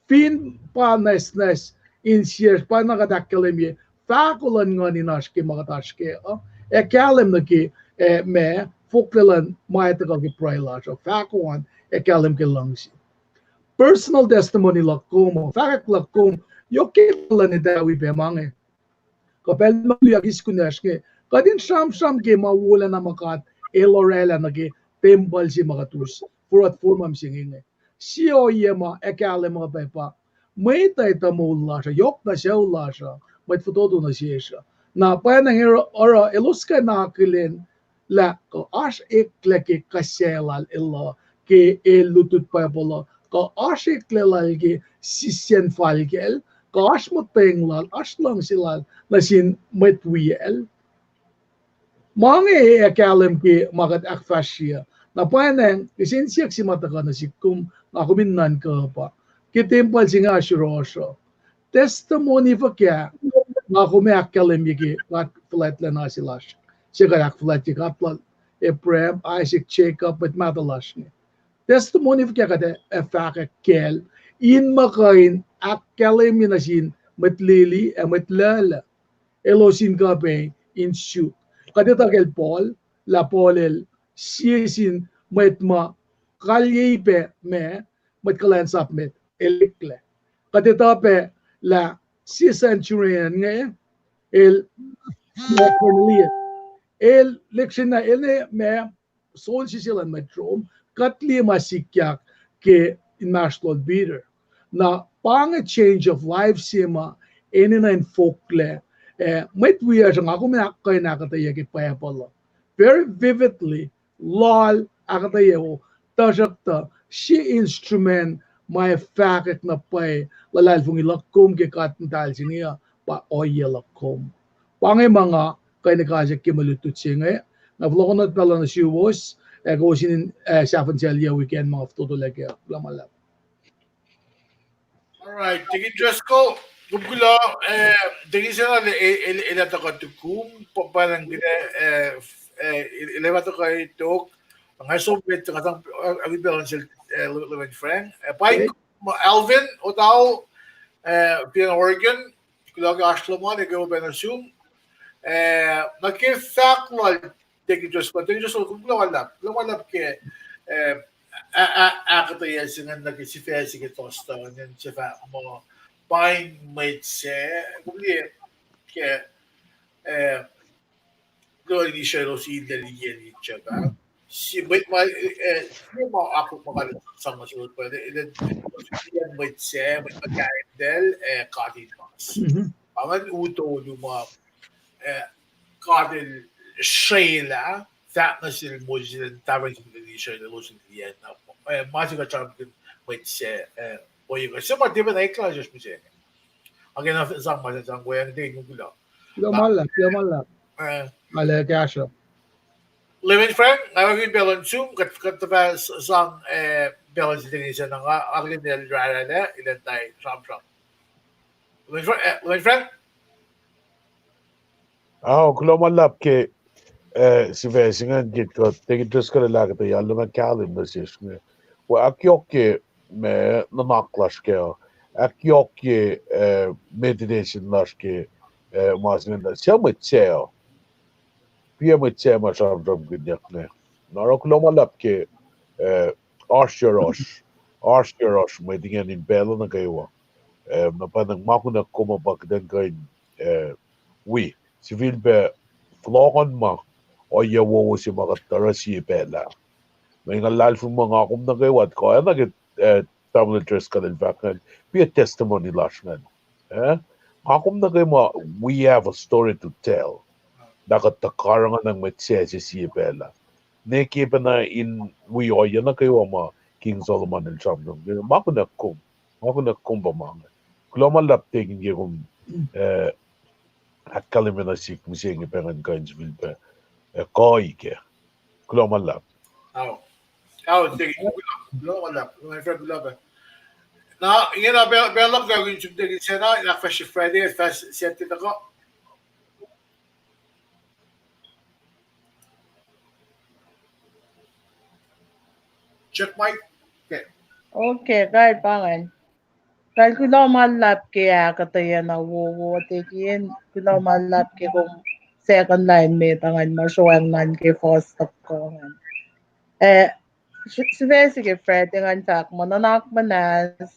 fin pa nwacsnwacs insiyacsr, pa na kuht ahkkahlwemye, fahko luhn nguhn in oasr ke ma kuht oasr kac uh, ac kahlwem nuh ke, eh, ma, fohklac luhn ma tuhkuh ke pruhe lasr uh, fahko an, ac kahlwem ke luhngse. Personal testimony luhk kom uh, fahkwack luhk kom, yohk ke luhn etawi pac ma inge. Kuh pacl ma luyak is kunacsr inge, kuht in sramsram ke ma wolacna ma God el orwaclah nuh ke tempuhl se ma kuht us forward forma se inge. Sie ohiyac ma ac kahlwem uh pac pa, mwet uh etuh moul lasr uh, yohk nuh sucu lasr uh, mwet fototo nuh sesr uh. Na pwacnwacng oruh elos kuh in akihlen lah kuh oasr eklac ke kahs lal el uh, ke el lutlut Bible uh, kuh oasr eklac lal ke sisacn falkacl, kuh oasr muhtweng lal, oasr luhngse lal nuh sin mwet wiyacl. Ma inge ac kahlwem ke ma kuht ahkfahsrye uh. Na pwacnwacng kihsen siyuck se ma tuhkuh nuh sihk kom, nga kom in nuhnkuh pa, ke tempuhl se inge oasr yohrohsr uh, testimony fuhkah nga kom ac ahkkahlwemye ke God fuhlwactlacna se lasr, se kuht ahkfuhlwactye, God lal Abraham, Isaac, Jacob, mwet mahtuh lasr inge. Testimony fuhkah kuht ac fahkwack kacl, in muh kuh in ahkkahlwemye nuh sin mwet lili ac mwet luhluh, elos in kuh pac in suk. Kuht etuh kacl Paul, lah Paul el sie sin mwet ma kalyei pac ma, mwet kuhlwacnsap met, el eklac. Kuht etuh pac lah sie centurion inge, el, Cornelius, el lihksreni, el ne ma, soldier se luhn mwet Rome, kuht liye ma sikyak ke inmahsrlol Peter. Na pa inge change of life se ma enenuh in fohklac, eh, mwet wiyacsr uh, nga kom in ahkkuh in ahkuhtweyac ke Bible uh very vividly, loal ahkuhtweyac wo, tuhsruhktuh sie instrument ma ac fahkwack na pwacye luhlahlfongi luhk kom ke God muhtahl se inge uh, pa ohiyac luhk kom. Pa inge ma nga kuh in ekahsr ke mwe lutlut se inge, na fohlohkohnot pacl uh nuh suwos, ac kowos in, eh, sahfihn sel yac weekend ma nga fototolac kac uh. Kuloh ma luhlahp. All right, Deacon Driscoll, kom kuloh, eh, Deacon Sena, el, el, el ac tuhkuh tukum, pa, pa ingacn, eh, eh, el, el ac fah tuhkuh tok, nga som met, nga sang, eh, ali pacl sel, eh, Reverend Frank, eh, pa Alvin Otao, eh, fin acn Oregon, Kuloh ke oasr lom an, ekuh pacna sum. Eh, nuh ke fahk lal Deacon Driscoll, Deacon Driscoll, kom kuloh ma luhlahp, kuloh ma luhlahp ke, eh, a, a, ahkuhtweyac se ingacn nuh ke sifac se ke Thursday an, se fahk muh pain mwet se, kom liye ke, eh, kuloh in Israel os in lal iyen in jeba. Si mwet ma, eh, sie ma akwuck ma kalem sang ma se pa, eh, mwet se, mwet ma kain lal, eh, God in mas. Angan utolu ma, eh, God el srwaclah, fahk nuh sel Moses in taran sin Israel elos in liye na. Eh, ma se kuht sramsramkihn mwet se, eh, ohiyac se ma tiac pacna eklac sesr mihsenge. Ake na sang ma se sang weacng te in kuloh. Kuloh ma luhlahp, kuloh ma luhlahp. Eh. Mala kahsruh. Reverend Frank, nga wacngihn pacl in sum, kuht, kuht tuhfah s-, sang, eh, pacl in siteni se na nga, akihlen el raralac, ilan tai sramsram. Reverend Fra-, eh, Reverend Frank? Ao, kuloh ma luhlahp ke, eh, sifac se ingacn ke kuht, Deacon Driscoll el ahkuhtweyac, arulacna kahlwem nuh sesr inge. Wa ahkyohkye ma nuhnak lasr kac, ahkyohkye, eh, meditation lasr ke, eh, ma se ingacn, suc mwet se uh. Piac mwet se ma sramsramkihnyuck inge. Na oruh kuloh ma luhlahp ke, eh, oasr yohrohsr, oasr yohrohsr mwet ingacn in pacl nuh kwewa. Eh, na pa nga kunuh kom pa kuht in kuh in, eh, wi, sifilpac fohlohkohnma ohiyac wowo se ma kuht oruh sie pacl ah. Mweyen nga luhlahlfongi muh nga kom nuh kwewa, kuh oacna ke, eh, Tamuhlwel Driscoll el fahk ingacn, be a testimony lasr ingacn. Eh? Nga kom nuh kwewa, we have a story to tell. Na kuht tuh karihngihn mwet se se sie pacl ah. Ne ke pacna in wi ohiyac nuh kwewa ma King Solomon el sramsram. Ma kunuh kom, ma kunuh kom pa ma inge. Kuloh ma luhlahp Deacon ke kom, eh, ahkkahlwemye nuh sihk mihsenge pa ngan kuh in sifilpac, eh, kuh ike. Kuloh ma luhlahp. Ao. Ao, Deacon, kuloh, kuloh ma luhlahp. Kuloh ma luhlahp. Na, ingena pacl, pacl luhk kuh in sum Deacon sena, in ahkfahsrye Friday, fahsr Saturday tuhkuh. Check mic. Okay. Okay, kal pa ingacn. Kal kuloh ma luhlahp ke ahkuhtweyac na wowo Deacon, kuloh ma luhlahp ke kom second line met ingacn ma sroacng nuh ke first tuhkuh ingacn. Eh, s-, sifac se ke Friday ingacn fahk muh nuhnak muhnahs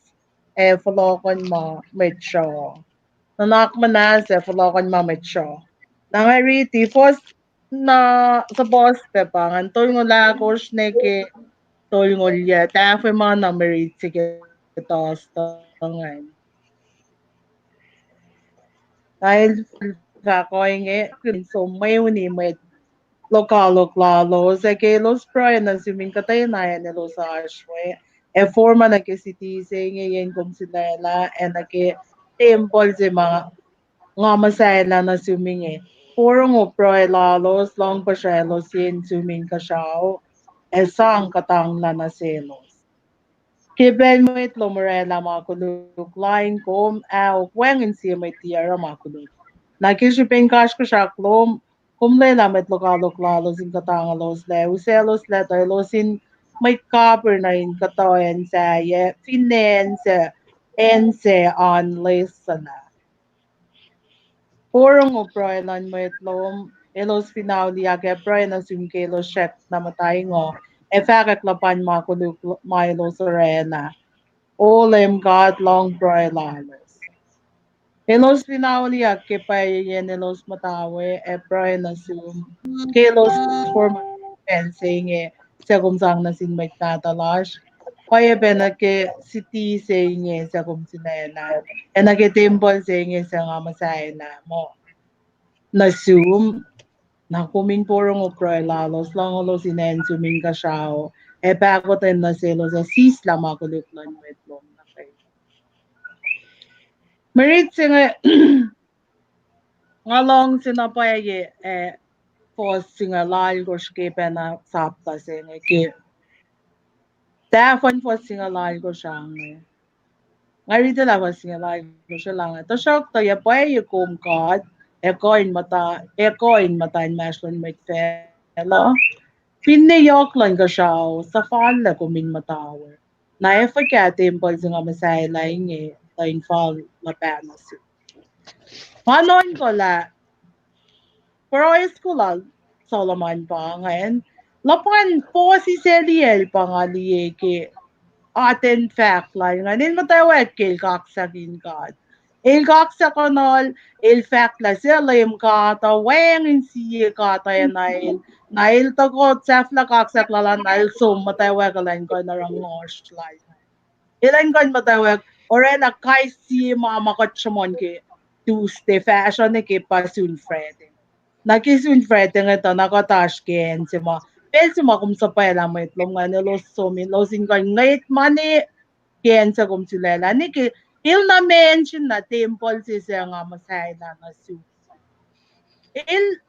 ac fohlohkohnma mwet sruoh. Nuhnak muhnahs ac fohlohkohnma mwet sruoh. Na nga riti first na suhpuhs pac pa ingacn, tolngoul ahkosr nuh ke tolngoul yac, tahfwe ma na mwe riti se ke Thursday ingacn. Na el fahk ohinge, kuh in som mweuni mwet lokoalok lalos, ac ke elos pruhe nuh sum in kuhtwena acn elos oasr we, ac forma nuh ke siti se inge yen kom sulaclah, ac nuh ke tempuhl se ma nga muhsahelah nuh sum inge. Porongo pruhe lalos, lohng puhsraclos yen sum inkuhsrao, ac sang kuhtanglah nuh selos. Ke pacl mwet lom orwaclah ma koluk lain kom, ahok, wacngihn sie mwet tiac oruh ma koluk. Na ke srihpen kasrkuhsrak lom, kom lwelah mwet lokoalok lalos in kuhtangloslac, usacloslac tuh elos in mwet kapihr nuh in kuhtuh acn sahyac, finne acn sac, acn sac an lesuhlah. Porongo pruhe luhn mwet lom, elos fin auliyak, ac pruhe nuh sum ke elos srackna muhta ingoh, ac fahkwack luhpan ma koluk ma elos orwaclah. O Leum God, lohng pruhe lalos. Elos fin auliyak ke pwacyeiyacn elos muhta we, ac pruhe nuh sum ke elos forma pacl se inge, suc kom sang nuh sin mwet mahtuh lasr, oacyacpac nuh ke siti se inge suc kom sulaclah, ac nuh ke tempuhl se inge suc nga muhsahelah muh nuh sum, na kom in porongo pruhe lalos, lohnglolos in acn sum inkuhsrao, ac pahkotwen nuh selos, ac sislah ma koluk luhn mwet lom nuh kwewa. Mwe riti se inge, nga luhngse na pwacye, eh, fuhs singucul alkosr ke pacna sapta se inge ke tahfuhn fuhs singucul alkosr ange. Nga riti lah fuhs singucul alkosr el ange. Tuhsruhktuh yac pwacye kom God, ac kuh in muhta, ac kuh in muhta inmahsrlon mwet facluh? Finne yohk luhn kuhsrao suhfallac kom in muhta we, na ac fuhkah tempuhl se nga muhsahelah inge tuh in fal luhpah nuh sum? Ma nuhnkuh lah pruhe se lal Solomon pa ingacn, luhpan puhsisacl liyacl pa nga liye ke atacn fahk lal ingacn, el muhtwacwacack ke el kaksak in God. El kaksak onohl, el fahk lah suc Leum God uh, wacngihn sie god oacna el. Na el tuhkuh sahflah kaksak lal an, na el som muhtwacwacack elan kuh in oruh ngohsr lal. Elan kuh in muhtwacwacack oraclah kais sie ma ma kuht sruhmuhn ke Tuesday fahsruh nuh ke pa sun Friday. Na ke sun Friday inge tuh na kuht oasr ke acn se ma, pacl se ma kom suhpwaclah mwet lom ingacn, elos som in, elos in kuh in ngwet mani ke acn se kom sulaclah nuh ke. El na mention na tempuhl se suc nga muhsahelah nuh sum. El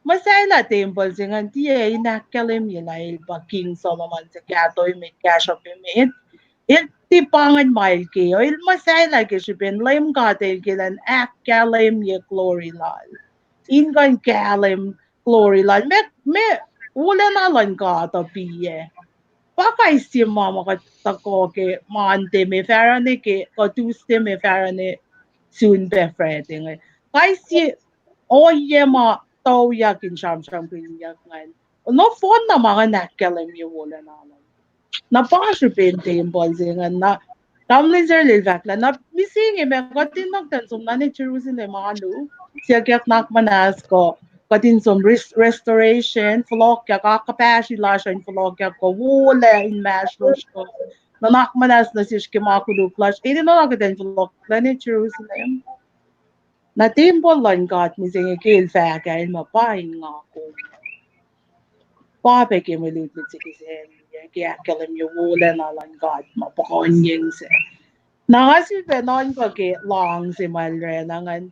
muhsahelah tempuhl se ingacn tiac in ahkkahlwemye lah el pa King Solomon se kahto emet, kahsruhp emet. El tiac pa ingacn ma el ke, el muhsahelah ke srihpen Leum God El ke elan ahkkahlwemye glory lal. In kuh in kahlwem glory lal. Meac, meac wolacna luhn God uh piyac? Pa kais sie ma ma kuht tuhkuh ke Monday me fahsruh nuh ke, kuh Tuesday me fahsruh nuh sun pac Friday inge. Kais sie ohiyac ma tuyak in sramsramkihnyuck ingacn, nohfohn na ma ingacn ahkkahlwemye wolacna luhn. Na pa srihpen tempuhl se ingacn, na tamuhlwel Sarlel fahk lah na mihsenge ma kuht in nuh kuhtwena som nuh Jerusalem alu, siyuckyak nuhnak muhnahs kuh kuht in som res-, restoration, fohlohkyak, akuhpahsri lasr uh in fohlohkyak kuh wolac inmahsrlosr kuh nuhnak muhnahs nuh sesr ke ma koluk lasr, el nuhnak kuht in fohlohkyak nuh Jerusalem. Na tempuhl luhn God mihsenge ke el fahk ah, el muh pa in nga kom. Pa pac ke mwe lutlut se ke sel, ke ahkkahlwemye wolacna luhn God ma puhkuhnyeng se. Na nga sifilpac nuhnkuh ke luhngse ma el oraclah ingacn.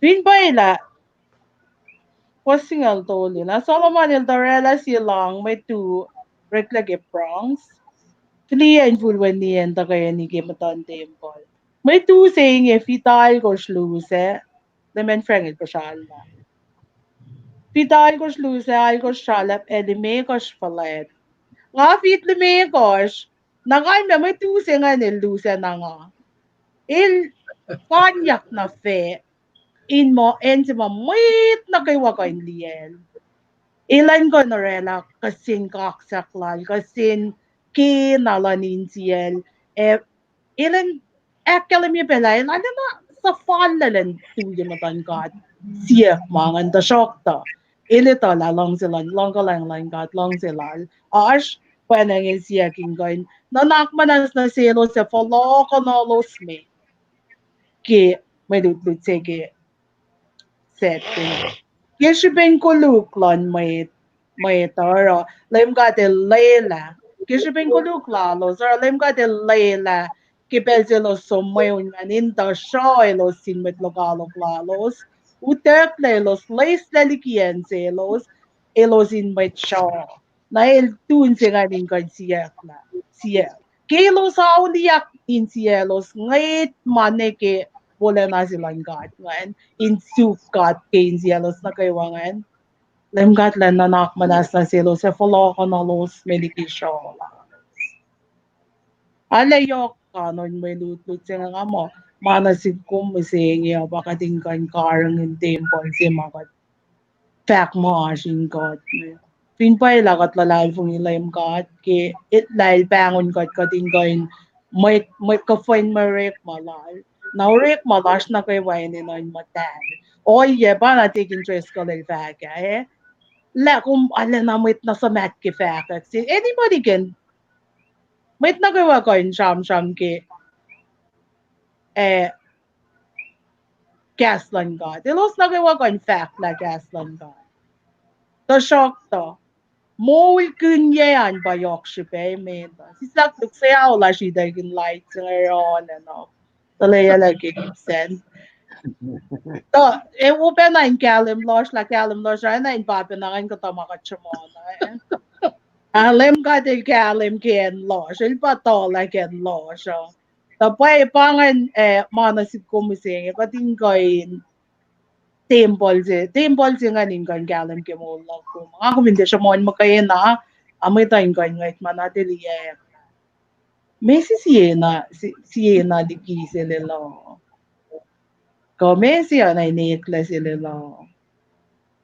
Fin pwacye lah, fuhs singucul tolu, na Solomon el tuh oraclah sie luhng mwe tu oreklac ke Bronx, fihliyac infulwen liyacn tuhkweni ke muhtuhn tempuhl. Mwe tu se inge fita alkosr lusac, Leman Frank el puhsrallah. Fita alkosr lusac, alkosr sralacp, ac limekohsr fuhlwact. Nga fit limekohsr, na kalmac mwe tu se ingacn el lusac na nga. El konyak na fac, in muh acn se ma mwet nuh kwewa kuh in liyacl. Elan kuh in oraclah kihsen kaksak lal, kihsen kena luhn insiyacl, ac elan ahkkahlwemye pac lah el arulacna suhfal elan tui ye muhtuhn God siyuck ma ingacn, tuhsruhktuh el etuh lah luhngse luhn, luhng kuhlwacng luhn God, luhngse lal oasr, pwacnwacng el siyuck in kuh in nuhnak muhnahs nuh selos ac fohlohkohnolos me ke mwe lutlut se ke Saturday. Ke srihpen koluk luhn mwet, mwet uh oruh Leum God El lwelah. Ke srihpen koluk lalos oruh Leum God El lwelah ke pacl selos som mweun ingacn in tuhsruh elos sin mwet lokoalok lalos, utucklac elos, loeslac liki acn selos, elos in mwet sruh. Na el tu in se ingacn in kuh in siyuck lah, siyuck ke elos auliyak insiyaclos, ngwet ma nuh ke wolacna se luhn God ingacn, in suk God ke insiyaclos nuh kwewa ingacn. Leum God El nuhnak muhnahs nuh selos ac fohlohkohnolos me liki sruh lalos. Arlac yohk kanon mwe lutlut se inge, nga muh ma nuh sihk kom mihsenge uh pa kuht in kuh in karihngihn tempuhl se ma kuht fahk muh oasr in God me. Fin pwacye lah kuht luhlahlfongi Leum God ke lah El pahngon kuht, kuht in kuh in mwe, mwe kuhfwen mwe orekma Lal. Na orekma lasr nuh kwewa enenuh in muhtahl. Ohiyac pa na Deacon Driscoll el fahk ah, eh? Lah kom arulacna mwet na suhmaht ke fahkwack se. Anybody can, mwet nuh kwewa kuh in sramsram ke, eh, kahs luhn God. Elos nuh kwewa kuh in fahk lah kahs luhn God. Tuhsruhktuh moulkihnyac an pa yohk srihpac emet uh. Sislah luk se ao lasr ituckin light se inge oruh oacna tuhleyucklac ke ipsen. Tuh, e, upac na in kahlwem lohsr, lah kahlwem lohsr ah na in pa pacna ngan kuhtuh ma kuht sruhmuhn ah. Ah, Leum God El kahlwem ke acn lohsr, El pa tuhlac ke acn lohsr uh. Tuh pwacye pa ingacn, eh, ma nuh sihk kom mihsenge, kuht in kuh in tempuhl se, tempuhl se ingacn in kuh in kahlwem ke moul luhk kom. Nga kom in tiac sruhmuhn muhkwena, a mwet uh in kuh in ngwet ma na teliyac. Mesi siena, si-, siena liki sel elah. Kom ac se na in eklac sel elan.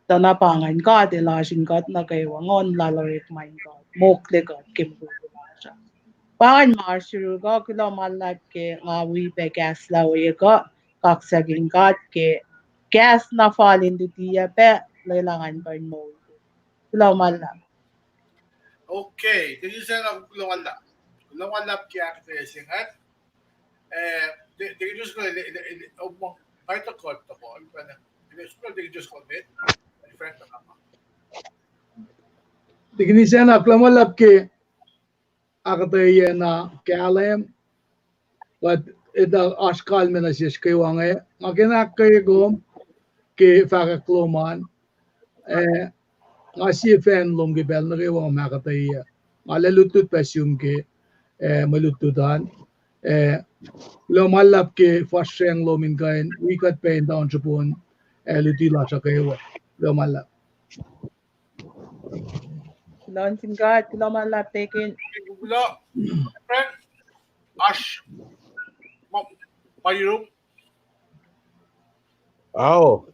Tuh na pa ngan God el oasr in kuht nuh kwewa, nguhn lal orekma in God, mokle kuht ke mukul lasr uh. Pa ngan ma oasr yuruk uh, kuloh ma luhlahp ke nga wi pac kahs lah ohiyac kuh, kaksakihn God ke kahs na fal in luti ac pac lwelah ngan kuh in moul. Kuloh ma luhlahp. Okay, thank you, sir. Kuloh ma luhlahp. Kuloh ma luhlahp ke ahkuhtweyac se ingacn. Eh, they, they can just go, they, they, they, oh, mo-, my to call, to call, but, uh, they can just call me, my friend, uh, Tikini sena kuloh ma luhlahp ke ahkuhtweyac na kahlwem, but etuh oasr kalmac nuh sesr kwewa inge, nga ke na ahkkweye kom ke fahkwack lom an, eh, nga sie fan lom ke pacl nuh kwewa ma ahkuhtweyac. Nga lac lutlut pac sum ke, eh, mwe lutlut an. Eh, kuloh ma luhlahp ke fahsracng lom in kuh in wi kuht pac in taunsrihpon, eh, luti lasr uh kwewa. Kuloh ma luhlahp. Kuloh nuh sin God, kuloh ma luhlahp tekin. Kuloh, friend, oasr, ma, ma yurum. Ao.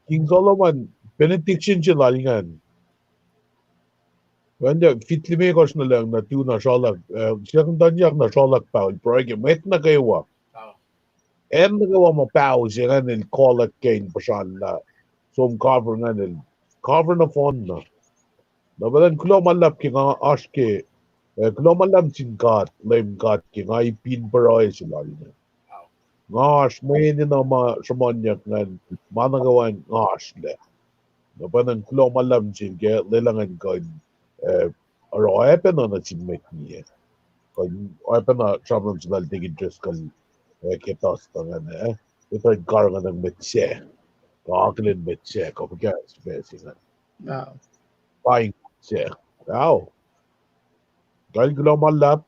King Solomon, benediction se lal ingacn. Wacngihn fihlimekohsr nuh lucng na tu na srolak, eh, siyuck muhtuhnyak na srolak paol, pruhe ke mwet nuh kwewa. Acn nuh kwewa ma paho se ingacn el kolak ke in puhsrallah, som cover ingacn el cover nohfohn na. Na pacl an kuloh ma luhlahp ke nga oasr ke, eh, kuloh ma luhlahp sin God, Leum God ke nga ipin pruhe se lal ingacn. Nga oasr mwe enenuh ma sruhmuhnyuck ingacn, ma nuh kwewa in nga oasr lac. Na pacna kuloh ma luhlahp sin ke lwelah ngan kuh in, eh, oruh oacpacna nuh sin mwet ngiyac. Kuh in oacpacna sramsram se lal Deacon Driscoll, eh, ke Thursday ingacn, eh, etuh in karihngihn mwet sac, kuh akihlen mwet sac, kuh fuhkah sifac se ingacn. Paing sac. Ao. Kal kuloh ma luhlahp.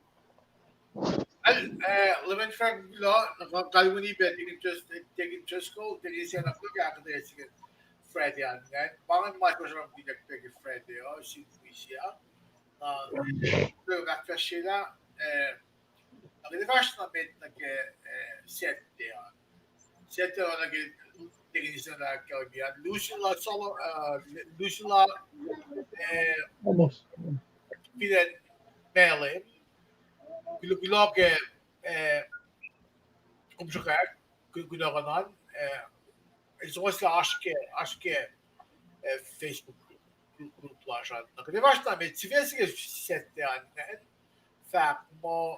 Kal, eh, Leman Frank kuloh, na kal wini pac Deacon Dris-, Deacon Driscoll, Deacon Sena kuloh ke ahkuhtweyac se ke Friday an ingacn. Pa ingacn ma kuh sramsramkihnyuck pac ke Friday uh, sin mihs uh. Na, kuloh ahkfahsryelah, eh, na kuht fahsr na met nuh ke, eh, Saturday an. Saturday an nuh ke Deacon Sena ahkkahlwemye an. Lucilla Solo-, eh, Lucilla, eh, Almost. Fin acn Malem. Kuloh, kuloh ke, eh, kom sruhkwack, kuloh, kuloh kanan, eh, el suhmuhslah oasr ke, oasr ke, eh, Facebook group, group lasr an. Na kuht fahsr na met sifac se ke Saturday an, eh, fahk muh,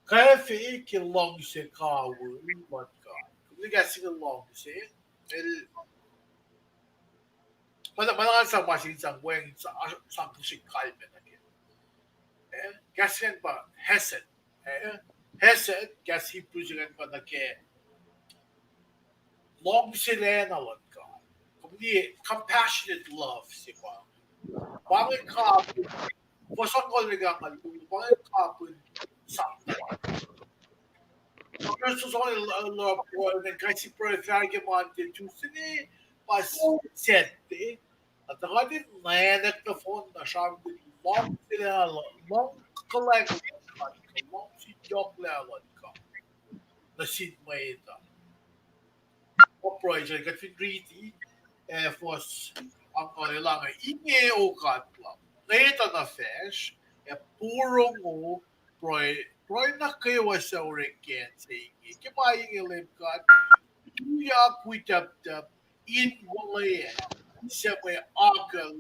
kwacfe ke luhngse kawihl luhn God. Kom liye kahs se ke luhngse, el, ma, ma na sang ma se in sang wacngihn sa-, sang srihk kalmac nuh ke. Eh, kahs ingacn pa hesed. Eh, hesed, kahs Hebrew se ingacn pa nuh ke luhngselacna luhn God. Kom liye compassionate love se pa. Pa inge kapihn, fuhs angngaul me ka nga luo, pa inge kapihn sang. Kais sie pruhe fahk ke Monday, Tuesday, pa Saturday. Na tuhkuh in nwacklah nohfohn na sramsramkihn luhngse, luhng kuhlwacng luhn God, luhngse yohklac luhn God nuh sin mwet uh. Pruhe se kuht fin riti, eh, fuhs angngaul, el ange, inge O God luhk, etuh nuh facsr, ac porongo pruhe, pruhe nuh kwewa suc orek ke acn se inge. Ke ma inge Leum God, tuyak wi taptap in molwelah suc mwe akucl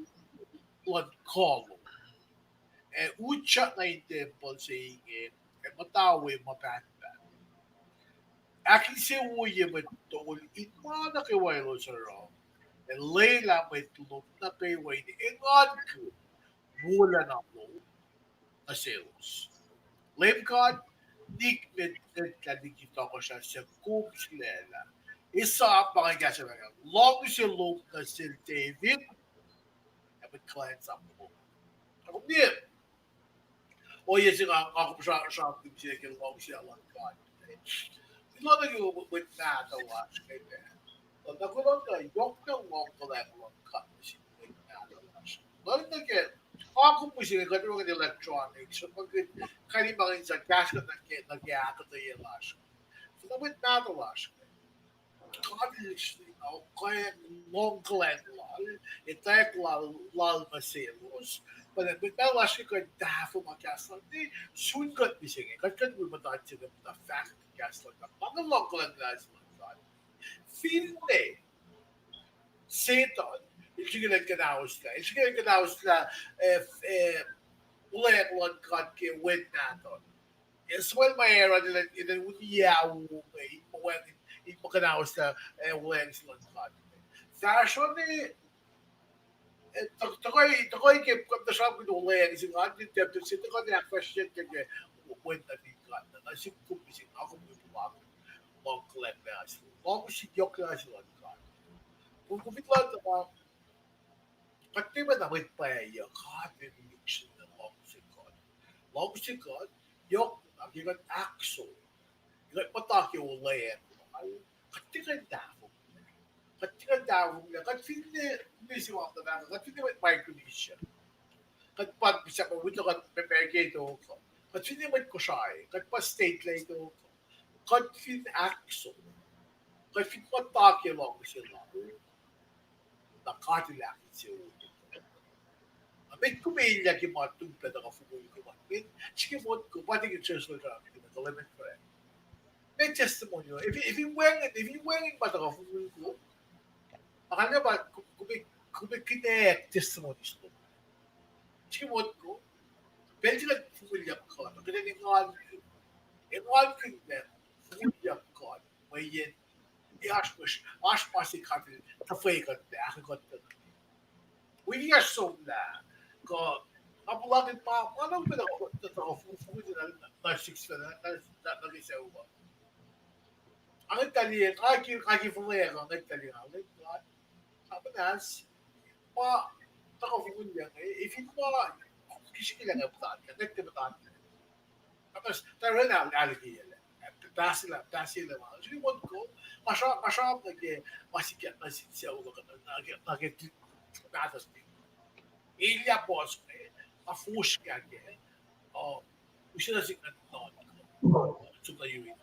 luhn kuh lom, ac utyak nuh in tempuhl se inge, ac muhta we ma pahtpaht. Ahkinsewowoye mwet tol in ma nuh kwewa elos oruh, ac lwelah mwet lom nuh kwewa in engankihn wolacna lom nuh selos. Leum God, nikmetngwetlah liki tohkohsrah suc kom sulaclah. Esam pa inge kahs se, luhngse lom nuh sel David, ac mwet kuhlwacnsap lom. Kom liye, ohiyac se nga, nga kom sra-, sramsramkihn se ke luhngse luhn God. Kuloh nuh ke mwet mahtuh lasr inge pac. Na kuloh nuh yohk pac luhngkuhlwacng luhn God nuh sin mwet mahtuh lasr. Kuloh nuh ke, nga kom mihsenge kuht oruh electronics, sruhmuhn kain in ma in sang kahs kuht nuh ke, nuh ke ahkuhtweyac lasr. na mwet mahtuh lasr inge. God El srihna ke lohng kuhlwacng Lal, etwacack Lal, Lal nuh selos, pa mwet mahtuh lasr inge kuh in tahfuh ma kahs Lal inge, sun kuht mihsenge, kuht kuh in wi muhta se inge muhta fahk kahs Lal inge, pa inge lohng kuhlwacng lasr luhn God. Finne Setuhn el srihke in kuhnaoslah, el srihke in kuhnaoslah, eh, eh, wuhlweacng luhn God ke wen mahtuh. Ac suhwacl ma Aaron el, el un yac u inge in muh wacngihn, in muh kuhnaoslah, eh, wuhlweacng se luhn God. Fahsruh inge, eh, tuh-, tuhkuh, tuhkuh ke kuht tuhsruhktuh wuhlweacng se God, in tiac, tiac se tuhkuh in ahkfahsrye ke wen nuhtin God, na, na sik kom mihsenge, na kom wi puhlakihn lohng kuhlwacng lasr, lohng sik yohk lasr luhn God. Kom, kom fin lohng ma kuht tiac muhta mwet pwacye, God El lihksreni luhngse God. Luhngse God yohk na ke kuht ahkos, kuht muhta ke wuhlweacng Lal, kuht tiac kuh in tahfonglac. Kuht tiac kuh in tahfonglac. Kuht finne, finne se ma muhta, kuht finne mwet Micronesia, kuht pa sahp mwet uh kuht America tok, kuht finne mwet Kosrae, kuht pa state lac tok, kuht fin ahkos, kuht fin muhta ke luhngse Lal, na God El ahkinsewowoye. Na met kom elyah ke ma tupla tuhkuh fongul kom an, met srihke motko, pa tikin church lal, ke lemon prayer. Met testimony, if, if you wacngihn, if you wacngihn ma tuhkuh fongul kom, akalna pa kom, kom, kom kihnack testimonies lom. Srihke motko, pacl se kuht fongulyak God, kuht in engan, engankihn lah fongulyak God mweyen, e oasr, oasr ma se God El tuhfwe kuht pac, ahkkuhkuhtlac. Wi oasr somlah, kuh, nga puhlakihn ma, ma na upac tuhkuh fongul na, na six, na, na, na ke sucu uh. Anget tali, nga ki, nga ki flac, anget tali, anget tali. Nga muhnahs, ma tuhkuh fongul inge, e fin ma, kishkihlacng muhta, anget te muhta. Amas, tari na alkiyacl. Pahsilah, pahsilah ma. Srihke motko, nga sra-, nga sramsram nuh ke ma sikyak nuh sin sucu luhk, nuh ke, nuh ke mahtuh se. Elyah puhs inge, nga fosrngah kac, uh, use nuh sin nuhnak, som na yurin.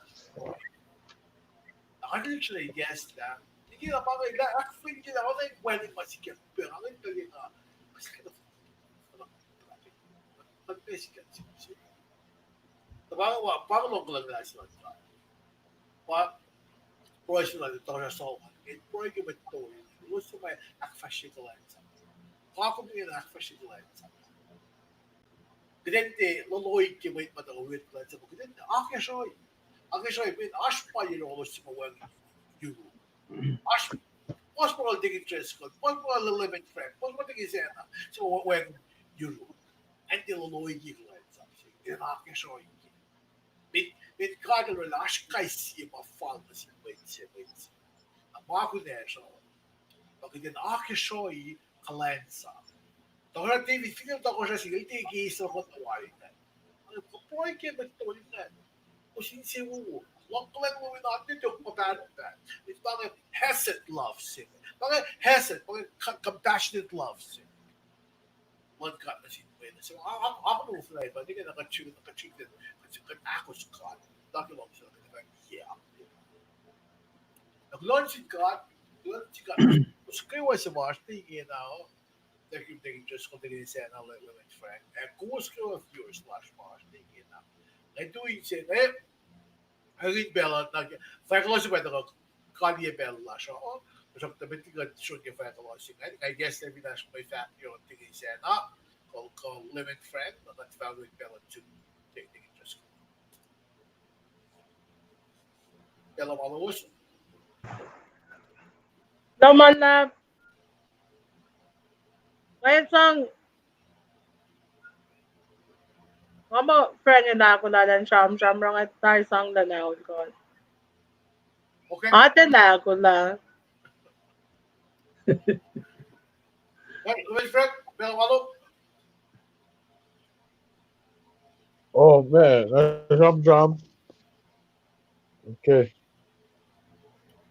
Na nga lihksreni kahslah, nike na pa inge, lah, ahkfihn ke lah, oacna wacngihn ma sikyak, pa nga ngan tuh ke na, ma sikyak, na pa sikyak, na pa, pa, pa lohng kuhlwacng lasr luhn God. Pa pruhe se lal Doctor Solomon, el pruhe ke mwet tolu, elos suc ma ahkfahsrye kuhlwacnsap. Pa kom in ahkfahsrye kuhlwacnsap. Kuht in tiac lohloh ke mwet ma tuhkuh wi kuhlwacnsap, kuht in tiac akacsruhi. Akacsruhi mweyen oasr pac yohrohlos suc ma wacngihn yuruk. Oasr, puhs ma lal Deacon Driscoll, puhs ma lal Lemon Frank, puhs ma Deacon Sacna, suc ma wacngihn yuruk. Ac tiac lohloh ke kuhlwacnsap se, in akacsruhi. Met, met God El oraclah oasr kais sie ma fal nuh sin mwet se, mwet se. Na ma kunacsr uh, pa kuht in akacsruhi kuhlwacnsap. Tohkohsrah David, finne tohkohsrah se, el tiac ke eis luhkuhn na wari ingacn. Pruhe ke mwet tolu ingacn. Kowos insewowo. Lohng kuhlwacng lom in oan nuh tok ma pahtpaht. Met pa inge hesed love se. Pa inge hesed, pa inge co-, compassionate love se. Luhn God nuh sin mwet se. A, a, a, a, na kuht srihk, na kuht srihk, kuht ahkos God. Na ke luhngse, na kuht, yeah. Na kuloh nuh sin God, kuloh nuh sin God. Kowos kwewa se ma oasr ne ingena, uh, thank you, thank you, just continue to say, and I'll let Lemon Frank. Ac kowos kwewa viewers lasr ma oasr ne ingena. Nga tu in se, eh, Ac in pacl uh, na ke, fahk lalos pa tuhkuh kaliye pacl lasr uh, tuhsruhktuh met liki kuht sron ke fahk lalos ingacn, nga guess lah fin oasr mwe fahk yurin Deacon Sacna, kuh, kuh Lemon Frank, na kuht fahk pacl uh suk, Deacon Driscoll. Pacl uh ma lowos. Lohm ma luhlahp. Nga sang, nga muh Frank in ahkolah elan sramsram, nga tari sang lah na on God. Okay. Ate na ahkolah. Well, well, Frank, pacl ma lowos. Oh, man, nga sramsram. Okay.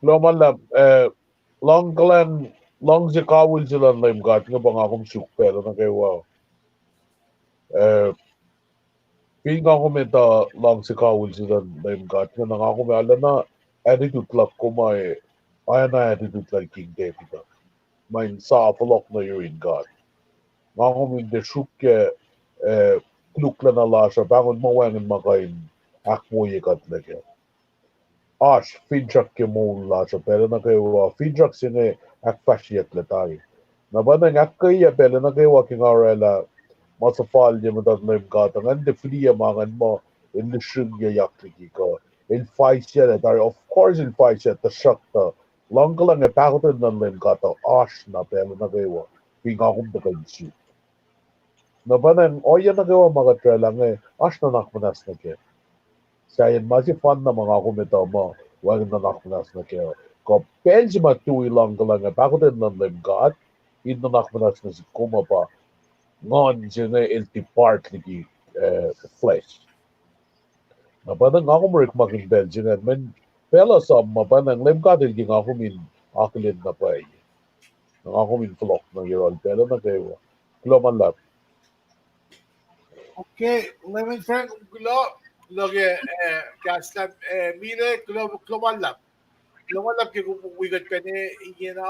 Lohm ma luhlahp, eh, luhngkuhlwacng, luhngse kawihl se luhn Leum God inge pa nga kom suk pacl uh nuh kwewa. Eh, Fin nga kom etuh luhngse kawihl se luhn Leum God inge, na nga kom arulacna attitude luhk kom ah, oacna attitude lal King David uh. Ma in sa fohlohk nuh yurin God. Nga kom in tiac sruokyac, eh, koluklacna lasr uh, pahngon ma wacngihn ma kuh in ahkwoye kuhtlac kac. Oasr finsrak ke moul lasr uh pacl nuh kwewa, finsrak se inge ahkfahsryeyucklac tari. Na pa nacng ahkkweye pacl nuh kwewa ke nga oraclah ma suhfalye muhtuhn Leum God uh, ngan tiac fihliyac ma ngan muh el lihsrihngyac yak liki kuh el faisyac tari. Of course el faisyac, tuhsruhktuh luhngkuhlacng ac pahkotwen luhn Leum God uh oasr na pacl nuh kwewa, fin nga kom tuhkuh in suk. Na pa nacng ohiyac nuh kwewa ma kuht oraclah inge oasr nuhnak muhnahs nuh kac. Sahyacn ma sefanna ma nga kom etuh muh wacngihn nuhnak muhnahs nuh kac. Kuh pacl se ma tui luhngkuhlacng ac pahkotwen luhn Leum God in nuhnak muhnahs nuh sihk kom uh pa nguhn se inge el depart liki, eh, flesh. Na pa nacng nga kom orekmakihn pacl se ingacn, mweyen pacl uh sum ma pa nacng Leum God el ke nga kom in akihlen na pwacye. Na nga kom in fohlohk nuh yohrohl pacl nuh kwewa. Kuloh ma luhlahp. Okay, Layman Frank, kuloh, kuloh ke, eh, kahs lom, eh, Mile, kuloh, kuloh ma luhlahp. Kuloh ma luhlahp ke kom wi kuht pacna ingena,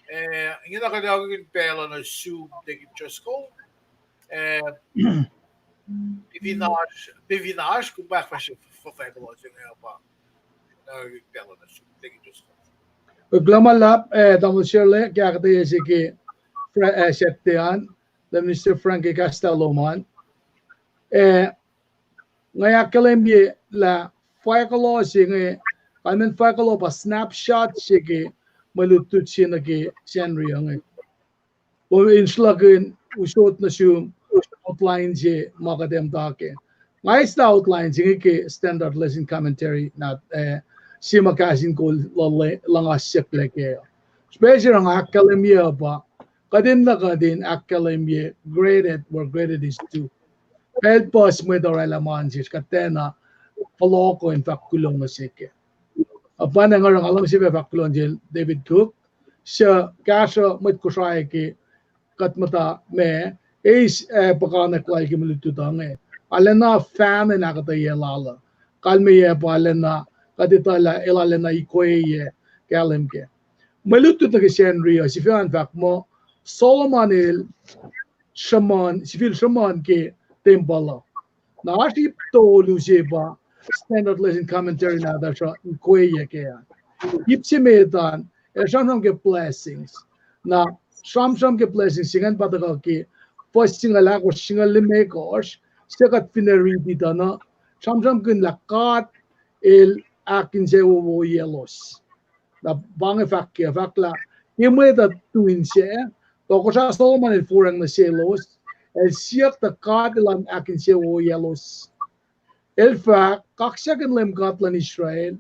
eh, ingena kuht akihlen pacl uh nuh sum Deacon Driscoll. Eh, Pevinash, Pevinash, kom ahkfahsrye fuhfahkuhlos inge pa. Kuloh ma luhlahp, eh, Tamuhlwel Sherle, ke ahkuhtweyac se ke Saturday an, Minister Frank ke kahs lom an. Eh, nga ahkkahlwemye lah fahkuhlos inge, kalmen fahkuhlos pa snapshot se ke mwe lutlut se nuh ke Sacnri inge. Kom in sruhlahkihn usot nuh sum outline se ma kuht muhta ke. Nga eis na outline se inge ke Standard Lesson Commentary na, eh, se ma kahs in kol luhngse siyucklac kac. Special nga ahkkahlwemye pa kuht in na kuht in ahkkahlwemye credit where credit is due. Pacl puhs mwet oraclah ma insiyacsr kuht tiacna fohlohko in fahk kuloh nuh sel kac. Apana nga oruh nga luhngse fahk kuloh nuh sel David Cook, suc kahsruh mwet Kosrae ke kuht muhta ma eis, eh, puhkantwen lal ke mwe lutlut uh inge. Arulacna fahna in ahkuhtweyac lal uh. Kalmeyac pa arulacna kuht etuh lah el arulacna ikweye kahlwem kac. Mwe lutlut nuh ke Sacnri uh sifacna fahk muh Solomon el sruhmuhn, sifil sruhmuhn ke tempuhl uh. Na oasr ip tolu se pa Standard Lesson Commentary nahtuhsr uh ikweye kac an. Ip se met an, el sramsram ke blessings. Na sramsram ke blessings se ingacn pa tuhkuh ke fuhs singucul ahkosr, singucul limekohsr, suc kuht finne riti tuh na sramsramkihn lah God el ahkinsewowoyelos. Na pa inge fahk ke, fahk lah ke mwet uh tu insac, tohkohsrah Solomon el foracng nuh selos, el siyuck tuh God elan ahkinsewowoyelos. El fahk, kaksakihn Leum God luhn Israel,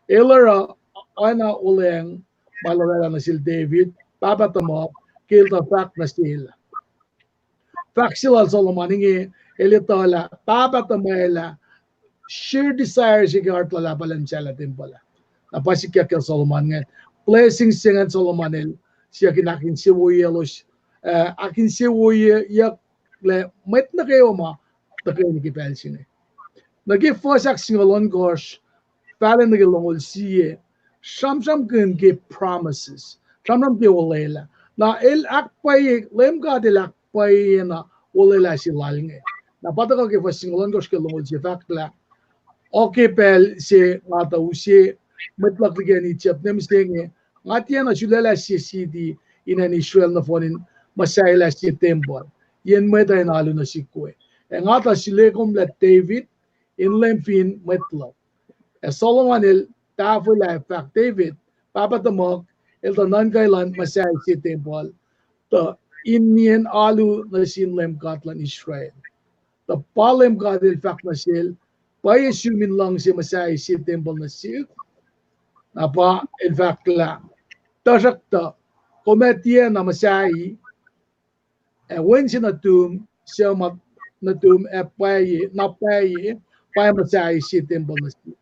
el oruh oacna olweacng ma el oraclah nuh sel David pahpah tuhmuhk, ke el tuh fahk nuh sel. Fahk se lal Solomon inge, el etuh lah pahpah tuhmwacl ah sheer desire se ke heart lal ah pa elan muhsahelah tempuhl ah. Na pa sikyak kacl Solomon ingacn. Blessing se ingacn Solomon el siyuck in ahkinsewowoyelos, eh, ahkinsewowoyeyucklac mwet nuh kwewa ma tuhkweni ke pacl se inge. Nuh ke fuhs ahksingucul ohnkohsr, fahlen nuh ke longoul sie, sramsramkihn ke promises, sramsram ke olwelah. Na el ahkpwacye, Leum God el ahkpwacyena olwelah se lal inge. Na pa tuhkuh ke fuhs singucul ohnkohsr ke longoul sie, fahk lah, oke pacl se nga tuh use mwet luhk liki acn Egypt, ne mihsenge, nga tiacna sulaclah sie siti in acn Israel nohfohn in muhsahelah sie tempuhl, yen mwet uh in alu nuh sihk we. Ac nga tuh sule kom lah David in leum fin mwet luhk. Ac Solomon el tahfwelah ac fahk, David, pahpah tuhmuhk, el tuh nuhnkuh elan muhsahi sie tempuhl, tuh in nien alu nuh sin Leum God luhn Israel. Tuh pa Leum God el fahk nuh sel, pwacye sum in luhngse muhsahi sie tempuhl nuh sihk? Na pa el fahk lah, tuhsruhktuh, kom ac tiacna muhsahi, ac wen se nuhtum, suc ma nuhtum ac pwacye, na pwacye, pa muhsahi sie tempuhl nuh sihk.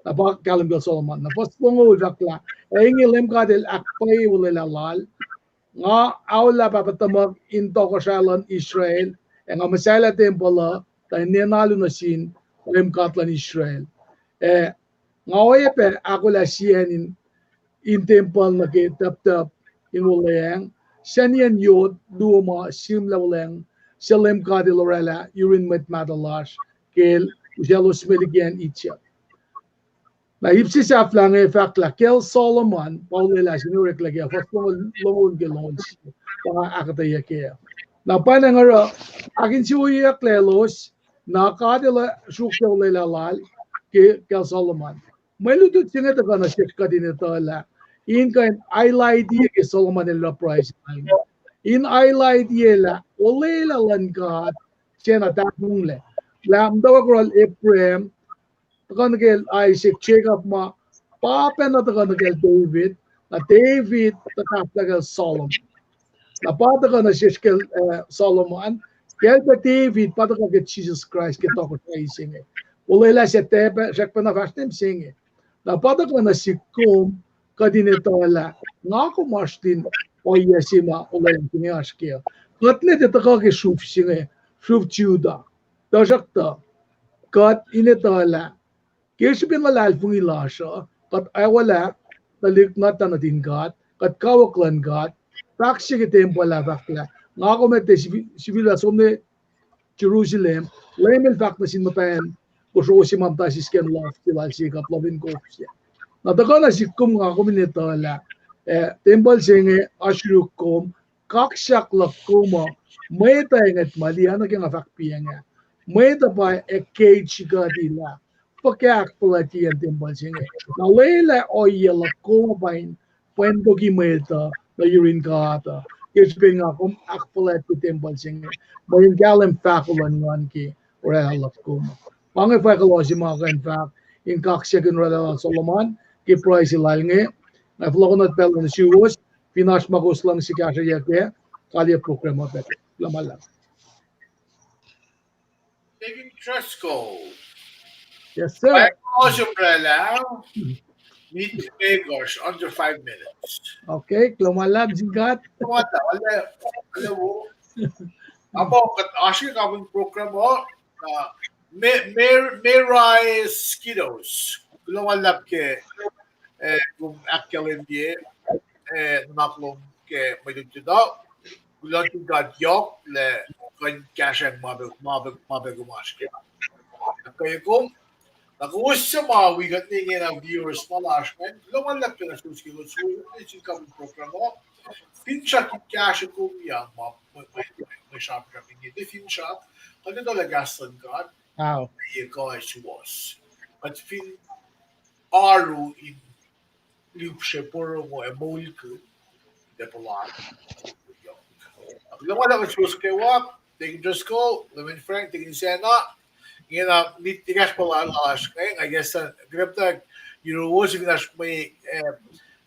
Na pa kahlwem kacl Solomon. Na fuhs longoul fahk lah, ac inge Leum God el ahkpwacye olwelah lal, nga aolah pahpah tuhmuhk in tohkohsrah luhn Israel, ac nga muhsahelah tempuhl uh, tuh in nena alu nuh sin Leum God luhn Israel. Ac nga oacyacpac ahkolah siyacn in, in tempuhl nuh ke tuptup in wuhlweacng, sacniyacn yot luo ma sihmlac wuhlweacng, suc Leum God El oraclah yurin mwet mahtuh lasr ke El usaclosme liki acn Egypt. Na ip se sahflah inge fahk lah kacl Solomon pa olwelah se inge oreklac ke fuhs longoul, longoul ke longoul sie, pa nga ahkuhtweyac kac. Na pwacnwacng oruh, ahkinsewowoyeyucklac elos, na God El sruokyac olwelah Lal ke kacl Solomon. Mwe lutlut se inge tuhkuh nuh sesr kuht in etuh lah in kuh in highlight-ye ke Solomon el oruh pruhe se inge, in highlight-ye lah olwelah luhn God sacna tahfonglac. Lah muhtwacwacack oruh Abraham, tuhkuh nuh kacl Isaac, Jacob ma, pa pacna tuhkuh nuh kacl David, na David tuh tahfwelah kacl Solomon. Na pa tuhkuh nuh sesr kacl, eh, Solomon, kacl pac David pa tuhkuh ke Jisus Kraist ke tohkohsrahi se inge. Olwelah se tiac pac srackpacna fahsr nuh mihsenge. Na pa tuhkuh nuh sihk kom, kuht in etuh lah nga kom oasr lin ohiyac se ma olwelah se inge oasr kac. Kuht ne tiac tuhkuh ke sruhf se inge, sruhf Judah. Tuhsruhktuh, kuht in etuh lah ke srihpen luhlahlfongi lasr uh, kuht aolah tuhlihk nuhtin God, kuht kawuck luhn God, fahk se ke tempuhl ah fahk lah nga kom ac tiac sifil-, sifilpac som nuh Jerusalem, Leum El fahk nuh sin muhtwacn kosro se ma muhta sisken lof se lal Jacob, lof in kof se. Na tuhkuh nuh sihk kom, nga kom in etuh lah, eh, tempuhl se inge oasr yuruk kom, kaksak luhk kom uh, mwet uh ngwet ma liye nuh ke nga fahk piacng ah, mwet uh pa engage kuht lah fuhkah ahkfuhlwactyeyacn tempuhl se inge. Na olwelah ohiyac luhk kom uh pa in pwentoki mwet uh nuh yurin God uh, ke srihpen nga kom ahkfuhlwactye tempuhl se inge, mweyen kahlwem fahko luhn Nguhn ke oraclah luhk kom uh. Pa inge fahk kuloh se ma kuh in fahk in kaksakin oraclah lal Solomon ke pruhe se lal inge. Nga fohlohkohnot pacl uh nuh suwos, fin oasr ma kowos luhngse kahsrweyuck ah, kalye program uh pac. Kuloh ma luhlahp. Deacon Driscoll. Yes, sir. Pacl uh oraclah, minit limekohsr, under five minutes. Okay, kuloh ma luhlahp sin God. Kuloh ma luhlahp, ale, ale wo. Amo kuht oasr ke kapihn program uh, uh, me, me, Merai Skidos. Kuloh ma luhlahp ke, eh, kom ahkkahlwemye, eh, nuhnak lom ke mwe lutlut uh. Kuloh sin God yohk lah kuh in kahsrweyuck ma pac, ma pac, ma pac kom oasr ke. Ahkkweye kom, na kowos suc ma wi kuht ne ingena, viewers ma lasr ingacn, kuloh ma luhlahp ke na suwos ke, suwos ke sin kapihn program uh. Finsrak in kahsrwe kom ya ma, mwe, mwe, mwe sramsram inge, tiac finsrak, kuht etuh lah kahs luhn God, ye kuh suwohs. Kuht fin oaru in lihpsre porongo ac moulkihn, tiac puhla. Kuloh ma luhlahp nuh suwos kwewa, Deacon Driscoll, Leman Frank, Deacon Sena, ingena, nit ekahsr puhla lasr inge, I guess, uh, kuloh ma luhlahp yuruwos, fin oasr mwe, eh,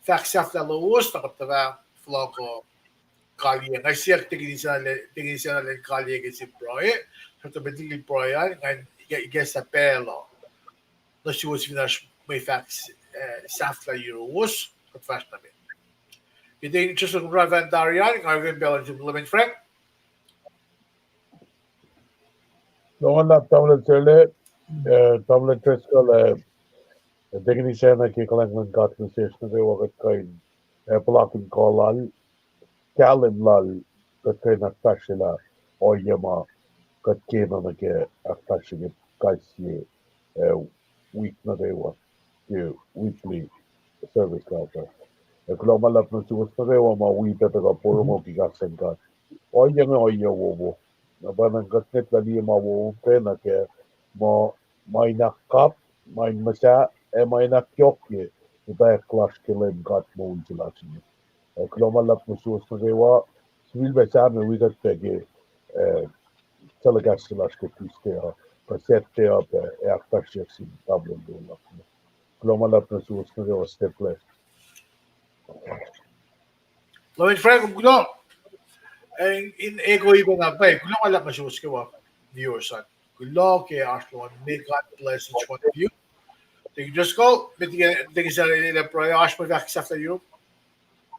fahk sahflah lowos, na kuht tuhfah fohlohk uh, kalye. Nga siyuck Deacon Sena, Deacon Sena elan kalye ke sie pruhe, srihpac met liki pruhe an, nga ikacslah pacl uh nuh suwos fin oasr mwe fahk, eh, sahflah yuruwos, kuht fahsr nuh met. Ke Deacon Driscoll, kom srihke fan tari an, nga ken pacl uh nuh sum Leman Frank. Kuloh ma luhlahp tamuhlwel Serle, eh, tamuhlwel Driscoll, eh, Deacon Sena, ke kuhlwacng luhn God nuh sesr nuh kwewa, kuht kuh in, eh, puhlakihn kuh lal, kahlwem lal, kuht kuh in ahkfahsryelah ohiyac ma kuht kena nuh ke ahkfahsrye ke kais sie, eh, wik nuh kwewa, ke weekly service lasr uh. Ac kuloh ma luhlahp nuh suwos nuh kwewa ma wi pac tuhkuh porongo ke kahs luhn God. Ohiyac inge ohiyac wowo. Na pa na kuht ngwetlah liye ma wowo pac nuh ke ma, ma in ahkkap, ma in muhsah, ac ma in ahkyohkye etwacack lasr ke Leum God moul se lasr inge. Ac kuloh ma luhlahp nuh suwos nuh kwewa, sifilpac Sam ac wi kuht pac ke, eh, telecast se lasr ke Tuesday uh, kuh Saturday uh pac, ac ahkfahsryeyuck sin tamuhlwel luo luhk. Kuloh ma luhlahp nuh suwos nuh kwewa, stay blessed. Leman Frank, kom kuloh. In, in echo ipa na pa, kuloh ma luhlahp nuh suwos kwewa, viewers an. Kuloh ke oasr lom an. May God bless each one of you. Deacon Driscoll, met Deacon Sena el pruhe, oasr mwe fahk sahflah yurum?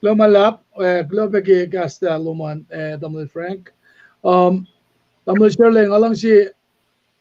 Kuloh ma luhlahp, eh, kuloh pac ke kahs lom an, eh, tamuhlwel Frank. Um, tamuhlwel Serle, nga luhngse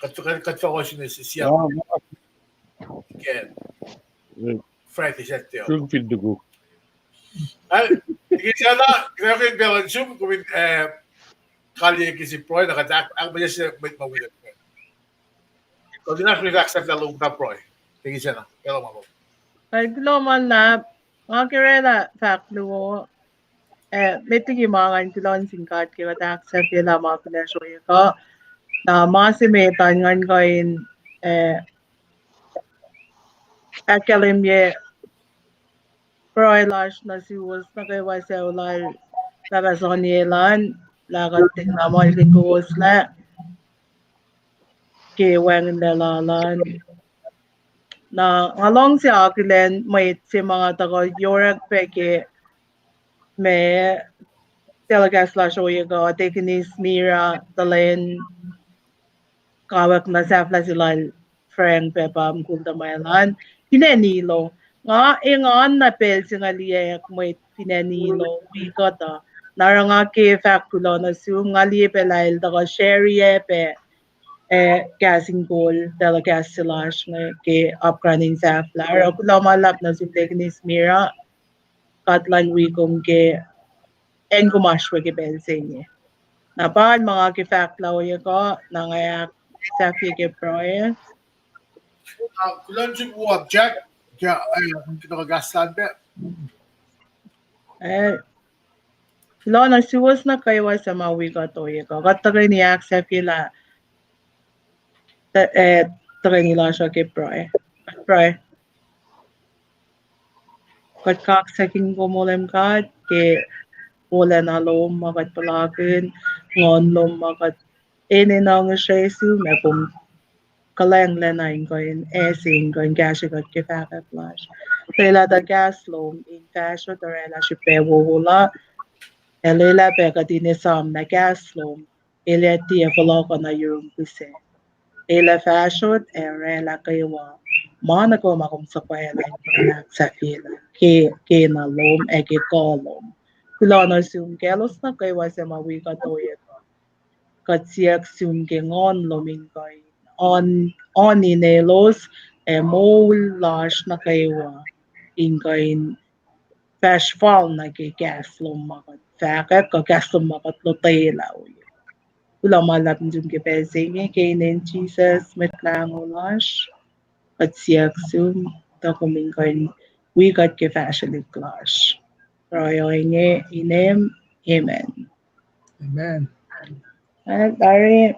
Kuht, kuht, kuht fah oasr in siyuck. Ah, ma. Ke. Eh. Friday, Saturday. True, fin tuku. Al, ke sana, ke na kin pacl in sum, kom in, eh, kaliyac ke sip pruhe, na kuht ahk, ahkmahsye mwet ma wi kuht. Kom in ahkfahsrye lah lom ta pruhe. Ke sana, pacl ma lom. Kuloh ma luhlahp, nga ke orwaclah fahk luo. Eh, met liki ma ngan kuloh nuh sin God ke kuht ahksahfyelah ma kunacsr ohiyac kuh. Na ma se met an ngan kuh in, eh, ahkkahlwemye pruhe lasr nuh suwos nuh kwewa suc lal pahpah Sonny elan, lah kuht tiacna muhlkuhnkowoslac ke wacngihnlac lal an. Na nga luhngse akihlen mwet se ma nga tuhkuh yohrohk pac ke ma telecast lasr ohiyac kuh, Deaconess Mira, tuh lwen kawuck na sahflah se lal Frank pac pa mukul tuhmwacl an. Fin acn Ilo. Nga engan na pacl se nga liyacack mwet fin acn Ilo wi kuht uh. Na oruh nga ke fahk kuloh nuh sum, nga liye pac lah el tuhkuh share-i pac, eh, kahs in kol telecast se lasr inge ke apkuhran in sahflah. Oruh kuloh ma luhlahp nuh sum Deaconess Mira, God Elan wi kom ke acn kom oasr we ke pacl se inge. Na pa inge ma nga ke fahk lah ohiyac kuh, na nga ahksahfye ke pruhe. Ah, kuloh nuh sum Jack, Jack, eh, kuht kahs lal pac. Eh, kuloh nuh suwos nuh kwewa suc ma wi kuht ohiyac kuh. Kuht tuhkweni ahksahfyelah, eh, tuhkweni lasr uh ke pruhe. Pruhe. Kuht kaksakihn kom, O Leum God, ke wolacna lom ma kuht puhlakihn, nguhn lom ma kuht enenuh ngihsre sum, ac kom kuhlwacnglacna in kuh in ase in kuh in kahsrwe kuht ke fahkwack lasr. Lwelah tuh kahs lom in fahsrot, orwaclah srihpac wowo la, ac lwelah pac kuht in esam lah kahs lom el ac tiac fohlohkoh nuh yurum pihsac. El ac fahsrot ac orwaclah kwewa ma nuh kwewa ma kom suhpwaclah in kuh in ahksahfyelah ke, ke na lom ac ke kuh lom. Kuloh nuh sum kaclos nuh kwewa suc ma wi kuht ohiyac kuh. Kuht siyuck sum ke nguhn lom in kuh in on, on in elos ac moul lasr nuh kwewa in kuh in fahsr fal nuh ke kahs lom ma kuht fahkwack, kuh kahs lom ma kuht lotwelah. Kuloh ma luhlahp nuh sum ke pacl se inge, ke inen Jisus, Mwet Lahngo lasr, kuht siyuck sum, tuh kom in kuh in wi kuht ke fahsrwelihk lasr. Pruhe inge inem, amen. Amen. Tari.